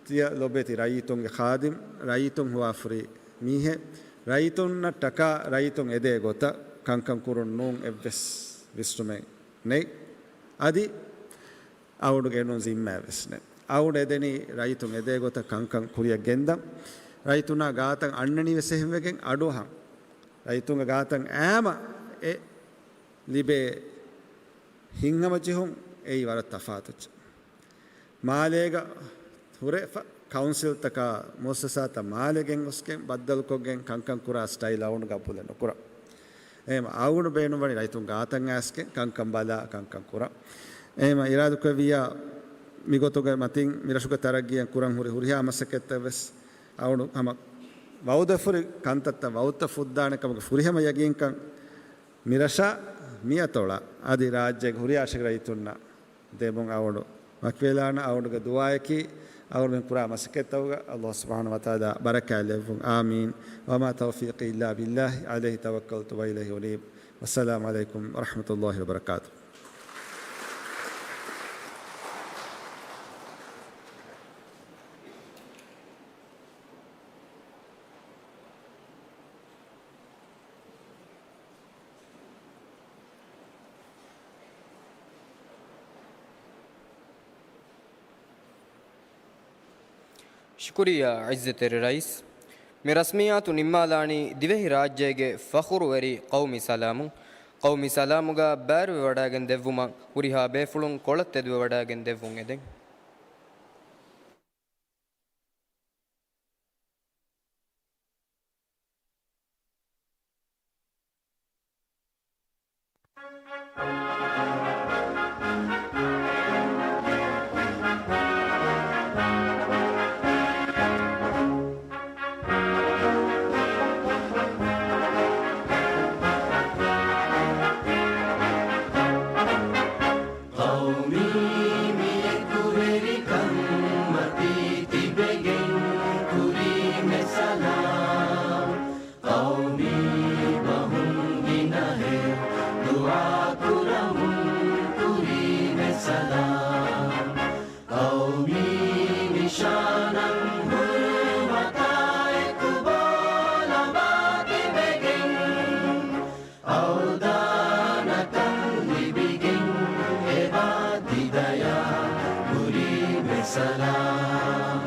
ތިޔަ ލޮބުވެތި ރައްޔިތުންގެ ޚާދިމް، ރައްޔިތުން ހޮވާފަ ހުރި މީހެއް. ރައްޔިތުންނަށްޓަކާ ރައްޔިތުން އެދޭ ގޮތަށް ކަންކަން ކުރުން ނޫން އެއްވެސް ވިސްނުމެއް ނެތް. އަދި އަޅުގަނޑުގެ އެނޫން ޒިންމާ ވެސް ނެތް. އަޅުގަނޑު އެދެނީ ރައްޔިތުން އެދޭ ގޮތަށް ކަންކަން ކުރިއަށް ގެންދަން. ރައްޔިތުންނާ ގާތަށް އަންނަނީ ވެސް އެހެން ވެގެން އަޑުއަހަން. ރައްޔިތުންގެ ގާތަށް އައިމަ އެ ލިބޭ ހިތްހަމަޖެހުން އެއީ ވަރަށް ތަފާތު. މާލޭގަ ހުރެފަ ކައުންސިލްތަކާ މުއައްސަސާތައް މާލެ ގެންގޮސްގެން ބައްދަލުކޮށްގެން ކަންކަން ކުރާ ސްޓައިލް އަޅުގަނޑު ގަބޫލެއް ނުކުރަން. އެހެން އަޅުގަނޑު ބޭނުންވަނީ ރައްޔިތުން ގާތަށް އައިސްގެން ކަންކަން ބަލާ ކަންކަން ކުރަން. އެހެން އިރާދަކުރެއްވިއްޔާ މިގޮތުގެ މަތިން މިރަށުގެ ތަރައްގީއަށް ކުރަން ހުރި ހުރިހާ މަސައްކަތްތައް ވެސް އަޅުގަނޑު ހަމަ ވައުދުވެފަ ހުރި ކަންތައްތައް ވައުދުތައް ފުއްދާނެ ކަމުގެ ފުރިހަމަ ޔަގީންކަން މިރަށާ މިއަތޮޅާ އަދި ރާއްޖޭގެ ހުރިހާ ރަށެއްގެ ރައްޔިތުންނަށް ދެމުން އަޅުގަނޑު ވަކިވެލާނަން. އަޅުގަނޑުގެ ދުޢާއަކީ އަޅުގަނޑުމެން ކުރާ މަސައްކަތްތަކުގަ ﷲ ސުބްޙާނަހޫ ވަތަޢާލާ ބަރަކާތް ލެއްވުން. އާމީން. وما توفيقي إلا بالله عليه توكلت وإليه أنيب. والسلام عليكم ورحمة الله وبركاته. ޝުކުރިއްޔާ ޢިއްޒަތްތެރި ރައީސް. މި ރަސްމިއްޔާތު ނިންމާލާނީ ދިވެހިރާއްޖޭގެ ފަޚުރުވެރި ޤައުމީ ސަލާމުން. ޤައުމީ ސަލާމުގަ ބައިވެރިވެވަޑައިގެން ދެއްވުމަށް ހުރިހާ ބޭފުޅުން ކޮޅަށް ތެދުވެވަޑައިގެން ދެއްވުން އެދެން. ސަލާމް. ޤައުމީ ނިޝާނަށް ހުރުމަތާ އެކު ބޯލަނބާ ތިބެގެން، އަވްދާނަކަން ލިބިގެން އެބާ ތި ދަޔާ ކުރީމެ ސަލާމް.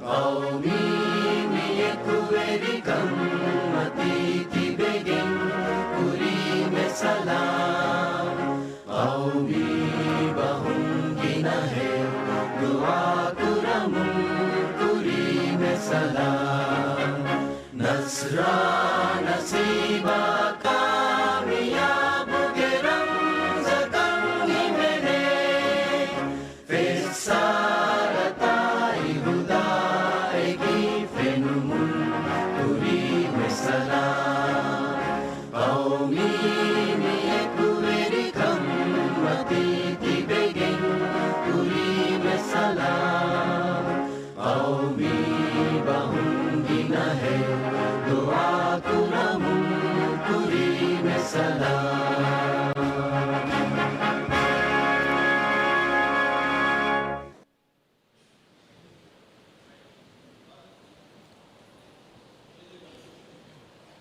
ޤައުމީ މި އެކުވެރިކަން މަތީ ތިބެގެން ކުރީމެ ސަލާމް. ޤައުމީ ބަހުން ގިނަހެޔޮ ދުޢާ ކުރަމުން ކުރީމެ ސަލާމް. ނަޞްރާ ނަސީބާ ކާމިޔާބުގެ ރަމްޒަކަށް ހިމެނޭ. ފެއްސާރަތާއި ހުދާއެކީ ފެނުމުން ކުރީމެ ސަލާމް. ޤައުމީ މި އެކުވެރިކަން މަތީ ތިބެގެން ކުރީމެ ސަލާމް. ޤައުމީ ބަހުން ގިނަހެޔޮ ދުޢާ ކުރަމުން ކުރީމެ ސަލާމް.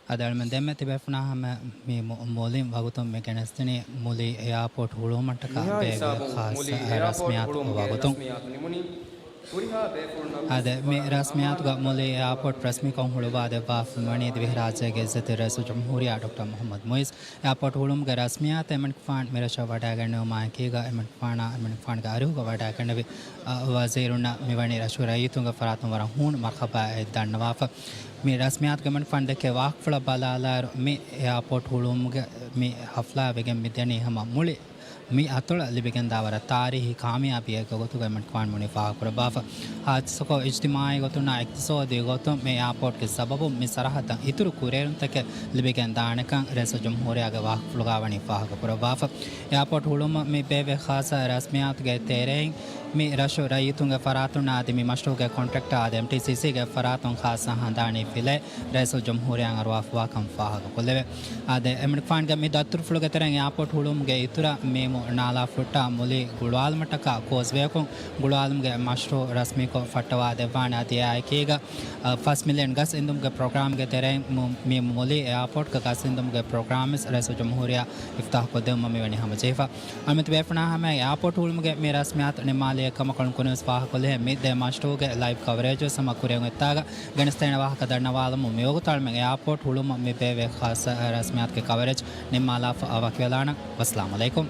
އަދި އަޅުމެން ދެންމެ ތިބޭފުޅާ ހަމަ މި މު-، މުލިން ވަގުތުން މި ގެނެސްދިނީ މުލި އެއާޕޯޓް ހުޅުވުމަށްޓަކާ މިހާ ބޭއްވި ހިސާބުން ޚާއްޞަ މުލި އެއާޕޯޓް ރަސްމިއްޔާތު ހުޅުވުމުގެ ވަގުތުން. ރަސްމިއްޔާތު ނިމުނީ. ހުރިހާ ބޭފުޅުންނަށް އަދި މި ރަސްމިއްޔާތުގަ މުލި އެއާޕޯޓް ރަސްމީކޮށް ހުޅުވާދެއްވާފަ ވަނީ ދިވެހިރާއްޖޭގެ އިއްޒަތްތެރި ރައީސުލްޖުމްހޫރިއްޔާ ޑޮކްޓަރ މުޙައްމަދު މުޢިއްޒު. އެއާޕޯޓް ހުޅުވުމުގެ ރަސްމިއްޔާތަށް އެމަނިކުފާނު މިރަށަށް ވަޑައިގެންނެވުމާއެކީގަ، އެމަނިކުފާނާ، އެމަނިކުފާނުގެ އަރިހުގަ ވަޑައިގެންނެވި، އަ، ވަޒީރުންނަށް މިވަނީ ރަށުގެ ރައްޔިތުންގެ ފަރާތުން ވަރަށް ހޫނު މަރްޙަބާއެއް ދަންނަވާފަ. މި ރަސްމިއްޔާތުގެ އެމަނިކުފާނު ދެއްކޭ ވާހަކަފުޅަށް ބަލާލާއިރު، މި އެއާޕޯޓް ހުޅުވުމުގެ މި ހަފްލާ ވެގެން މި ދެނީ ހަމަ މުޅި މި އަތޮޅަށް ލިބިގެންދާ ވަރަށް ތާރީހީ ކާމިޔާބީއެއްގެ ގޮތުގަ އެމަނިކުފާނު ބުނި ފާހަގަކުރައްވާފަ. ހާއްސަކޮށް އިޖްތިމާޢީ ގޮތުންނާ އިޤްތިޞާދީ ގޮތުން މި އެއާޕޯޓްގެ ސަބަބުން މި ސަރަހައްދަށް އިތުރު ކުރިއެރުންތަކެއް ލިބިގެން ދާނެކަން ރައީސުލްޖުމްހޫރިއްޔާގެ ވާހަކަފުޅުގާ ވަނީ ފާހަގަކުރައްވާފަ. އެއާޕޯޓް ހުޅުވުމަށް މި ބޭއްވި ޚާއްޞަ ރަސްމިއްޔާތުގެ ތެރެއިން މި ރަށު ރައްޔިތުންގެ ފަރާތުން އަދި މި މަޝްރޫޢުގެ ކޮންޓްރެކްޓާ އަދި އެމްޓީސީސީގެ ފަރާތުން ޚާއްޞަ ހަނދާނީ ފިލައެއް ރައީސުލްޖުމްހޫރިއްޔާއަށް އަރުވާފަވާކަން ފާހަގަކޮށްލެވޭ. އާދެ، އެމަނިކުފާނުގެ މި ދައްތުރުފުޅުގެ ތެރެއިން އެއާޕޯޓް ހުޅުވުމުގެ އިތުރަށް މީމު ނާލާ ފުއްޓާ މުލި ގުޅުވާލުމަށްޓަކާ ކޯސްވޭއަކުން ގުޅުވާލުމުގެ މަޝްރޫޢު ރަސްމީކޮށް ފައްޓަވާ ދެއްވާނެ. އަދި އެއާއެކީގަ، އަ، ފަސް މިލިއަން ގަސް އިންދުމުގެ ޕްރޮގްރާމްގެ ތެރެއިން މު-، މި މުލި އެއާޕޯޓްގެ ގަސް އިންދުމުގެ ޕްރޮގްރާމްވެސް ރައީސުލްޖުމްހޫރިއްޔާ އިފްތިތާޙް ކޮށްދެއްވުމަށް މިވަނީ ހަމަޖެހިފަ. އަޅުމެން ތިބޭފުޅުންނާ ހަމައަށް އެއާޕޯޓް ހުޅުވުމުގެ މި ރަސްމިއްޔާތު ނިންމާލިއިރު އެކަމަކު އަޅުން ކުރިންވެސް ފާހަގަކޮށްލިހެން މި ދެ މަޝްރޫޢުގެ ލައިވް ކަވަރޭޖުވެސް ހަމަ ކުރިއަށް އޮތްތާގަ ގެނެސްދޭނެ ވާހަކަ ދަންނަވާލަމުން މިވަގުތު އަޅުމެން އެއާޕޯޓް ހުޅުވުމަށް މި ބޭއްވި ޚާއްޞަ ރަސްމިއްޔާތުގެ ކަވަރޭޖް ނިންމާލާފަ ވަކިވެލާނަން. ވައްސަލާމް އަލައިކުމް.